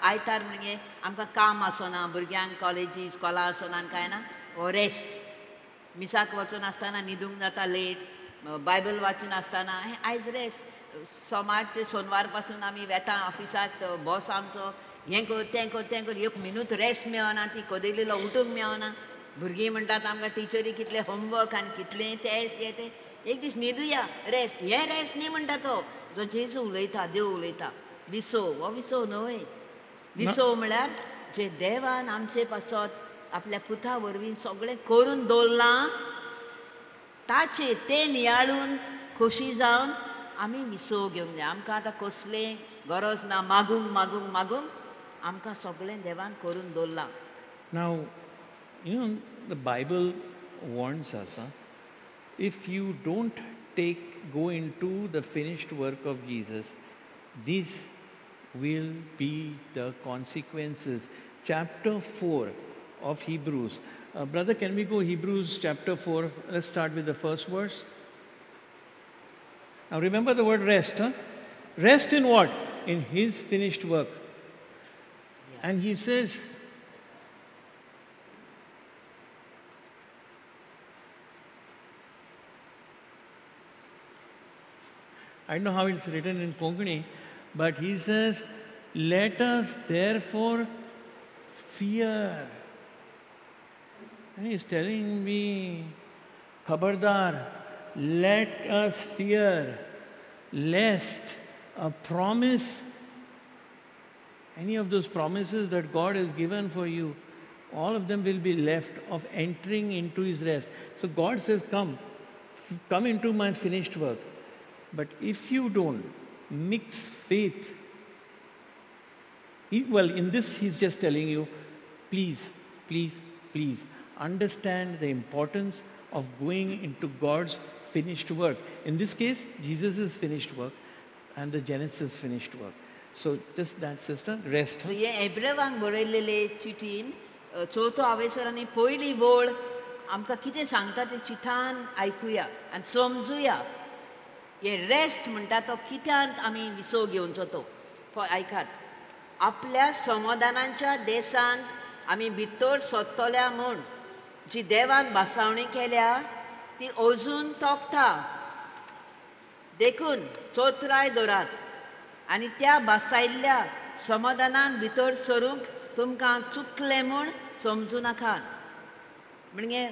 आयतार म्हणजे आमकां काम आसना, भुरग्यांक कॉलेजी इस्कॉलां आसना आनी कांय ना, हो रेस्ट. मिसाक वचून आसतना न्हिदूंक जाता लेट, बायबल वाचून आसतना हें आयज रेस्ट. सोमार ते सोनवार पासून आमी वेता ऑफिसाक, बॉस आमचो हें कर तें कर तें कर, एक मिनूत रेस्ट मेळना, ती कदेलीलो उठूंक मेळना. भुरगीं म्हणटात आमकां टिचरी कितलें होमवर्क आनी कितलें तें तें, एक दीस न्हिदुया रेस्ट. हें रेस्ट न्ही म्हणटा तो जो जेजू उलयता, देव उलयता. विसव हो विसव न्हय, विसव म्हळ्यार जे देवान आमचे पासत आपल्या पुता वरवीं सगळें करून दवरलां ताचे तें नियाळून खोशी जावन आमी विसव घेवंक जाय. आमकां आतां कसलें गरज ना मागूंक मागूंक मागूंक, आमकां सगळें देवान करून दवरलां. Now, you know, the Bible warns us, huh? If you don't go into the finished work of Jesus, these will be the consequences. Chapter 4 of Hebrews. Brother, can we go Hebrews chapter 4? Let's start with the first verse. Now remember the word rest, huh? Rest in what? In His finished work. Yeah. And he says, I don't know how it's written in Konkani, but he says, let us therefore fear. And he's telling me, Khabardar, let us fear, lest a promise, any of those promises that God has given for you, all of them will be left of entering into His rest. So God says, come, come into my finished work. But if you don't mix faith, well, in this he's just telling you, please, please, please, understand the importance of going into God's finished work. In this case, Jesus' finished work and the Genesis finished work. So just that, sister, rest. So ये एब्रेवांक बरयल्लेले चिटीन चवथो आवेसर आनी पयली वळ आमकां कितें सांगता तें चिठान आयकुया आनी समजुया. हे रेस्ट म्हणटा तो कित्यान आमी विसव घेवचो तो आयकात. आपल्या समाधानाच्या देशांत आमी भितर सोदतल्या म्हूण जी देवान भासावणी केल्या ती अजून तोखता, देखून चोत्राय दवरात आनी त्या भासायल्ल्या समाधानान भितर सरूंक तुमकां चुकलें म्हूण समजूं नाकात. म्हणजे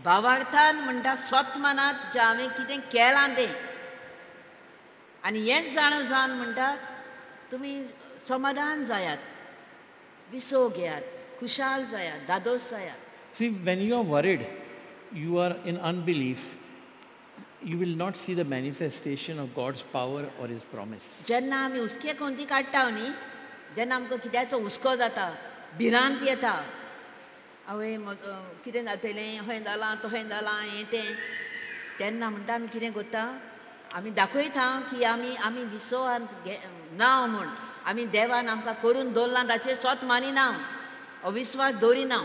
भावार्थान म्हणटा सत मनात जें हांवें कितें केलां तें, आनी हेंच जाणू जावन म्हणटा तुमी समाधान जायात, विसव घेयात, खुशाल जायात, धादोस जायात. See, when you are worried, you are in unbelief, you will not see the manifestation of God's power or His promise. जेन्ना आमी हुस्के कोंती काडटा न्ही, जेन्ना आमकां कित्याचो हुस्को जाता, भिरांत येता, आवय कितें जातलें, हय जालां तशें जालां हें तें, तेन्ना म्हणटा आमी कितें करता, आमी दाखयता की आमी आमी विसवान ना म्हूण, आमी देवान आमकां करून दवरलां ताचेर स्वत मानिना, अविस्वास दवरिना.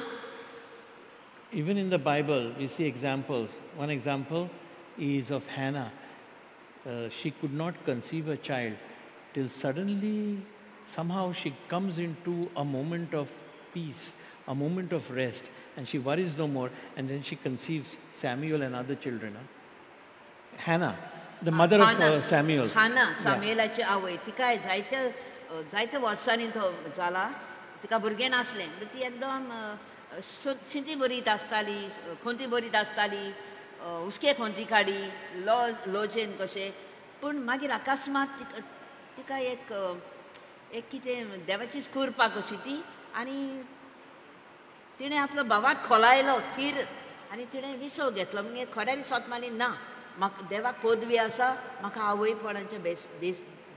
Even in the Bible, we see examples. One example is of Hannah. She could not conceive a child till suddenly, somehow she comes into a moment of peace, a moment of rest, and she worries no more, and then she conceives Samuel and other children. Huh? Hannah, the mother of Samuel. Hannah, Samuelaची आवय, तिका जायते जायते वर्सांनी तो जाला, तिका भुरगें नासलें, ती एकदम शिंती बरीत आसताली, खोंती बरीत आसताली, हुस्के खोंती काडी, लोजेन कशें. पूण मागीर अकस्मात तिका एक एक कितें देवाचीच कृपा कशी ती, आनी तिणें आपलो भावाक खोलायलो थीर, आनी तिणें विसव घेतलो. म्हणजे खऱ्यांनी स्वत मानी ना, म्हाका देवाक पदवी आसा, म्हाका आवयपणाचें बेस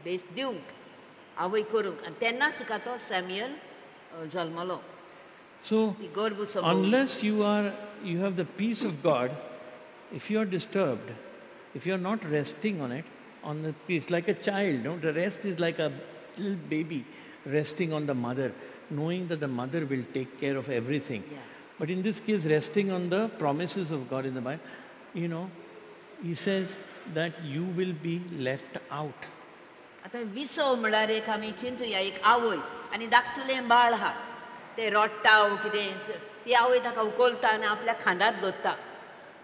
बेस दिवंक, आवय करूंक. आनी तेन्नाच तिका तो Samuel जल्मलो. So, unless you have the peace of God, if you are disturbed, if you are not resting on it, on the peace, like a child, no? The rest is like a little baby resting on the mother, knowing that the mother will take care of everything. Yeah. But in this case, resting on the promises of God in the Bible, you know, he says, that you will be left out. आतां विसव म्हळ्यार एक आमी चिंतुया, एक आवय आनी धाकटुलें बाळ आहा, तें रडटा वो कितें, ती आवय ताका उखलता आनी आपल्या खांदार दवरता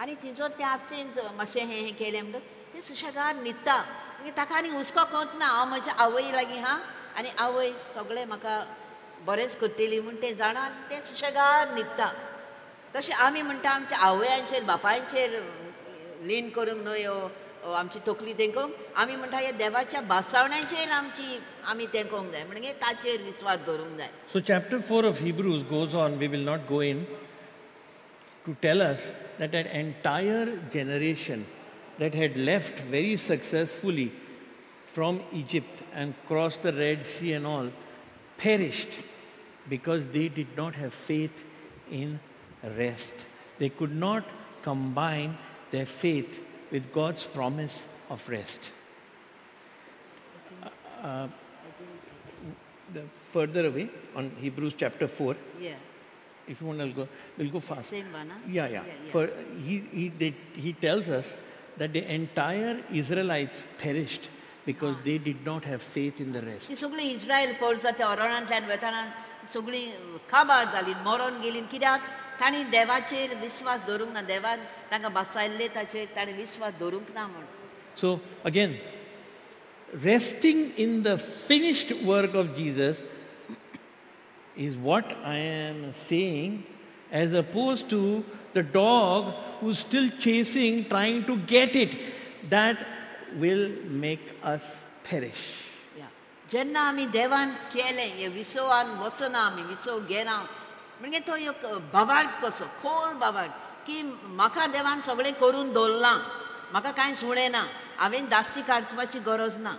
आनी तिजो ते आपशेंच मातशें हें हें केलें म्हणटकच तें सुशेगाद न्हिदता. मागीर ताका आनी हुस्को कोत ना, हांव म्हज्या आवय लागीं आहा आनी आवय सगळें म्हाका बरेंच करतली म्हूण तें जाणा आनी तें सुशेगाद न्हिदता. तशें आमी म्हणटा आमच्या आवयांचेर बापायचेर लीन करूंक न्हय आमची तकली तेंकोवंक, आमी म्हणटा ह्या देवाच्या भासावण्याचेर आमची आमी तेंकोवंक जाय, म्हणजे ताचेर विस्वास दवरूंक जाय. So chapter 4 of Hebrews goes on, we will not go in, to tell us that an entire generation that had left very successfully from Egypt and crossed the Red Sea and all, perished because they did not have faith in rest. They could not combine their faith with God's promise of rest. Further away on Hebrews chapter 4. Yeah. If you want, I'll go. We'll go fast. Same one, huh? Yeah, yeah. Yeah, yeah. For he tells us that the entire Israelites perished because they did not have faith in the rest. ती सगळीं इस्रायल पोरसा त्या अरणांतल्यान वतना सगळीं काबार जालीं, मरोन गेलीं. कित्याक तांणी देवाचेर विस्वास दवरूंक ना, देवान तांकां बसायल्ले ताचेर ताणें विस्वास दवरूंक ना म्हूण. So again, resting in the finished work of Jesus is what I am saying, as opposed to the dog who's still chasing, trying to get it. That will make us perish. Yeah. जेन्ना आमी देवान केलें हें विसवान वचना, आमी विसव घेना, म्हणजे तो एक भावार्थ कसो, खोल भावार्थ की म्हाका देवान सगळें करून दवरलां, म्हाका कांयच उणें ना, हांवें दास्ती काडपाची गरज ना.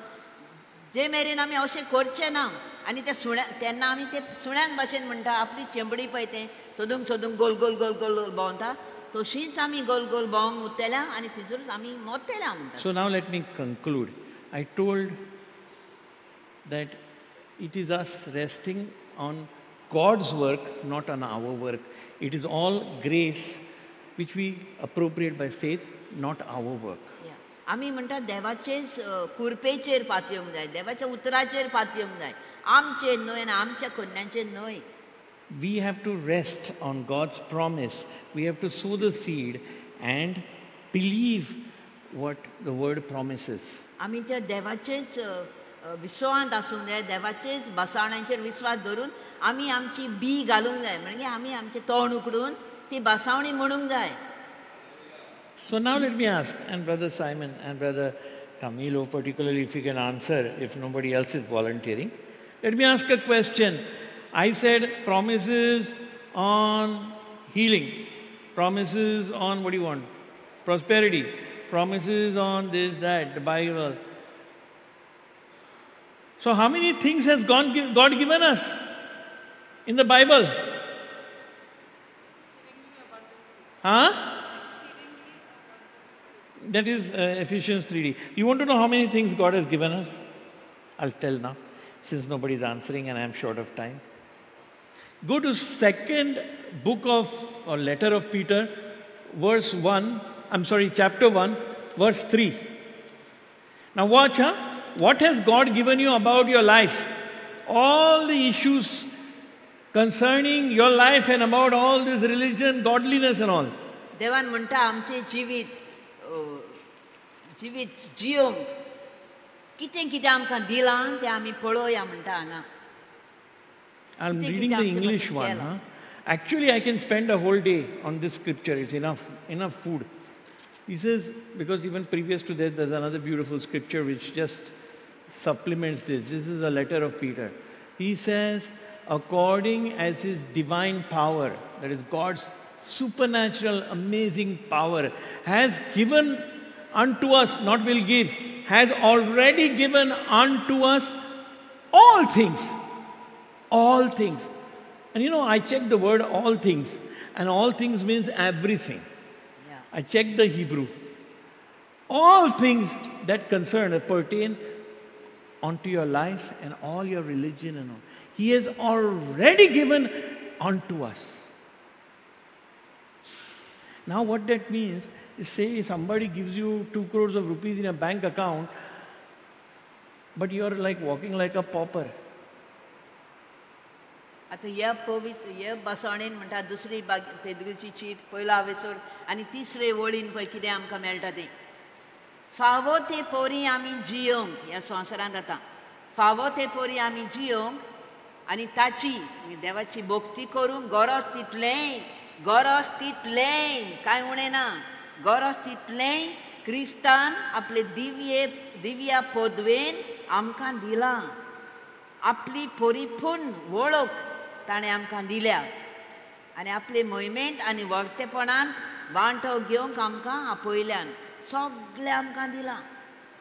जे मेरेन आमी अशें करचें ना आनी त्या सुण्या, तेन्ना आमी ते सुण्यान भाशेन म्हणटा आपली चेंबडी पळय तें सोदूंक सोदूंक गोल गोल गोल गोल गोल भोंवता, तशींच आमी गोल गोल भोंवंक उरतल्या आनी थंयसरूच आमी मोरतल्या म्हणटा. So now let me conclude. I told that it is us resting on God's work, not on our work. It is all grace which we appropriate by faith, not our work. Yeah. आमी म्हणटा देवाचेच कुरपेचेर पातयेवंक जाय, देवाच्या उतराचेर पातयेवंक जाय, आमचेर न्हय आनी आमच्या कन्यांचेर न्हय. We have to rest on God's promise. We have to sow the seed and believe what the word promises. आमी त्या देवाचेच विस्वासांत आसूंक जाय, देवाचेच बसावण्यांचेर विस्वास धरून आमी आमची बी घालूंक जाय, म्हणजे आमी आमचें तोंड उकडून ती बसावणी म्हणूंक जाय. So now let me ask, and Brother Simon and Brother Camilo particularly, if you can answer, if nobody else is volunteering. Let me ask a question. I said promises on healing, promises on what do you want? Prosperity, promises on this, that, the Bible. So how many things has God given us in the Bible? Huh? That is Ephesians 3D. You want to know how many things God has given us? I'll tell now, since nobody is answering and I am short of time. Go to second book of, or letter of Peter, chapter 1, verse 3. Now watch, huh? What has God given you about your life? All the issues concerning your life and about all this religion, godliness and all. देवान म्हणटा आमचें जिवीत जिवीत जियोंक कितें कितें आमकां दिलां तें आमी पळोवया म्हणटा हांगा. I'm reading the English one. Huh? Actually, I can spend a whole day on this scripture. It's enough food. He says, because even previous to that, there's another beautiful scripture which just supplements this. This is a letter of Peter. He says, according as his divine power, that is God's supernatural, amazing power, has given unto us, not will give, has already given unto us all things. All things. And you know, I checked the word all things, and all things means everything. Yeah. I checked the Hebrew. All things that concern or pertain unto your life and all your religion and all. He has already given unto us. Now what that means is, say somebody gives you 2 crores of rupees in a bank account, but you are like walking like a pauper. आतां ह्या पवित्र ह्या बसवणेन म्हणटा दुसरी पेद्रूची चीट पयलो आवेसर आनी तिसरे वळीन पळय कितें आमकां मेळटा तें फावो ते पोरी आमी जियोंक ह्या संवसारांत आतां फावो ते पोरी आमी जियोंक आनी ताची देवाची भक्ती करूंक गरज तितलें गरज तितलें कांय उणें ना गरज तितलें क्रिस्तान आपले दिव्ये दिव्या पदवेन आमकां दिलां आपली परिपूर्ण वळख ताणें आमकां दिल्या आनी आपले मोहिमेंत आनी वर्तेपणांत वांटो घेवंक आमकां आपयल्यान सगळें आमकां दिलां.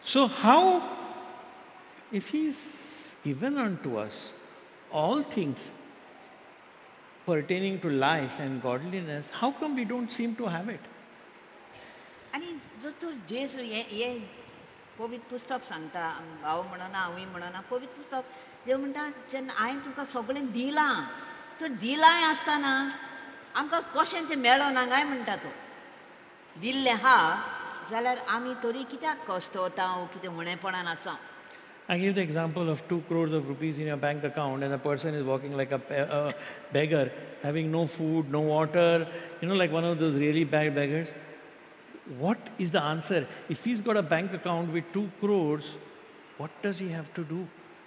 So how, if he is given unto us all things pertaining to life and godliness, how come we don't seem to have it? आनी जर तर जेजू हें पवित्र पुस्तक सांगता, हांव म्हणना हांवूय म्हणना, पवित्र पुस्तक देव म्हणटा जेन्ना हांवें तुमकां सगळें दिलां तर दिलांय आसतना आमकां कशें तें मेळना काय म्हणटा तो. दिल्लें आहा जाल्यार आमी तरी कित्याक कश्ट वता ओ कितें उणेपणान आसा. I give the example of 2 crores of rupees in your bank account and a person is walking like a beggar, having no food, no water, you know, like one of those really bad beggars. What is the answer? If he's got a bank account with 2 crores, what does he have to do?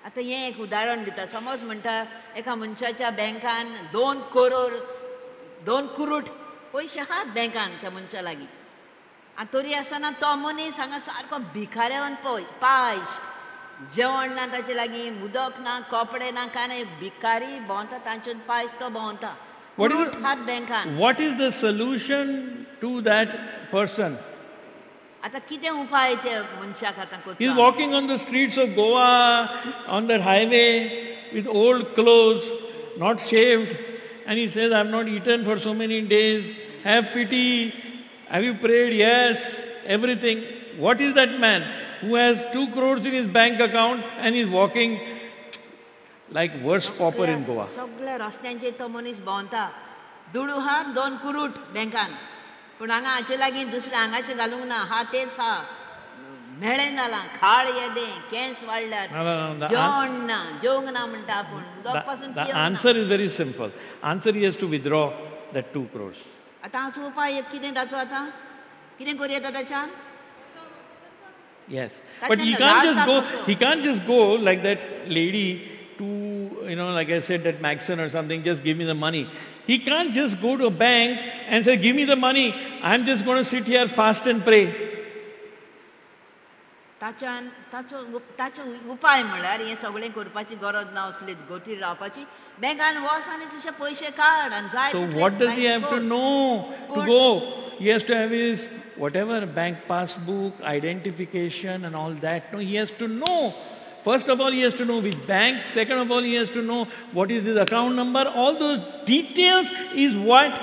आतां हें एक उदाहरण दिता. समज म्हणटा एका मनशाच्या बँकान 2 करोड 2 कुरूट पयशे आहात बँकान त्या मनशा लागीं आनी तरी आसतना तो मनीस हांगा सारको भिकाऱ्यान पळय पायश्ट जेवण ना ताचे लागीं, उदक ना, कपडे ना, कांय ना, भिकारी भोंवता तांच्यान पायस तो भोंवता. हात बँकान. What is the solution to that person? आतां कितें उपाय ते मनशाक आतां करचो? He is walking on the streets of Goa, on that highway with old clothes, not shaved, and he says, I have not eaten for so many days, have pity, have you prayed? Yes, everything. What is that man who has 2 crores in his bank account and is walking like worst pauper in Goa? सगळ्या रस्त्यांचेर तो मनीस भोंवता, दुडू हा 2 कुरूट बँकान, पूण हांगा हाचे लागीं दुसरें हांगाचें घालूंक ना, हा तेंच हा, मेळें जालां, खाळ येदें, केंस वाडल्यात, जेवण ना, जेवंक ना म्हणटा आपूण, उदक पासून The answer is very simple. Answer, he has to withdraw that 2 crores. आतां हाचो उपाय कितें ताचो आतां कितें करूं येता ताच्यान? Yes, but he can't just go. He can't just go like that lady to, you know, like I said, that Maxon or something, just give me the money. He can't just go to a bank and say, give me the money, I'm just going to sit here, fast and pray. ताच्यान ताचो ताचो उपाय म्हळ्यार हें सगळें करपाची गरज ना असली गतीर रावपाची, बँकान वच आनी तुजे पयशे काड आनी जाय. So what does he have to know to go? He has to have his whatever bank passbook, identification and all that. No, he has to know. First of all, he has to know which bank. Second of all, he has to know what is his account number. All those details is what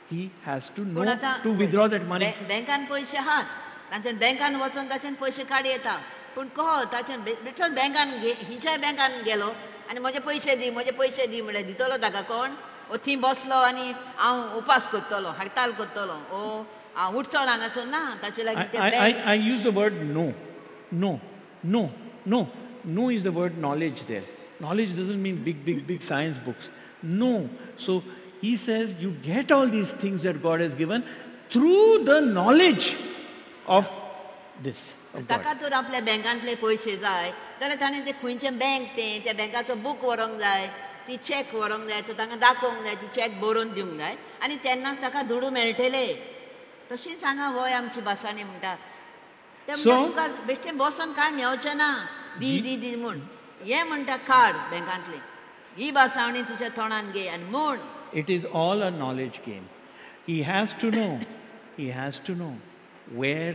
he has to know to withdraw that money. बँकान पयशे आहात, तांच्यान बँकान वचून ताच्यान पयशे काड येता, पूण कहो ताच्यान बेठोच बँकान हिंच्याय बँकान गेलो आनी म्हजे पयशे दी, म्हजे पयशे दी म्हळ्यार दितलो ताका कोण? ओ थंय बसलो आनी हांव उपास करतलो, हडताल करतलो, ओ हांव उठचो ना हांगाचो ना, ताचे लागीं ते bank. I use the word no, no, no, no. No is the word knowledge there. Knowledge doesn't mean big, big, big science books. No. So he says you get all these things that God has given through the knowledge of this. ताका तर आपल्या बँकांतले पयशे जाय जाल्यार ताणें ते खंयचें bank तें त्या बँकाचो बूक व्हरूंक जाय, ती चॅक व्हरूंक जाय, तो तांकां दाखोवंक जाय, ती चॅक बरोवन दिवंक जाय आनी तेन्नाच ताका दुडू मेळटले. तशीच हांगा वय आमची भासांनी म्हणटा ते म्हणटा तुका बेश्टें बसोन कांय मेवचें ना, दी दी दी म्हूण हें म्हणटा काड बँकांतली ही भासावणी तुज्या तोंडान घे आनी म्हूण. It is all a knowledge game. He has to know, he has to know where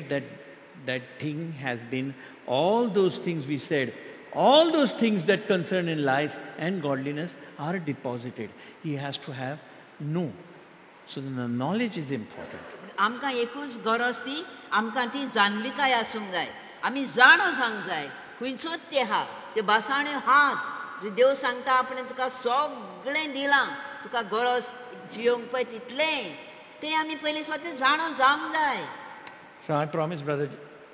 that thing has been, all those things we said, all those things that concern in life and godliness are deposited. He has to have know. So the knowledge is important. आमकां एकूच गरज ती आमकां ती जाणविकाय आसूंक जाय, आमी जाणो जावंक जाय खंयचोच ते आहा त्यो भासाण्यो हात जे देव सांगता आपणें तुका सगळें दिलां, तुका गरज जियोंक पळय तितलें तें आमी पयलीं स्वता जाणो जावंक जाय. So I promised Brother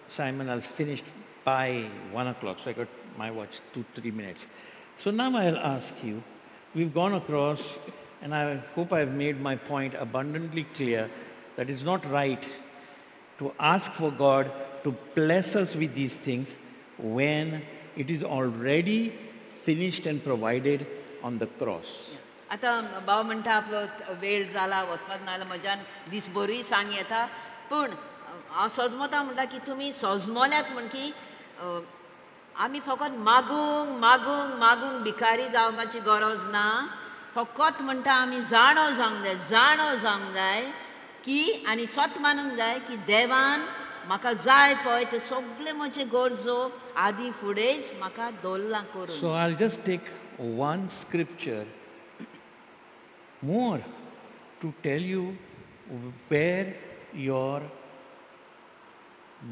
Simon I'll finish by 1 o'clock. So I got my watch 2-3 minutes. So now I'll ask you, we've gone across, and I hope I've made my point abundantly clear that it's not right to ask for God to bless us with these things when it is already finished and provided on the cross. आतां भाव म्हणटा आपलो वेळ जाला वचपाक नाजाल्यार म्हज्यान दीस बरी सांग येता, पूण हांव सोजमता म्हणटा की तुमी सोजमल्यात म्हण की आमी फकत मागूंक मागूंक मागूंक भिकारी जावपाची गरज ना. फकत म्हणटा आमी जाणो जावंक जाय, जाणो जावंक जाय की आनी सत मानूंक जाय की देवान म्हाका जाय पळय ते सगळे म्हजे गरजो आदी फुडेंच म्हाका दवरलां करून. So I'll just take one scripture more to tell you where your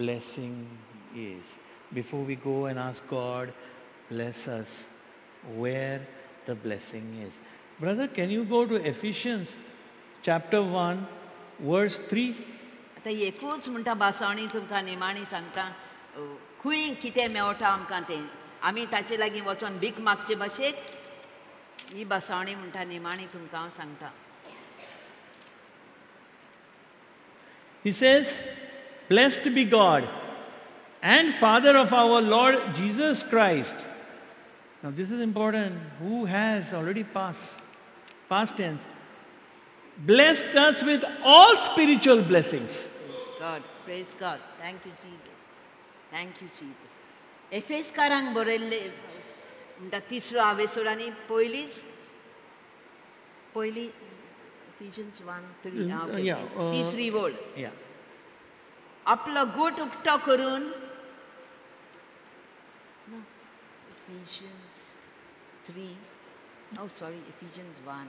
blessing is. Before we go and ask God, bless us, where the blessing is. Brother, can you go to Ephesians chapter 1, verse 3? आतां एकूच म्हणटा भासावणी तुमकां निमाणी सांगता, खंय कितें मेळटा आमकां तें आमी ताचे लागीं वचोन भीक मागचे भाशेक ही भासावणी म्हणटा निमाणी तुमकां हांव सांगता. He says, blessed be God and Father of our Lord Jesus Christ. Now this is important. Who has already passed, past tense, blessed us with all spiritual blessings. Praise God, praise God. Thank you, Jesus. Thank you, Jesus. एफेसकारांक बरयल्ले म्हणटा तिसरो आवेसोर आनी पयलीच पयली Ephesians 1:3 तिसरी वळ. आपलो गूट उक्तो करून Ephesians 3, oh sorry, Ephesians 1.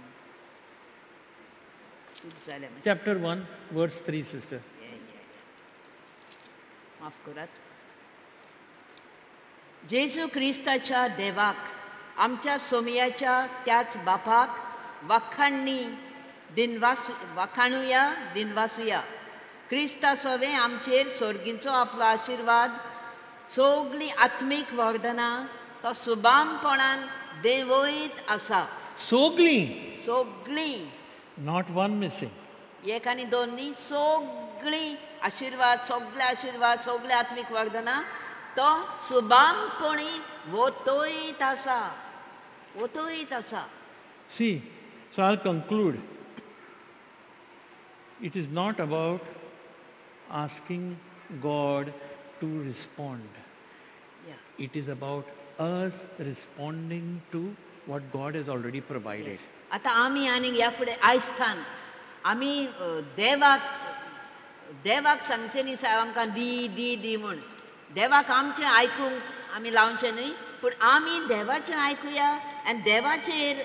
चूक जालें. Chapter 1, verse 3, sister. माफ करात. जेजू क्रिस्ताच्या देवाक आमच्या सोमयाच्या त्याच बापाक वाखाणणी दिनवास वाखाणुया दिनवासुया. क्रिस्ता सोवें आमचेर सोर्गींचो आपलो आशिर्वाद सगळीं आत्मीक वरदानां तो सुबामपणान देंवयत आसा. सगळीं सगळीं, not one missing. एक आनी दोन न्ही, सगळीं आशिर्वाद, सगळे आशिर्वाद, सगळे आत्मीक वरदानां तो सुबामपणी वतयत आसा, वतयत आसा. See, so I'll conclude. It is not about asking God to respond. Yeah. It is about us responding to what God has already provided. आतां आमी आनी ह्या फुडें आयस्थान आमी देवाक देवाक सांगचें न्ही सायब आमकां दी दी दी म्हूण. देवाक आमचें आयकूंक आमी लावचें न्ही, पूण आमी देवाचें आयकुया आनी देवाचेर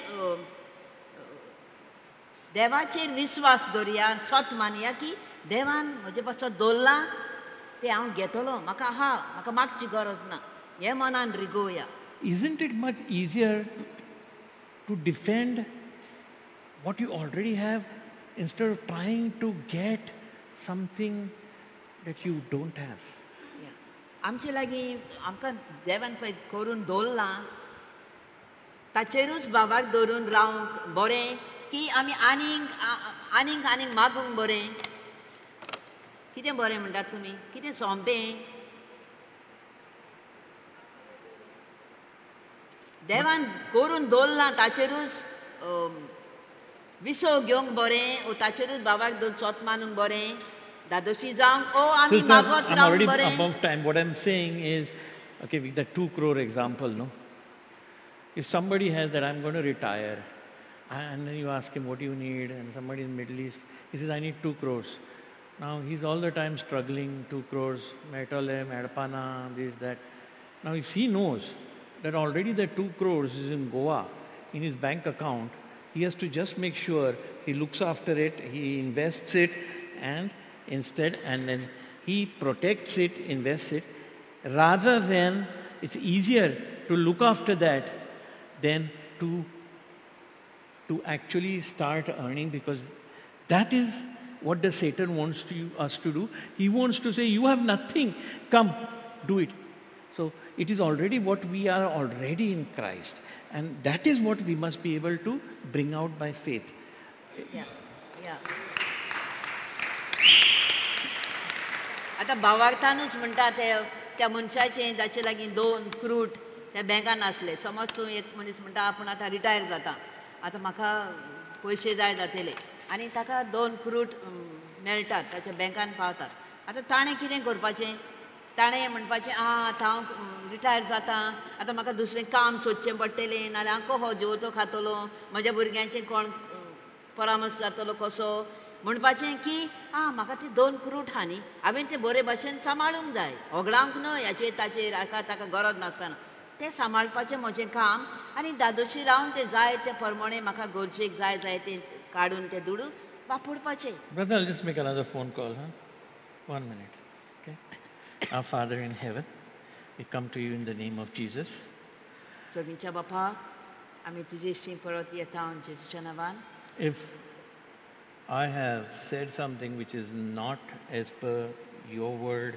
देवाचेर विस्वास दवरुया, सत मानया की देवान म्हजे पासत दवरलां तें हांव घेतलो, म्हाका आहा, म्हाका मागची गरज ना, हें मनान रिगोवया. Isn't it much easier to defend what you already have instead of trying to get something that you don't have? आमचे लागीं आमकां देवान पळय करून दवरलां ताचेरूच बाबाक धरून रावंक बरें की आमी आनीक आनीक आनीक मागूंक बरें? कितें बरें म्हणटात तुमी? कितें सोंपें? देवान करून दवरलां ताचेरूच विसव घेवंक बरें, ताचेरूच बाबाक धरून सोत मानूंक बरें, दादोशी जावंक ओ आमी मागत रावंक बरें? Above time. What I'm saying is, okay, with the 2 crore example, no? If somebody has that, I'm going to retire, and then you ask him, what do you need? And somebody in the Middle East, he says, I need 2 crores. Now, he's all the time struggling, 2 crores, metale, medpana, this, that. Now, if he knows that already the 2 crores is in Goa, in his bank account, he has to just make sure he looks after it, he invests it, and instead, and then he protects it, invests it, rather than, it's easier to look after that than to actually start earning, because that is What does Satan wants us to do? He wants to say, you have nothing. Come, do it. So it is already what we are already in Christ. And that is what we must be able to bring out by faith. Yeah, yeah. आतां भावार्थानूच म्हणटा ते त्या मनशाचें जाचे लागीं 2 क्रूट त्या बँकान आसले. समज तूं एक मनीस म्हणटा आपूण आतां रिटायर जाता, आतां म्हाका पयशे जाय जातले, आनी ताका 2 क्रूट मेळटात, ताच्या बँकान पावतात. आतां ताणें कितें करपाचें? ताणें म्हणपाचें आं आतां हांव रिटायर जाता, आतां म्हाका दुसरें काम सोदचें पडटलें, नाल्यार हांव कसो जेवतो खातलो, म्हज्या भुरग्यांचें कोण परामर्श जातलो कसो, म्हणपाचें की आं म्हाका ते 2 क्रूट आहा न्ही, हांवें ते बरे भाशेन सांबाळूंक जाय, होगडावंक न्हय हाचेर ताचेर हाका ताका गरज नासतना तें सांबाळपाचें म्हजें काम, आनी दादोशी रावन तें जाय ते प्रमाणे म्हाका गरजेक जाय जाय तें काडून ते दुडू वापरपाचें. Brother, I'll just make another phone call, huh? 1 minute. Okay. Our Father in heaven, we come to you in the name of Jesus. सर्वीच्या बापा, आमी तुजेशी परत येता जेजूच्या नांवान. If I have said something which is not as per your word,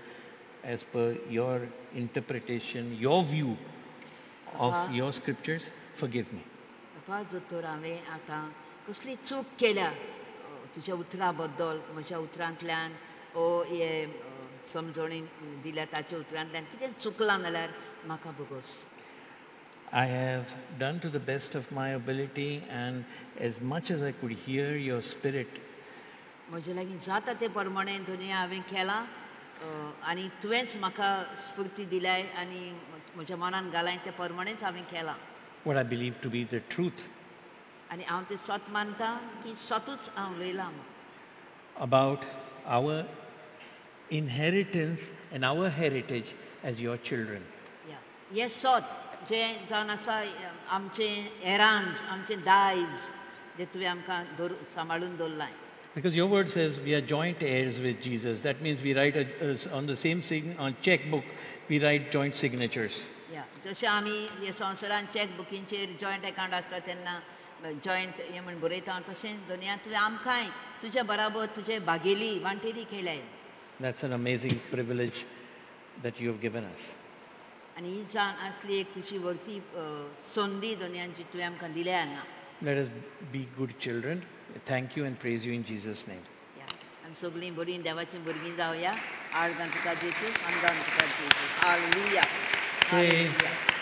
as per your interpretation, your view of your scriptures, forgive me. बापा, जर तर हांवें आतां कसली चूक केल्या तुज्या उतरा बद्दल, म्हज्या उतरांतल्यान ओ हे समजणी दिल्या ताच्या उतरांतल्यान कितें चुकलां जाल्यार म्हाका भोगोस. I have done to the best of my ability and as much as I could hear your spirit. म्हजे लागीं जाता ते प्रमाणे धोनी हांवें केलां आनी तुवेंच म्हाका स्फूर्ती दिल्याय आनी म्हज्या मनान घालाय ते प्रमाणेच हांवें केलां. What I believe to be the truth. आनी हांव तें सत मानता की सतूच हांव उलयलां. About our inheritance and our heritage as your children. Yeah. हें सत जें जावन आसा आमचें एरांज, आमचें दायज जें तुवें आमकां सांबाळून दवरलां. Because your word says we are joint heirs with Jesus. That means we write on the same on checkbook, we write joint signatures. Yeah. जशें आमी हे संवसारान चॅकबुकींचेर जॉयंट अकावंट आसता तेन्ना जॉयंट हें म्हण बरयता, तशें दुनिया तुवें आमकांय तुज्या बराबर तुजे भागेली वांटेली केल्याय. That's an amazing privilege that you have given us. आनी ही जाण आसली एक तुजी वरती संदी दुनियान जी तुवें आमकां दिल्या हांगा. Let us be good children. Thank you and praise you in Jesus' name. Yeah. आमी सगळीं बरीं देवाचीं भुरगीं जावया. आर्गां तुका जेजू, आमदान तुका जेजू. हालेलुया. Praise.